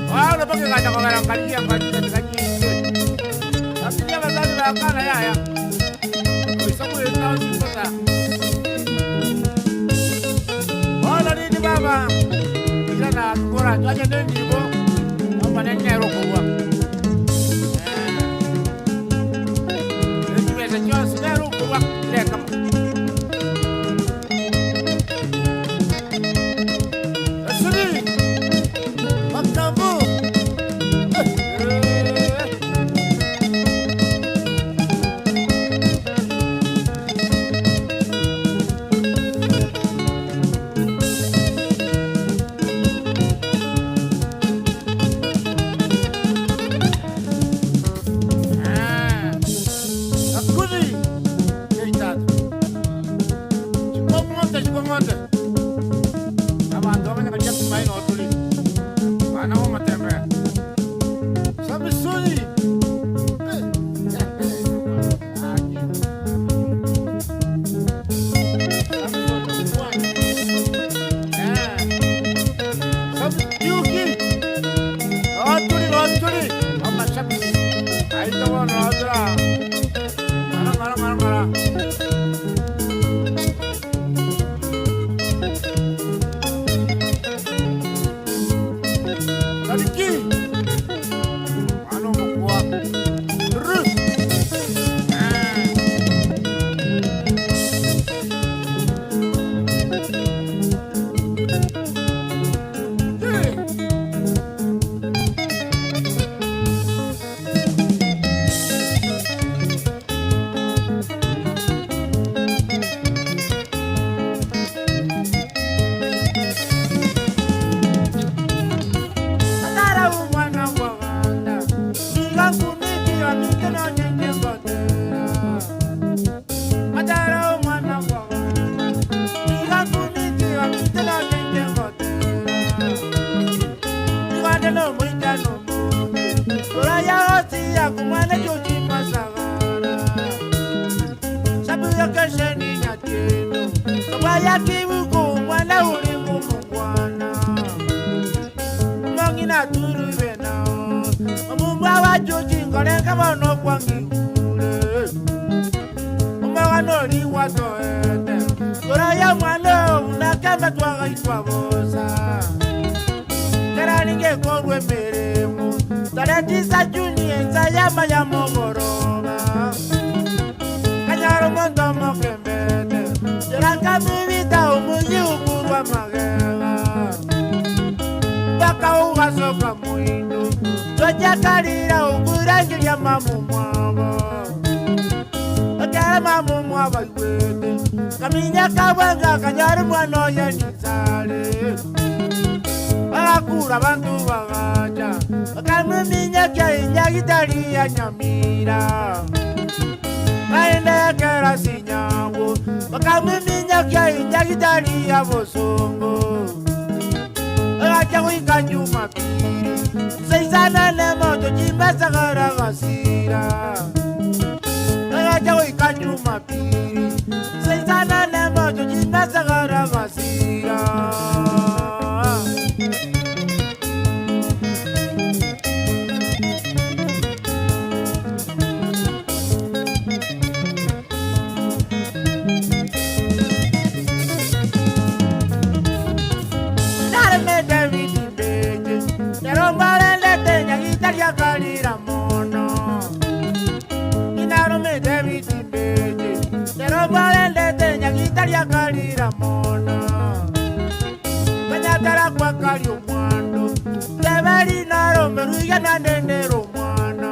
Bono mpaka egacha kogera nkarigia nkarigia tiga nyinche. Lakini abasacha bakana yaya, oise goeta osimbosa. Bono rende baba, irana kora twanye nendibo, Omonene nere okorua. Eh, echibesa chionsi nere okorua kera ekemo. Esiri, makambu, eh, ya kibuku mwana uri ngumukwana Omong'ina aturubena Omumbwa wachuchi nkorenga bono kwangigure Omogano ori gwatoete Koraya mwana buna kembe twagaitwa bosa Keraringe korwa emeremo Tarehe tisa Juni ensa yama ya mogoroba Kanyara omonto omokembete Chera nkamibita omoyi okurwa magega Mpaka ugasoka moino Tochakarira okurangeria mamu mwabo Ekere mamu mwabo aigwete Kaminya kabwenga kanyara omwana oye nisare Bagakura bantu bagacha Bakamuminyakia inyagitari ya Nyamira Baendekera sinyawo Bakamuminyakia inyagitari ya Bosongo Bagacha goika Jumapili Seisana nemoto chimbesagara gasira Bagacha goika Jumapili Seisana nemoto chimbesagara gasira Nyagitarya kalira mono Inarumete bitimbeje Nerombarendete nyagitarya kalira mono Kanyatara kwa kali omwando Teberi narume ruya nanenera omwana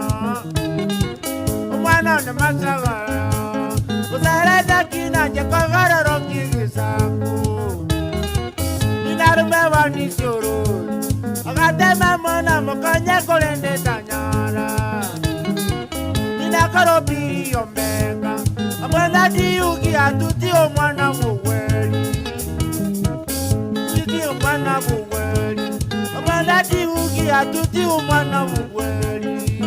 Omwana one masagara Usareta kinanje kogororo kigisaku Inarume wanisioro Agatema mona mokonye kolende tanyara Inakorobiri omeka Omwana diyugi atuti omwana muweri Tuti omwana muweri Omwana diyugi atuti omwana muweri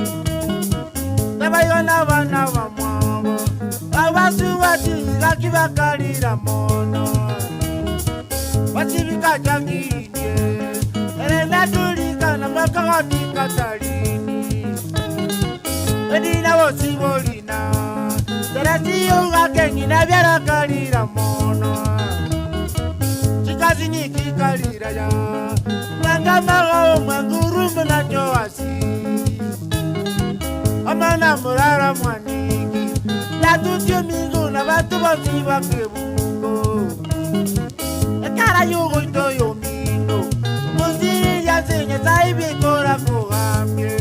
Tabayona bana bamwabo Abasuwati gakibakalira mono Basibika janginie Elena tulika na makagati katalini Edina bosibolina Terasiyo gakengina byarakalira mono Chikazi nyikikalira ya Mwanga mago mwangurumu na joasi Omwana murara mwaniki Yatutyo mingu na batu bosi bakebuko Ekara yugo ito yomino Musiri yansinye saibikora kugambye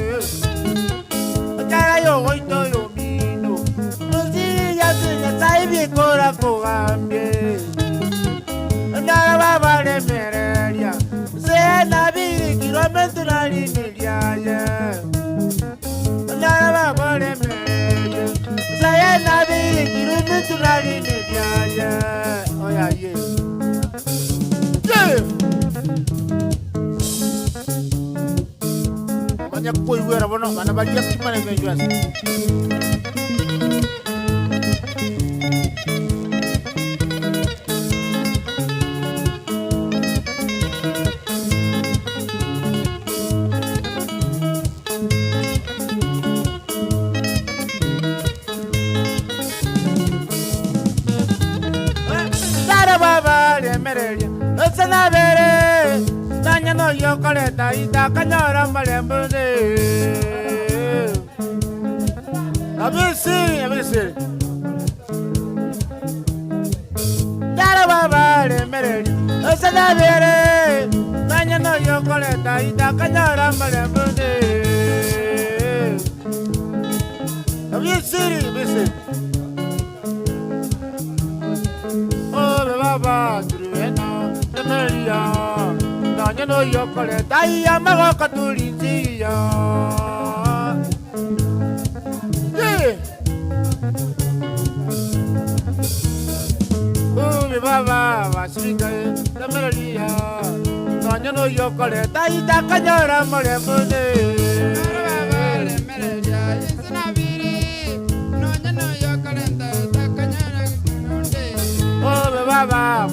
Ekara yugo ito yomino Musiri yansinye saibikora kugambye Ndara babaremereria Sena birikirwa mentu nalinilyaye Ndara babaremereria Sena birikirwa mentu nalinilyaye Oya ye Yeah! Manya kuiwera bono bana balia kimana ngenjwasi Dara baba lemereria Osana bere Nanya no yokoreta itakanyora malembuze Abisi abisi Dara baba lemereria Osana bere Nanya no yokoreta itakanyora malembuze Abisi abisi Obe baba turuena temeria Nanya no yokoreta iya magoka tulinziya Yeah. Obe baba basirika temeria Nanya no yokoreta itakanyora malembuze Obe baba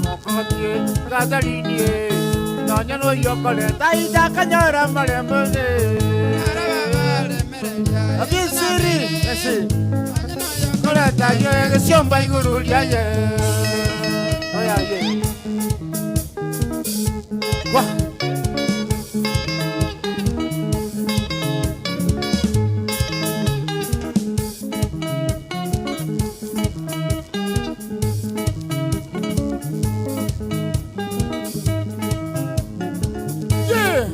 Kasarini nonya noyo okoreta aida akanyora amarembo Abisiri ese koreta yo egesiomba igoro riaye oyaye Wah. Yeah.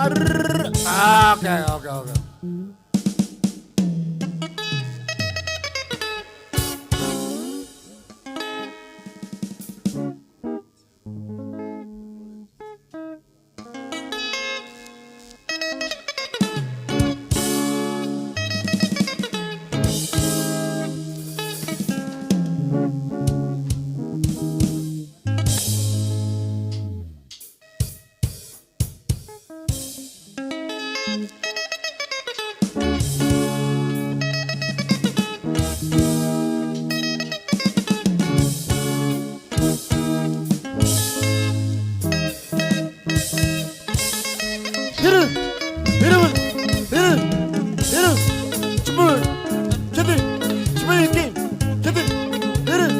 Ah, okay, okay, okay. Yürü! Yürü! Yürü! Yürü! Çıpır! Çıpır! Çıpır iki! Çıpır! Yürü!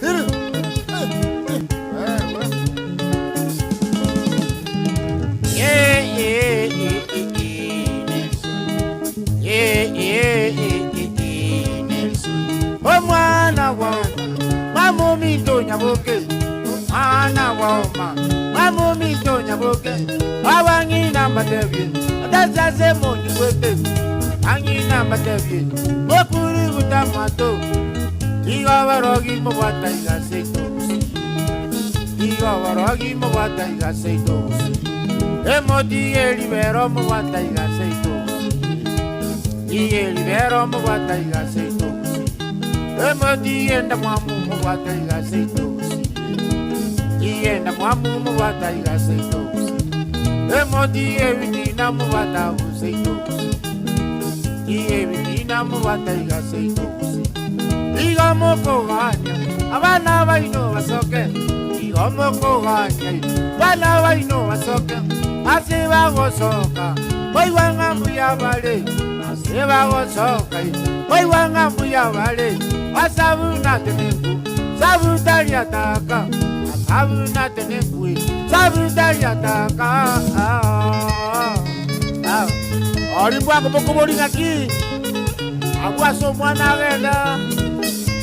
Yürü! Omwana wa mama ominto nyaboke omwana wa oma mama ominto nyaboke abang'ina mbatebie atasase monyiwete ang'ina mbatebie mokuri gutamato igo barogi mobwata igaseito igo barogi mobwata igaseito emotige libero mobwata igaseito iye libero mobwata igaseito emotige ndamwamu mobwata igaseito iye ndamwamu mobwata igaseito emotige bitina mobwata buseito iye bitina mobwata igaseito igo mokogania abana baino basoke igo mokogania bana baino basoke ase bagosoka boiwanga mbuya bale ase bagosoka boiwanga mbuya bale asabuna tenengu sabutaliataka asabuna tenengu sabutaliataka ori bwako bokobori ng'aki agwase omwana agenda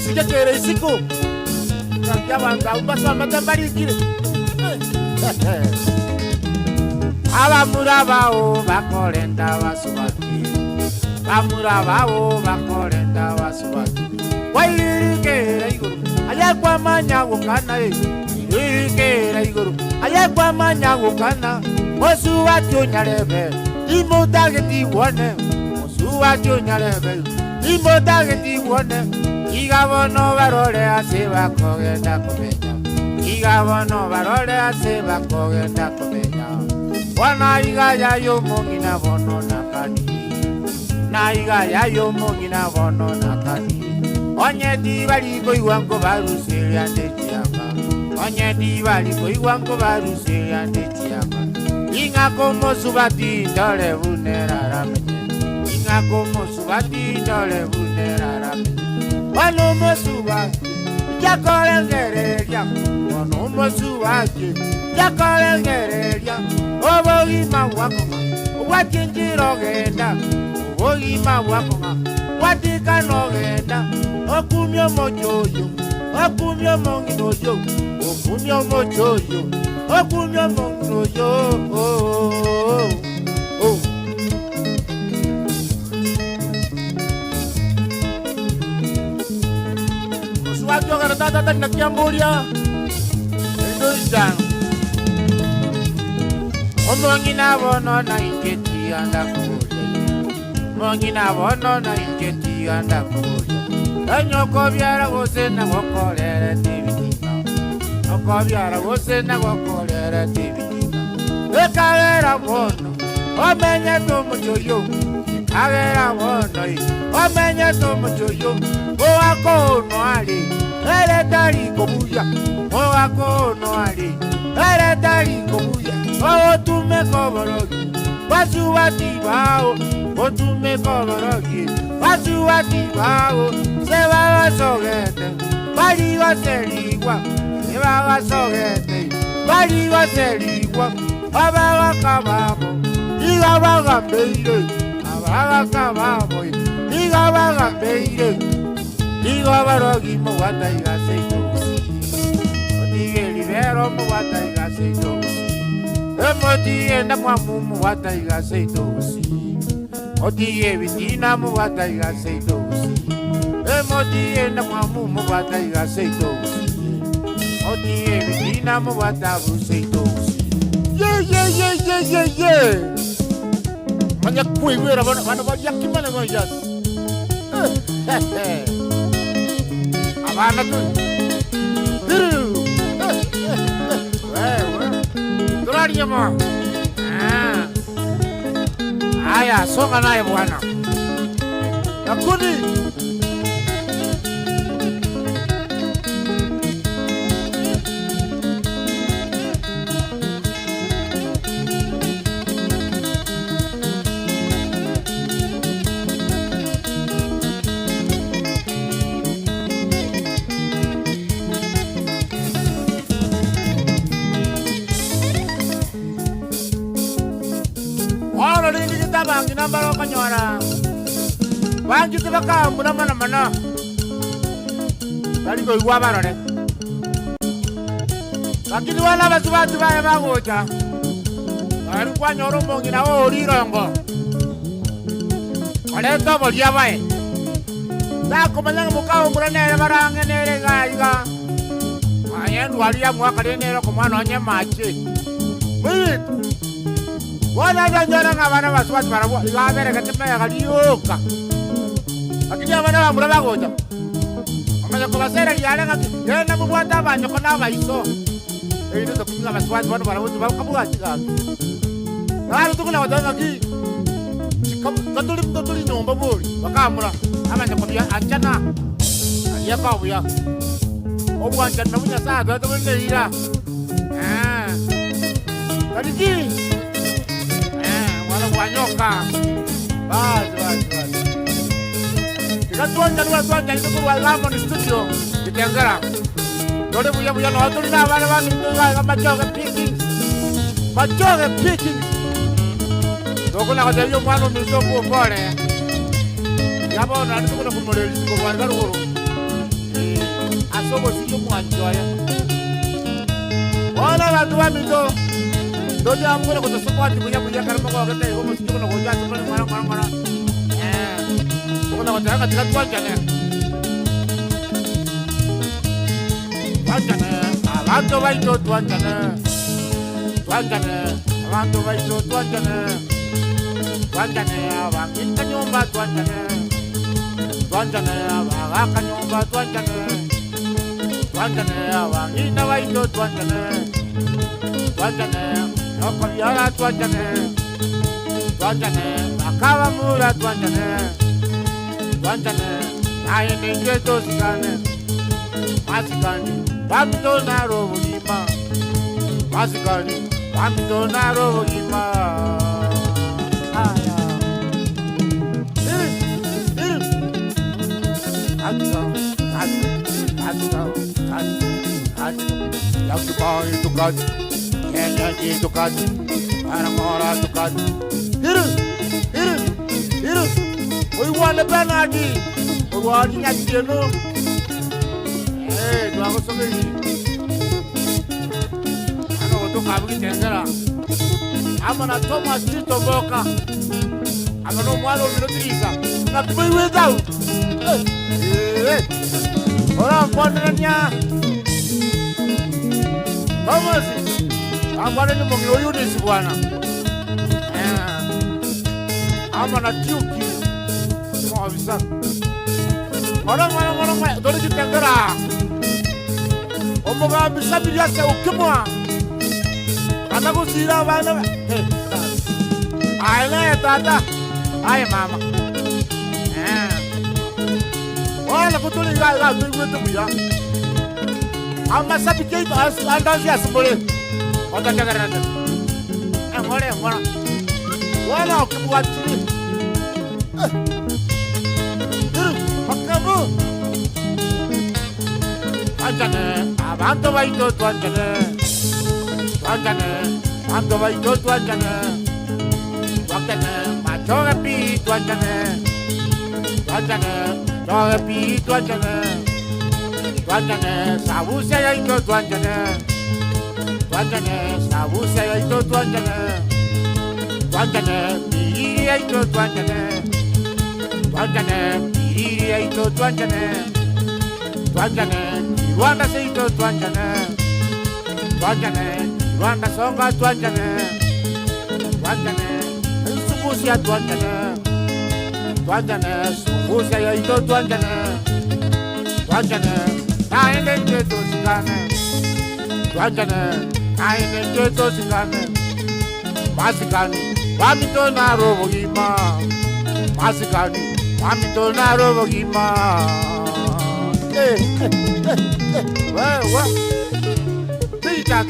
sigekere isiko ng'aki abanto abo basomete mbarikire abamura bao bakorenda basubati bamura bao bakorenda basubati wairikera iguru ayekwamanya gukana irikera iguru ayekwamanya gukana musubati onyarebe imotageti wone musubati onyarebe imotageti wone igabono barore ase bakogenda komenya igabono barore ase bakogenda komenya Bwana iga yayo mongina bono nakani na iga yayo mongina bono nakani onye di bali koigwa nko baruseria ndechianga onye di bali koigwa nko baruseria ndechianga inga komosubati ndole buneraramenye inga komosubati ndole buneraramenye bono mosubati jakorengereria bono mosubati jakorengereria obogima bwakong'a obwachinchira ogenda obogima bwakong'a bwatikana ogenda okumya omochi oyo okumya omong'ina oyo okumya omochi oyo okumya omong'ina oyo oh, oh. Osuwati ogera tata tari nakiamburia endoisano omong'ina bono na inche tiganda kuboria omong'ina bono na inche tiganda kuboria enyoko biara gose nagokorere tebitima. Okobiara gose nagokorerete ebitina. Ekagera bono omenyete omochie oyio, ekagera bono omenyete omochie oyio, mogaka ono are, ere tari kobuya, mogaka ono are, ere tari kobuya, ogotumeka oborogi, basubati bao, gotumeka oborogi, basubati bao, se babasogete, bari goserigwa, ebabasogete, bari goserigwa, abagaka babo, iga bagambeire, abagaka babo, iga bagambeire, igo abarogi mobwata iga seito gusii, otige ribero mobwata iga seito gusii, emotige endamwamu mobwata iga seito gusii, otige ebitina mobwata iga seito gusii, emotige endamwamu mobwata iga seito gusii, otige ebitina mobwata abu seito gusii. Ye ye ye ye ye ye! Manya koigwera bono bano baria kimane goyas. Abana tu. Hiru. Wewe. Turarie mo. Ah. Haya, songa naye bwana. Nakuni. Bono rende getabang'ina mbare okonyora banchete bakambuna mono mono, tari koigwa barore. Lakini bono abasubati baye bagocha, baria kwanyora omong'ina oo rirongo, oreta oboria baye. Takomanya ng'a mokaombura nere barang'e nere iga iga. Aye endwari yamwaka rende nere okomoa nonye amache. Moigwete? Bono atanyora ng'a abana abasubati barabwo iga aberegete mega rioka. Lakini abana bamura bagocha, Omanye kobasereria are ng'aki, genda mobwate abanyoko na abaiso. Erinde tokumia ng'a abasubati bono barabwo tibakabwati gaki. Naro tokona goteba ng'aki, chika toturi toturi nyomba bori, bakamura, abanyoko buya anchana, aria koba buya. Obwanchani nabwo Nyasaye atoete bore neira. Eh, tariki, eh, bwana bwanyoka. Basi, basi, basi. Tiga twanchani buna twanchanete korwa iga amo na studio Kitengela. Tore buya buya nonya tori na abana baminto iga iga Machoge Pickings. Machoge Pickings. Tokona gotebia omwana ominto okwo opore. Iga bono naende tokona komorerisia korwa iga rogoro. Eh, ase ogosiria omwanchi oye. Bono abanto baminto, ndoche amo kona gotosupporti buya buya ekero mogogete iga omosike buna gocha ase more ng'ora ng'ora ng'ora. Eh, okona goteba ng'a tiga twanchane. Twanchane, abanto baito twanchane. Twanchane, abanto baito twanchane. Twanchane, abang'ina nyomba twanchane. Twanchane, abagaka nyomba twanchane. Twanchane, abang'ina baito twanchane. Twanchane, nokobiara twanchane. Twanchane, bakabamura twanchane. Twanchane, aye ninche tosikane. Masikani, baminto naro obogima. Masikani, baminto naro obogima. Aya. Iri, iri. Atika, atika, atika, atika, atika. Yakibai tukati, Kenya tukati, Anamora tukati. Iri, iri, iri. Oigwane Bernardi, orwari Nyatieno. Eh, twagosogeirie. Ano gotoka abwo Gitengera. Amo na Thomas Tito Mboka. Aba nomwana omino Tirisa. Ng'aki moigwete abwo? Eh, eh. Orankwanerania Thomas, ankwanerie omong'ina o Eunice bwana. Eh, amo na Kiuki omobisa. Ng'ora ng'ora ng'ora ng'ora, tore Gitengera. Omogambi Samiri ase okimoa, ana gosiira abana ba eh, Aye naye tata, aye mama. Eh. Bono kotore iga iga toigwete buya. Amasabiki aito ase ande onsi ase more. Ototegererete. Eng'ora eng'ora. Bono okibwatire. Eh. Iru, bakabu. Twanchane, abanto baito twanchane. Twanchane, abanto baito twanchane. Twanchane, machoge pi twanchane. Twanchane, machoge pi twanchane. Twanchane, sabusia yaito twanchane. Twanchane, sabusia yaito twanchane. Twanchane, miriri yaito twanchane. Twanchane, miriri yaito twanchane. Twanchane, Rwanda seito twanchane. Twanchane, Rwanda songa twanchane. Twanchane, Sungusia twanchane. Twanchane, Sungusia yaito twanchane. Twanchane, naende nche tosikane. Twanchane, naende nche tosikane. Masikani, wamito naro bogima. Masikani, wamito naro bogima. Eh, eh, eh, eh, wewe. Pita.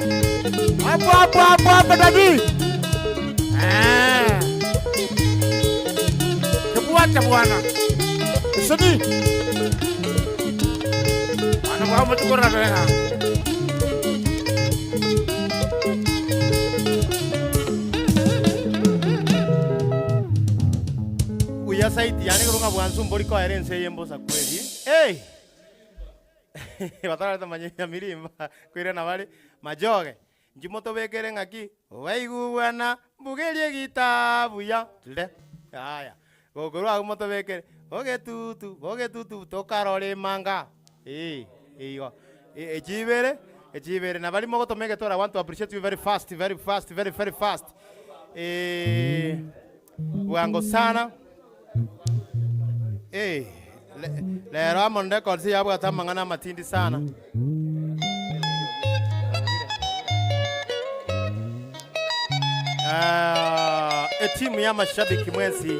Hapo hapo hapo hapo dadi. Eh. Kibuacha bwana. Usini. Bwana bwa mutukura bega. Buya saiti yani korwa ng'a bwansu mbori koera ense eye mbosa kweri. Hey! Batarareta manya nyamirimba koirana bare majoge. Inki motobekere ng'aki? Obaigwana mbugerie egita buya le. Yaya. Gokorwa agwo motobekere bogetutu bogetutu tokarora emanga. Eeh igo. Echi ibere echi ibere na baria mogotoma egetoro I want to appreciate you very fast very fast very very fast. Bwango sana. Eh, le- lero amo records yabwate amang'ana amatindi sana. Ah, etimu ya mashabiki mwensi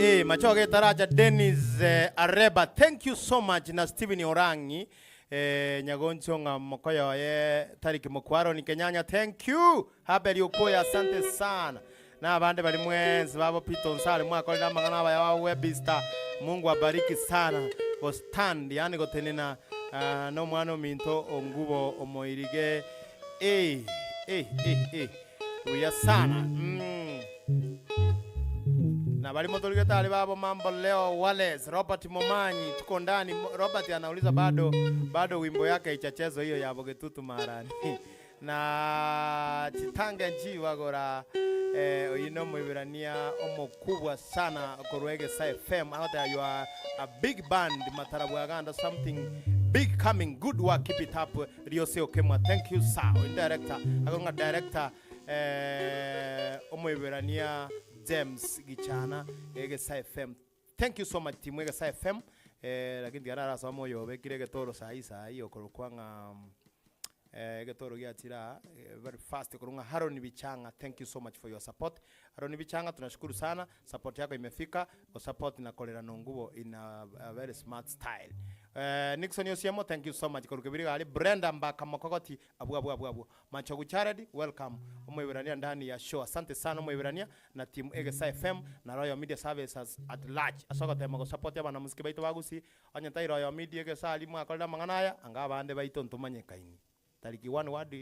eh, machoge taraja Dennis eh, Areba thank you so much na Steven Orangi eh, nyagoncho ng'a mokoyoye tariki mokwaro ni Kenyanya thank you Haberi Okoya asante sana Na abande baria mwensi babo Peter Onsare mwakorire amang'ana abaya ba Webster Mungu abariki sana go stand yaani gotenena ah, na omwana ominto ongubo omoirige eh, eh, eh, eh. Buya sana mm. Na bari motorigete are babo mambo leo Wales Robert Momanyi tuko ndani Robert anauliza bado bado wimbo yake ichachezwa hiyo ya Bogetutu marani Na chitange nchibagora eh, oyio nomoiberania omokubwa sana korwa Egesa FM agoteba you are a big band Matarabwaganda something big coming good work keep it up Riose Okemwa thank you sir oyo director akorwa ng'a director eh, omoiberania James Gichana Egesa FM Thank you so much team Egesa FM eh, lakini tiga narasome oyo obekire egetoro sahi sahi okorokwa ng'a eh, egetoro giachire aa eh, very fast korwa ng'a Haron Bichang'a thank you so much for your support Haron Bichang'a tunashukuru sana support yako imefika osupport na korera nongubo in a, a very smart style eh, Nixon Osiemo thank you so much korwa Kibiriga aria Brenda Mbaka Mokogoti abwo abwo abwo abwo Machogu Jared welcome omoiberania ndani ya show asante sana omoiberania na team Egesa FM na Royal Media Services at large ase ogotema gosupport abanamusiki baito ba Gusii Onye tai Royal Media Egesa aria mwakorire amang'ana aya anga abande baito ntomanyekaini. Tariki one word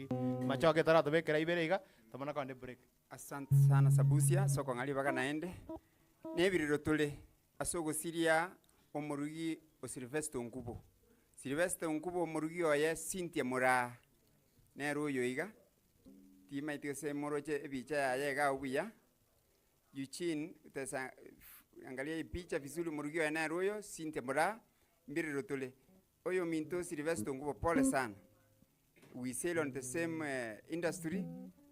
machoge etaratobekera ibere iga tomana kogenda ebreak. Asante sana Sabusia ase okong'a ribaga naende. Nebirero tore ase ogosiria omorugi o Sylvester Onkubo. Sylvester Onkubo omorugi oye Cynthia Moraa nere oyo iga, timaeti gose moroche ebicha yaye iga agwo buya. Eugene tesa angalia epicha vizuri omorugi oye nere oyo Cynthia Moraa, mbirero tore. Oyo ominto Sylvester Onkubo pole sana. We sail on the same industry,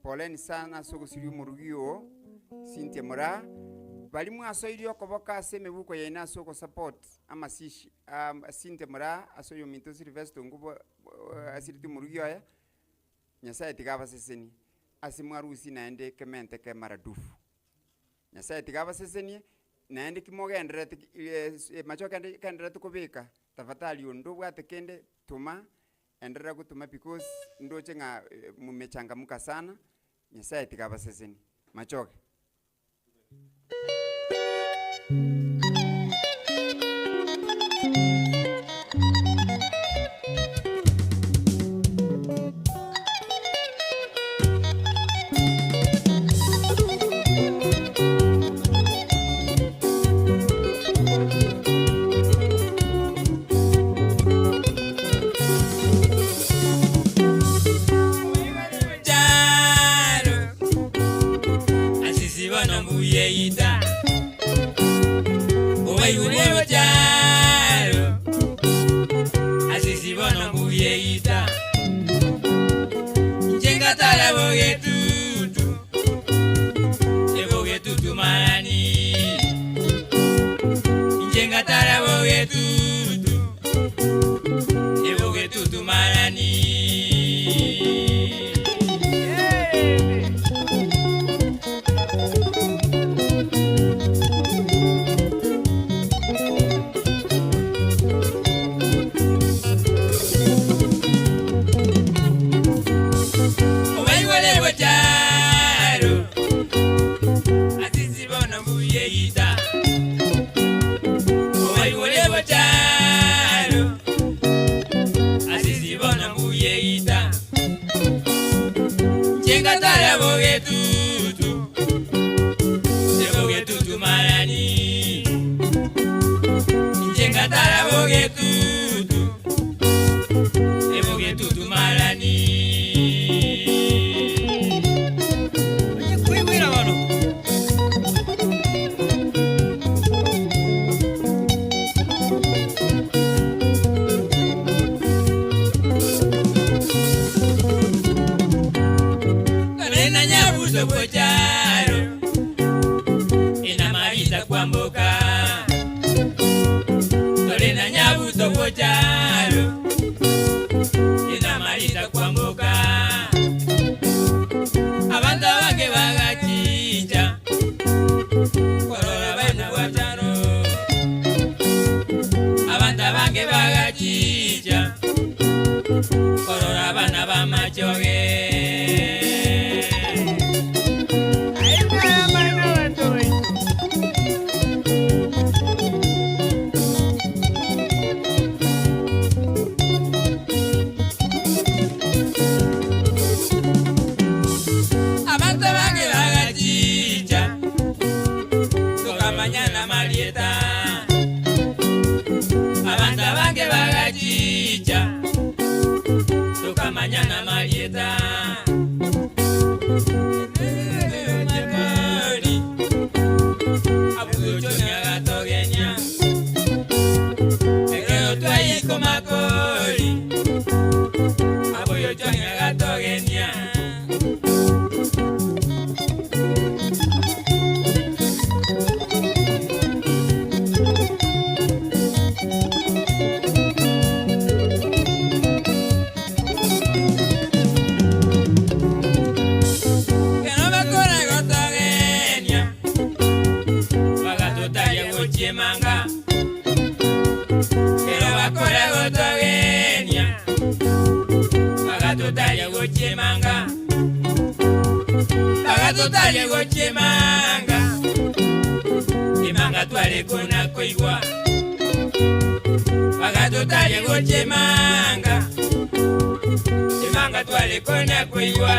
poleni sana ase ogosiria omorugi oo Cynthia Moraa. Baria mwasoirie okoboka ase emebuko yaino ase ogosupport amasishi a Cynthia Moraa ase oyominto Sylvester Ongubo asireti omorugi oye, Nyasaye tiga abasesenie ase mwarusie naende ekemente ke maradufu. Nyasaye tiga abasesenie, naende ki mogendererete ki machoke ande gendererete kobeka, tafadhali onde obwate kende toma, enderera gotoma because ndoche ng'a mumechangamka sana, Nyasaye tiga abasesenie. Machoge. Asisi bono mbuya eita Obaigure bocharo Asisi bono mbuya eita Inche ngatara bogetutu Ebogetutu marani Inche ngatara bogetutu Ebogetutu marani. Obaigwere bocharo Asisi bono mbuya eita Obaigwere bocharo Asisi bono mbuya eita Inche ngatara bogetutu Ebogetutu marani Inche ngatara bogetutu Ebogetutu marani. Onye koigwera bono. Nena nyabuso bocharo Inamaliza kwamboka Tolena nyabuso bocharo Inamaliza kwamboka Abantu abange bagachicha Korora bana bwacharo Abantu abange bagachicha Korora abana bamachoge. Abantu abange bagachicha Tukamanyana marieta Abantu abange bagachicha Tukamanyana marieta Makori Abuyochonya gatogenya Ekero twaiko makori Abuyochonya gatogenya. Kero bakora gotogenia Bagatotaria gochiemanga Kero bakora gotogenia Bagatotaria gochiemanga Bagatotaria gochiemanga Emanga tware kona koigwa Bagatotaria gochiemanga Emanga tware kona koigwa.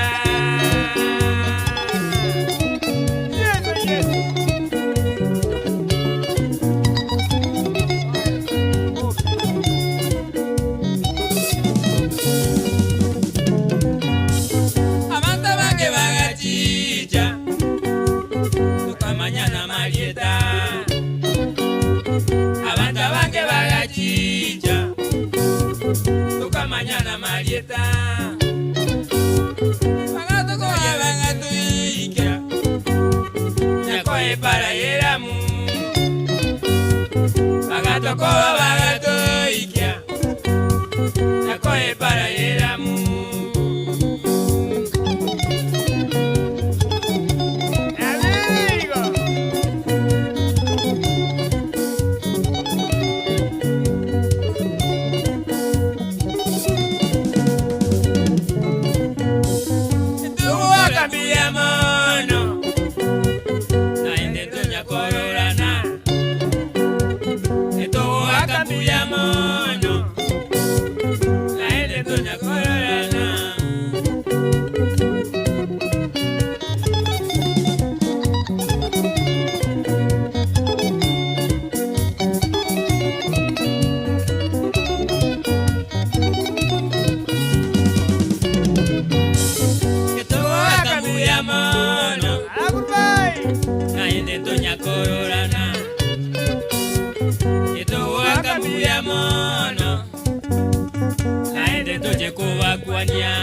Abantu abange bagachicha tukamanyana marieta Abantu abange bagachicha tukamanyana marieta Bagatokoya bagatuikera Nyakoe para yera. Tokoba bagatoikia na koepara y'eramu. Amigo. Tugwaka mbuya mono, naende tonya kororana. Tugwaka mbuya mono, naende tonya kororana. Tugwaka mbuya mono, Goodbye. naende tonya kororana. Tugwaka mbuya mono, naende toche kobakwania.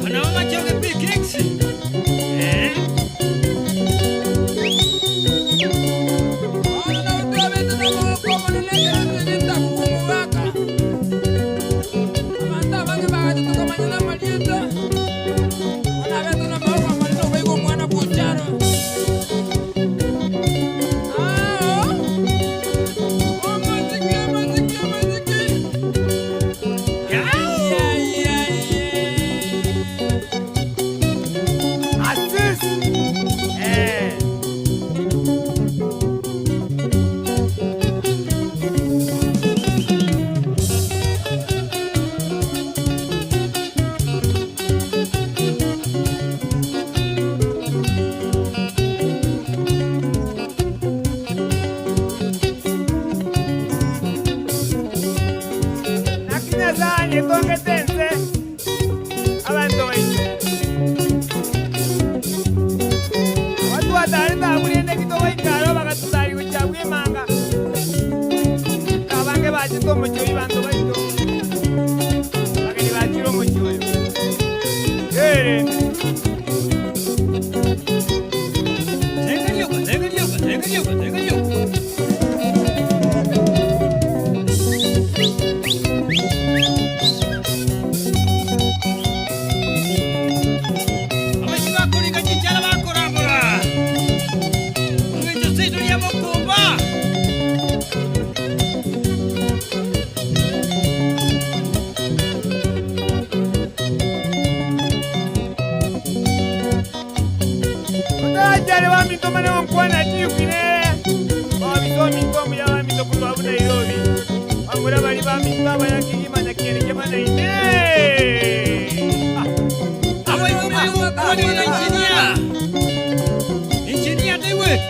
Ona Machoge Big Kicks. Eh? Assis. Eh. Nakinyasanye tongetense abantu baitu abatwatare taburiende kitogoikaro bagatutari gochia bwemanga abange bachete omochoi banto baito bageni bachire omochi oyo ere. Tega rioka, tega rioka, tega rioka, tega rioka. Abaisi bakorika chinchara bakorambora. Ng'encho seito ria mokomba. Otarachare baminto mane onkwana chiukine babiso minto omuya baminto korwa abu Nairobi bamura bari baminto abayakigimanya kiene kiamanaine. Abaiko na engineer. Engineer David.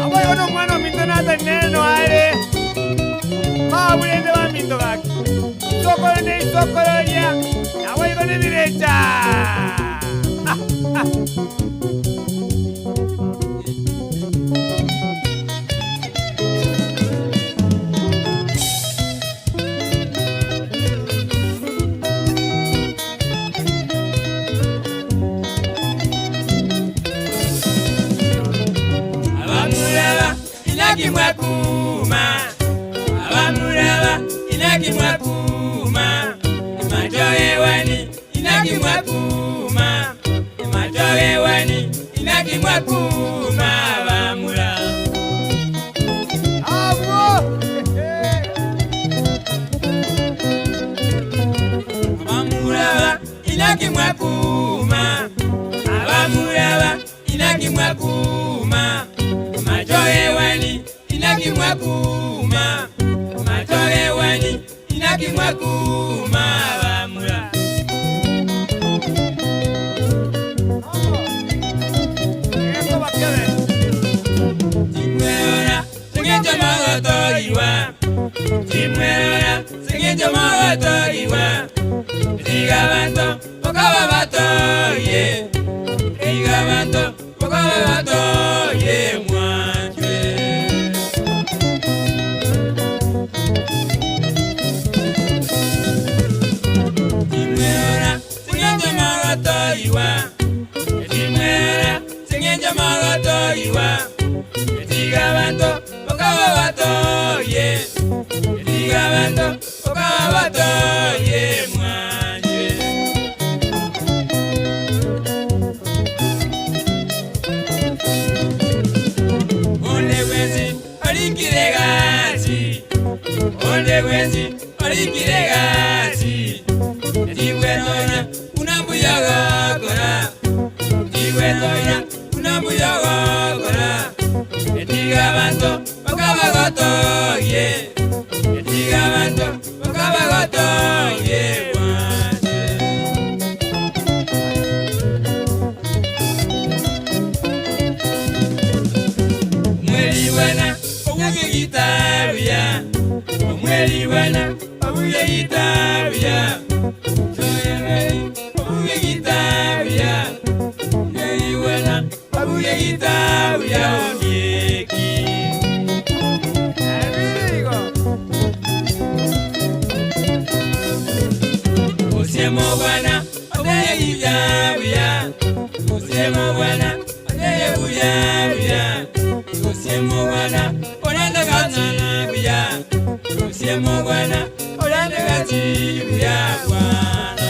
Abaiko na omwana ominto Nathan nene are baburende baminto gaki isokoro ne isokoro ria naboigo nebirecha. Abamulaba inaki mwakuma, abamulaba inaki mwakuma, imatoewani inaki mwakuma, imatoewani inaki mwakuma abamula. Abwo. Abamulaba inaki mwakuma, abamulaba inaki mwakuma, matoewani inaki mwakuma, matoewani inaki mwakuma abamula. Eko bakebe. Tingweora Timwerora sing'encho mogotogigwa, tiga abanto bokaba batogie, tiga abanto bokaba batogie mwanchwe. Timwerora sing'encho mogotogigwa, timwerora sing'encho mogotogigwa, tiga abanto bokaba batogie, tiga abanto bokaba batogie mwanchwe. Onde bwensi orikire gasi, onde bwensi orikire gasi, tibwetonya buna mbuya gokora, tibwetonya buna mbuya gokora, tiga abanto bakaba gotogie, tiga abanto bakaba gotogie bwanche. Omweri bwana obuge gitabuya, omweri bwana obuge gitabuya, Choyemeri obuge gitabuya, omweri bwana obuge gitabuya ondieki. Osiemo bwana obuge gitabuya, osiemo bwana obuge buya buya, osiemo bwana orende gachi buya, osiemo bwana orende gachi buya bwana.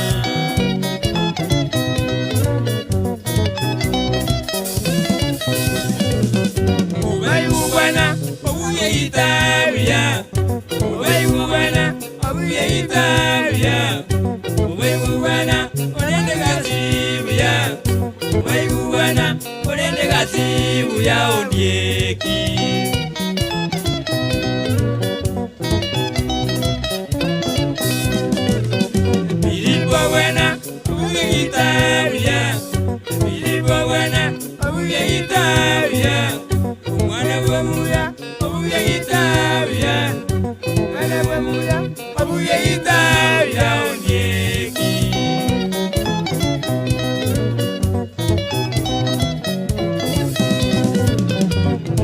Ubaibugwana obuye itabiya, ubaibugwana obuye itabiya, ubaibugwana orende gachi buya, ubaibugwana orende gachi buya ondieki. Filipo bwana obuye itabiya, Filipo bwana obuye itabiya, omwana bw'omuya obuye itabiya, omwana bw'omuya obuye itabiya ondieki.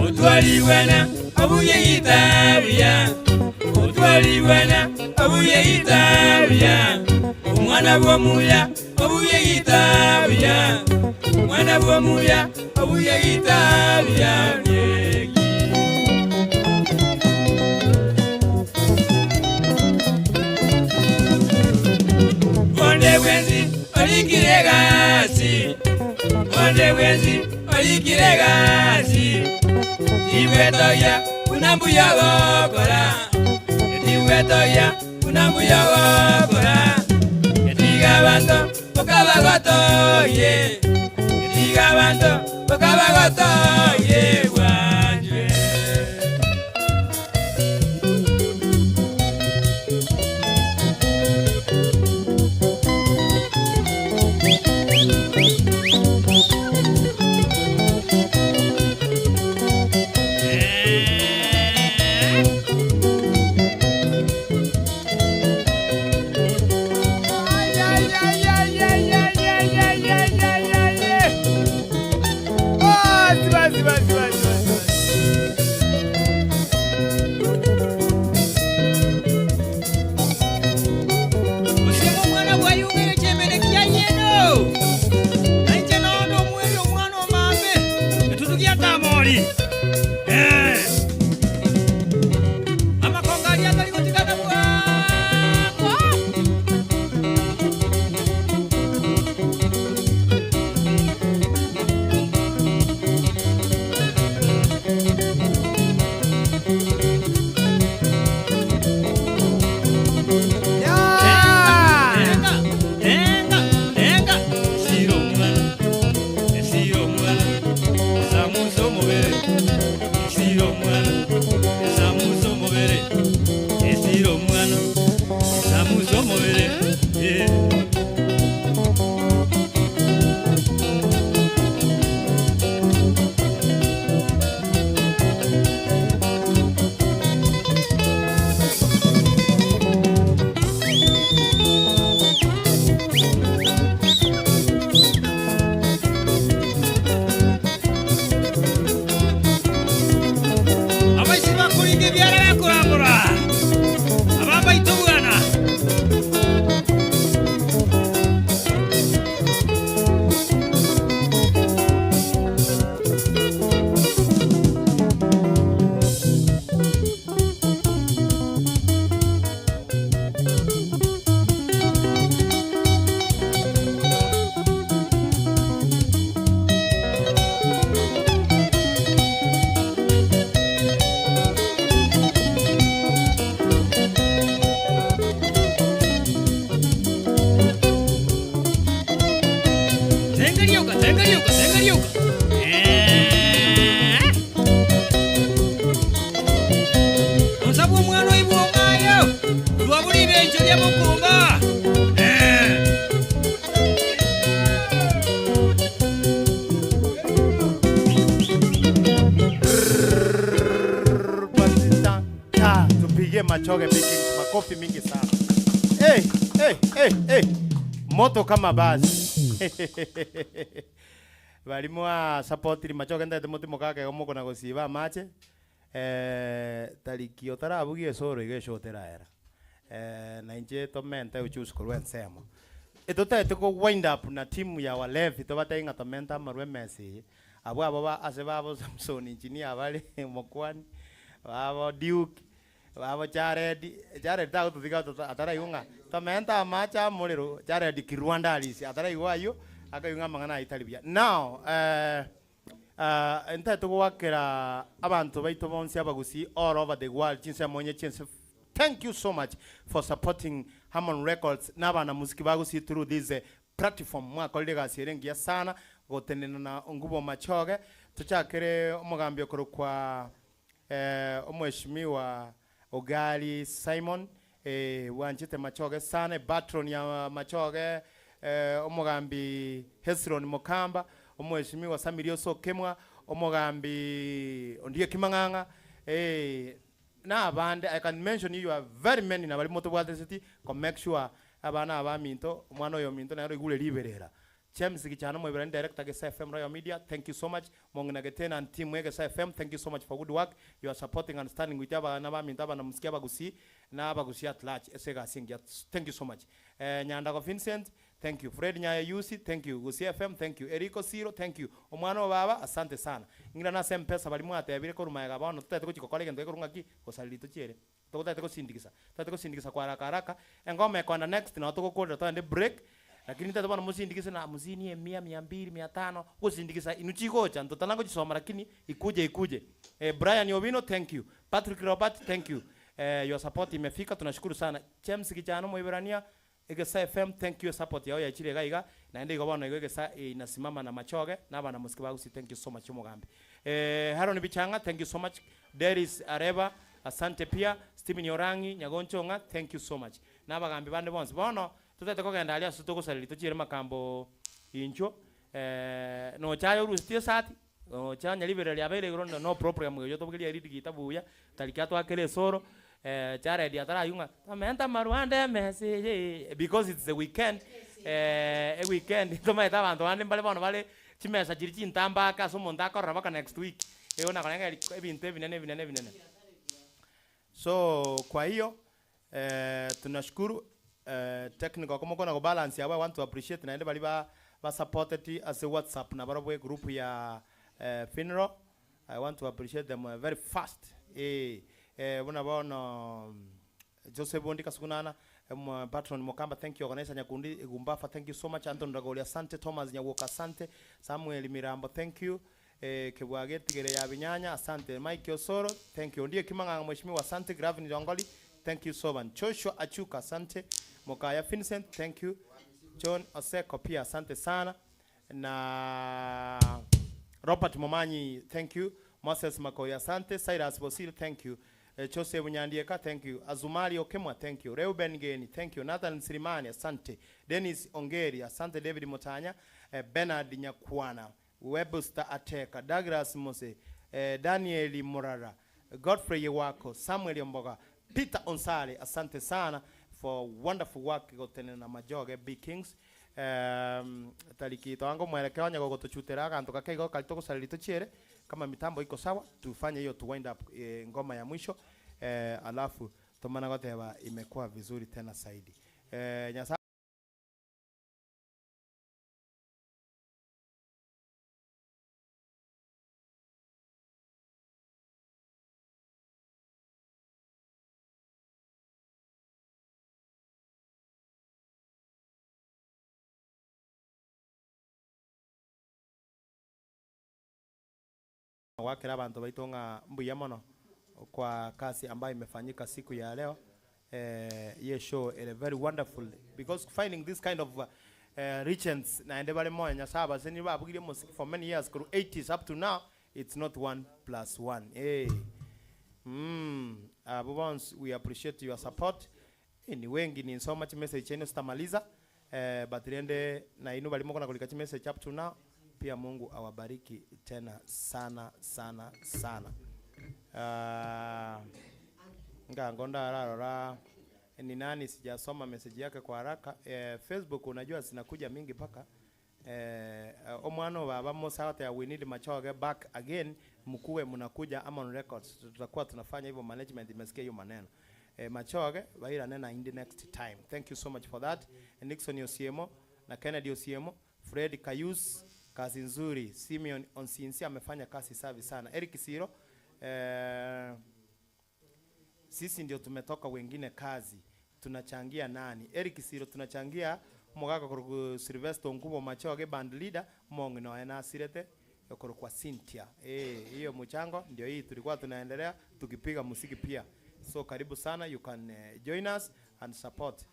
Otwali bwana obuye itabiya, otwali bwana obuye itabiya, omwana bw'omuya obuye itabiya, omwana bw'omuya obuye itabiya ondieki. Onde bwensi orikire gasi, onde bwensi orikire gasi, tibwetogia buna mbuya gokora, tibwetogia buna mbuya gokora, tiga abanto bokaba gotogie, tiga abanto bokaba gotogie bwanchwe. Basi, basi, basi, basi, basi. Osiemo omwana bwayungire chemene kia yeno nainche nondo omweri omwana omambe etutukia tamori amakongo aria atari gotigana bwango. Machoge Big Kings makofi mingi sana. Hey, hey, hey, hey. Moto kama basi. Bari mwa support Machoge ndete motimoka akego mokona gosiba amache. Eh, tariki otarabugia esoro iga eshote eraera. Eh, na inche tomente uchusi korwa ensemo. Etotagete ko wind up na timu ya walevi tobatebie ng'a tomente amarwa emesa eye. Abwo abo ba ase babo Samson engineer bare omokuani, babo Duke, babo Jared, Jared tagototiga tota ataraigwa ng'a tomente amache amorero, Jared Kirwanda Arisi ataraigwa aywo, akaigwa ng'a amang'ana aywo tari buya. Now ntagete goakera abanto baito bonsi abagusii all over the world chinsemo onye chiense thank you so much for supporting Harmon Records na abanamusiki ba Gusii through this platform mwakorire egasi ere engiya sana gotenena na Ngubo Machoge tochakere omogambi okorokwa Omweshimiwa Ogali Simon bwanchete Machoge sana epatron ya Machoge omogambi Hezron Mokamba Omweshimiwa Samiri Osokemwa omogambi Ondieki Mang'ang'a na abande I can mention you are very many na baria motobwateseti ko make sure abana aba baminto omwana oyo ominto nere oigure riberera James Gichana Omoiberania Director Gesa FM Royal Media thank you so much Mong'ina Getena and team Egesa FM thank you so much for good work you are supporting and standing with abana baminto abanamusiki abagusii na abagusii at large ase egasi engiya thank you so much Nyandago Vincent Thank you Fred Nyayo Yusi thank you Gusii FM thank you Eriko Siro thank you Omwana o baba asante sana Ing'ira ase mpesa baria mwatebire korwa magega bono totagete gochia gokora egento gekorwa ng'aki gosariri tochiere totagete gosindikisa totagete gosindikisa kwa haraka haraka engoma ekoenda next nabo togokorera togende break lakini ntagete bono mosindikise na hamsini emia mia mbili mia tano gosindikisa inwe chigocha ntotana gochisoma lakini ikuje ikuje Brian Owino thank you Patrick Robert thank you your support imefika tunashukuru sana James Kichana Omoiberania Egesa FM thank you support yao yachire iga iga naende igo bono igo egesa inasimama na machoge na abana mosike ba gusii thank you so much omogambi eh Haron Bichang'a thank you so much Deris Areba asante pia Stephen Orang'i Nyagonchong'a thank you so much na abagambi bande bonsi bono totete kogenda aria ase togosareria tochiere makambo inchwo eh nochaye orusetie esati Ocha onye riberera riabeire igoro no program eyio tobogerie lead guitar buya, tariki atwakere esoro, Jared ataraywa ng'a tomenta amarwa ande emesa eye because it's the weekend, eweekend tomaete abanto bande mbare bono bare chimesa chiria chintambe ake ase omonto akorora mpaka next week, igo nakoreng'eria ebinto ebinene ebinene ebinene. So kwa hiyo Tunashukuru technical komokona go balance abwo I want to appreciate naende baria ba ba supported ase WhatsApp nabarobwo egroup ya funeral I want to appreciate them very fast eh buna bono Joseph Bondi Kasukunana Patron Mokamba thank you Organizer Nyakundi Gumbafa thank you so much Anthony Ragoli asante Thomas Nyawoka asante Samuel Mirambo thank you Kebua getigere ya binyanya asante Mike Osoro thank you Ondieki Mang'ang'a Mheshimiwa asante Gravin Jongoli thank you so much Joshua Achuka asante Mokaya Vincent thank you John Oseko pia asante sana na Robert Momanyi thank you Moses Makori asante Cyrus Bosire thank you Joseph Nyandieka thank you Azumari Okemwa thank you Reuben Geni thank you Nathan Sirimani asante Dennis Ongeri asante David Mutanya Bernard Nyakwana Webster Ateka, Douglas Mose, Daniel Murara, Godfrey Yewako, Samuel Omboga, Peter Onsare, asante sana for wonderful work gotenena Majoge Big Kings. Tariki toange omwerekeo onye gogotochutera aganto gake igo kari togosareria tochiere kama mitambo iko sawa tufanye hiyo tu wind up ngoma ya mwisho alafu tomana goteba imekuwa vizuri tena zaidi. Nyasaye. Goakera abanto baito ng'a mbuya mono kwa kazi ambayo imefanyika siku ya leo ye show ere very wonderful because finding this kind of legends naende bare moyo Nyasaye abaseni babugirie omosiki for many years korwa eighties up to now it's not one plus one eh mm abwo bonsi we appreciate your support Ni wengi ninsoma chimessage chiaino sitamaliza but rende nainwe baria mokona korika chimessage up to now pia Mungu awabariki tena sana sana sana. Ngango ndararora ni nani sijasoma message yake kwa haraka. Facebook unajua zinakuja mingi mpaka omwana o baba Musa agoteba we need Machoge back again mkuwe mnakuja Amon Records tutakuwa tunafanya hivyo management imesikia hiyo maneno. Machoge bairane naende next time. Thank you so much for that. Nixon Osiemo na Kennedy Osiemo, Fred Kayus kazi nzuri, Simeon Onsinsi amefanya kazi safi sana. Eric Siro sisi ndio tumetoka wengine kazi tunachangia nani? Eric Siro tunachangia omogaka korwa Sylvester Onkubo Machoge band leader omong'ina oye nasirete okorokwa Cynthia. Eh, hiyo mchango ndio hii tulikuwa tunaendelea tukipiga muziki pia. So karibu sana you can join us and support.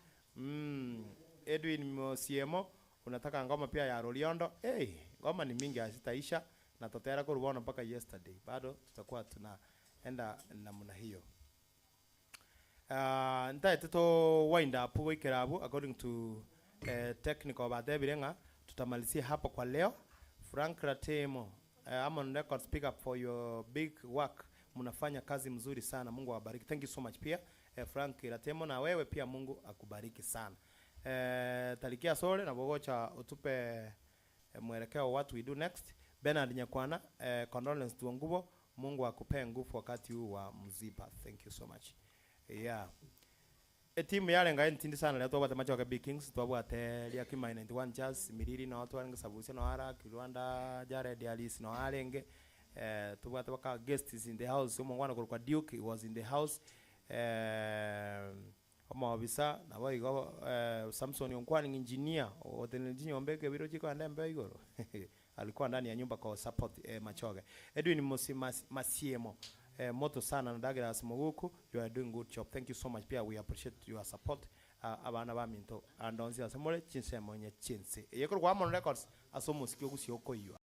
Edwin Mosiemo unataka ngoma pia ya Loliondo. Hey, ngoma ni mingi hazitaisha na totera korwa bono mpaka yesterday. Bado tutakuwa tunaenda namna hiyo. Ntaete to wind up goikera abwo according to technical batebire ng'a tutamalizia hapo kwa leo. Frank Ratemo, Amon Records pick up for your big work. Mnafanya kazi mzuri sana. Mungu awabariki. Thank you so much pia Frank Ratemo na wewe pia Mungu akubariki sana. Talikia sore na bogocha utupe mwelekeo what we do next. Bernard Nyakwana, condolence to Ngubo. Mungu akupee nguvu wakati huu wa mziba. Thank you so much. Yeah. Etimu yarenga entindi sana rero twabwate Machoge Big Kings, twabwate Riakimai 91 Jazz, Miriri noo twarenge Sabusia noo ara, Kirwanda Jared Alice noo arenge, eh, tobwate baka guests in the house, omongwana korokwa Duke he was in the house, eh, omobisa nabo igo eh, Samson Onkwani engineer ogotenenera chinyomba ekebiro chikoenda embeo igoro alikuwa ndani ya nyumba kwa support eh, Machoge. Edwin Musi, Mas, Masiemo moto sana na Douglas Muguku you are doing good job thank you so much pia we appreciate your support abana baminto andonsi ase more chinsemo nye chinse eye korwa Amon Records ase omosiki ogosia okoiywa.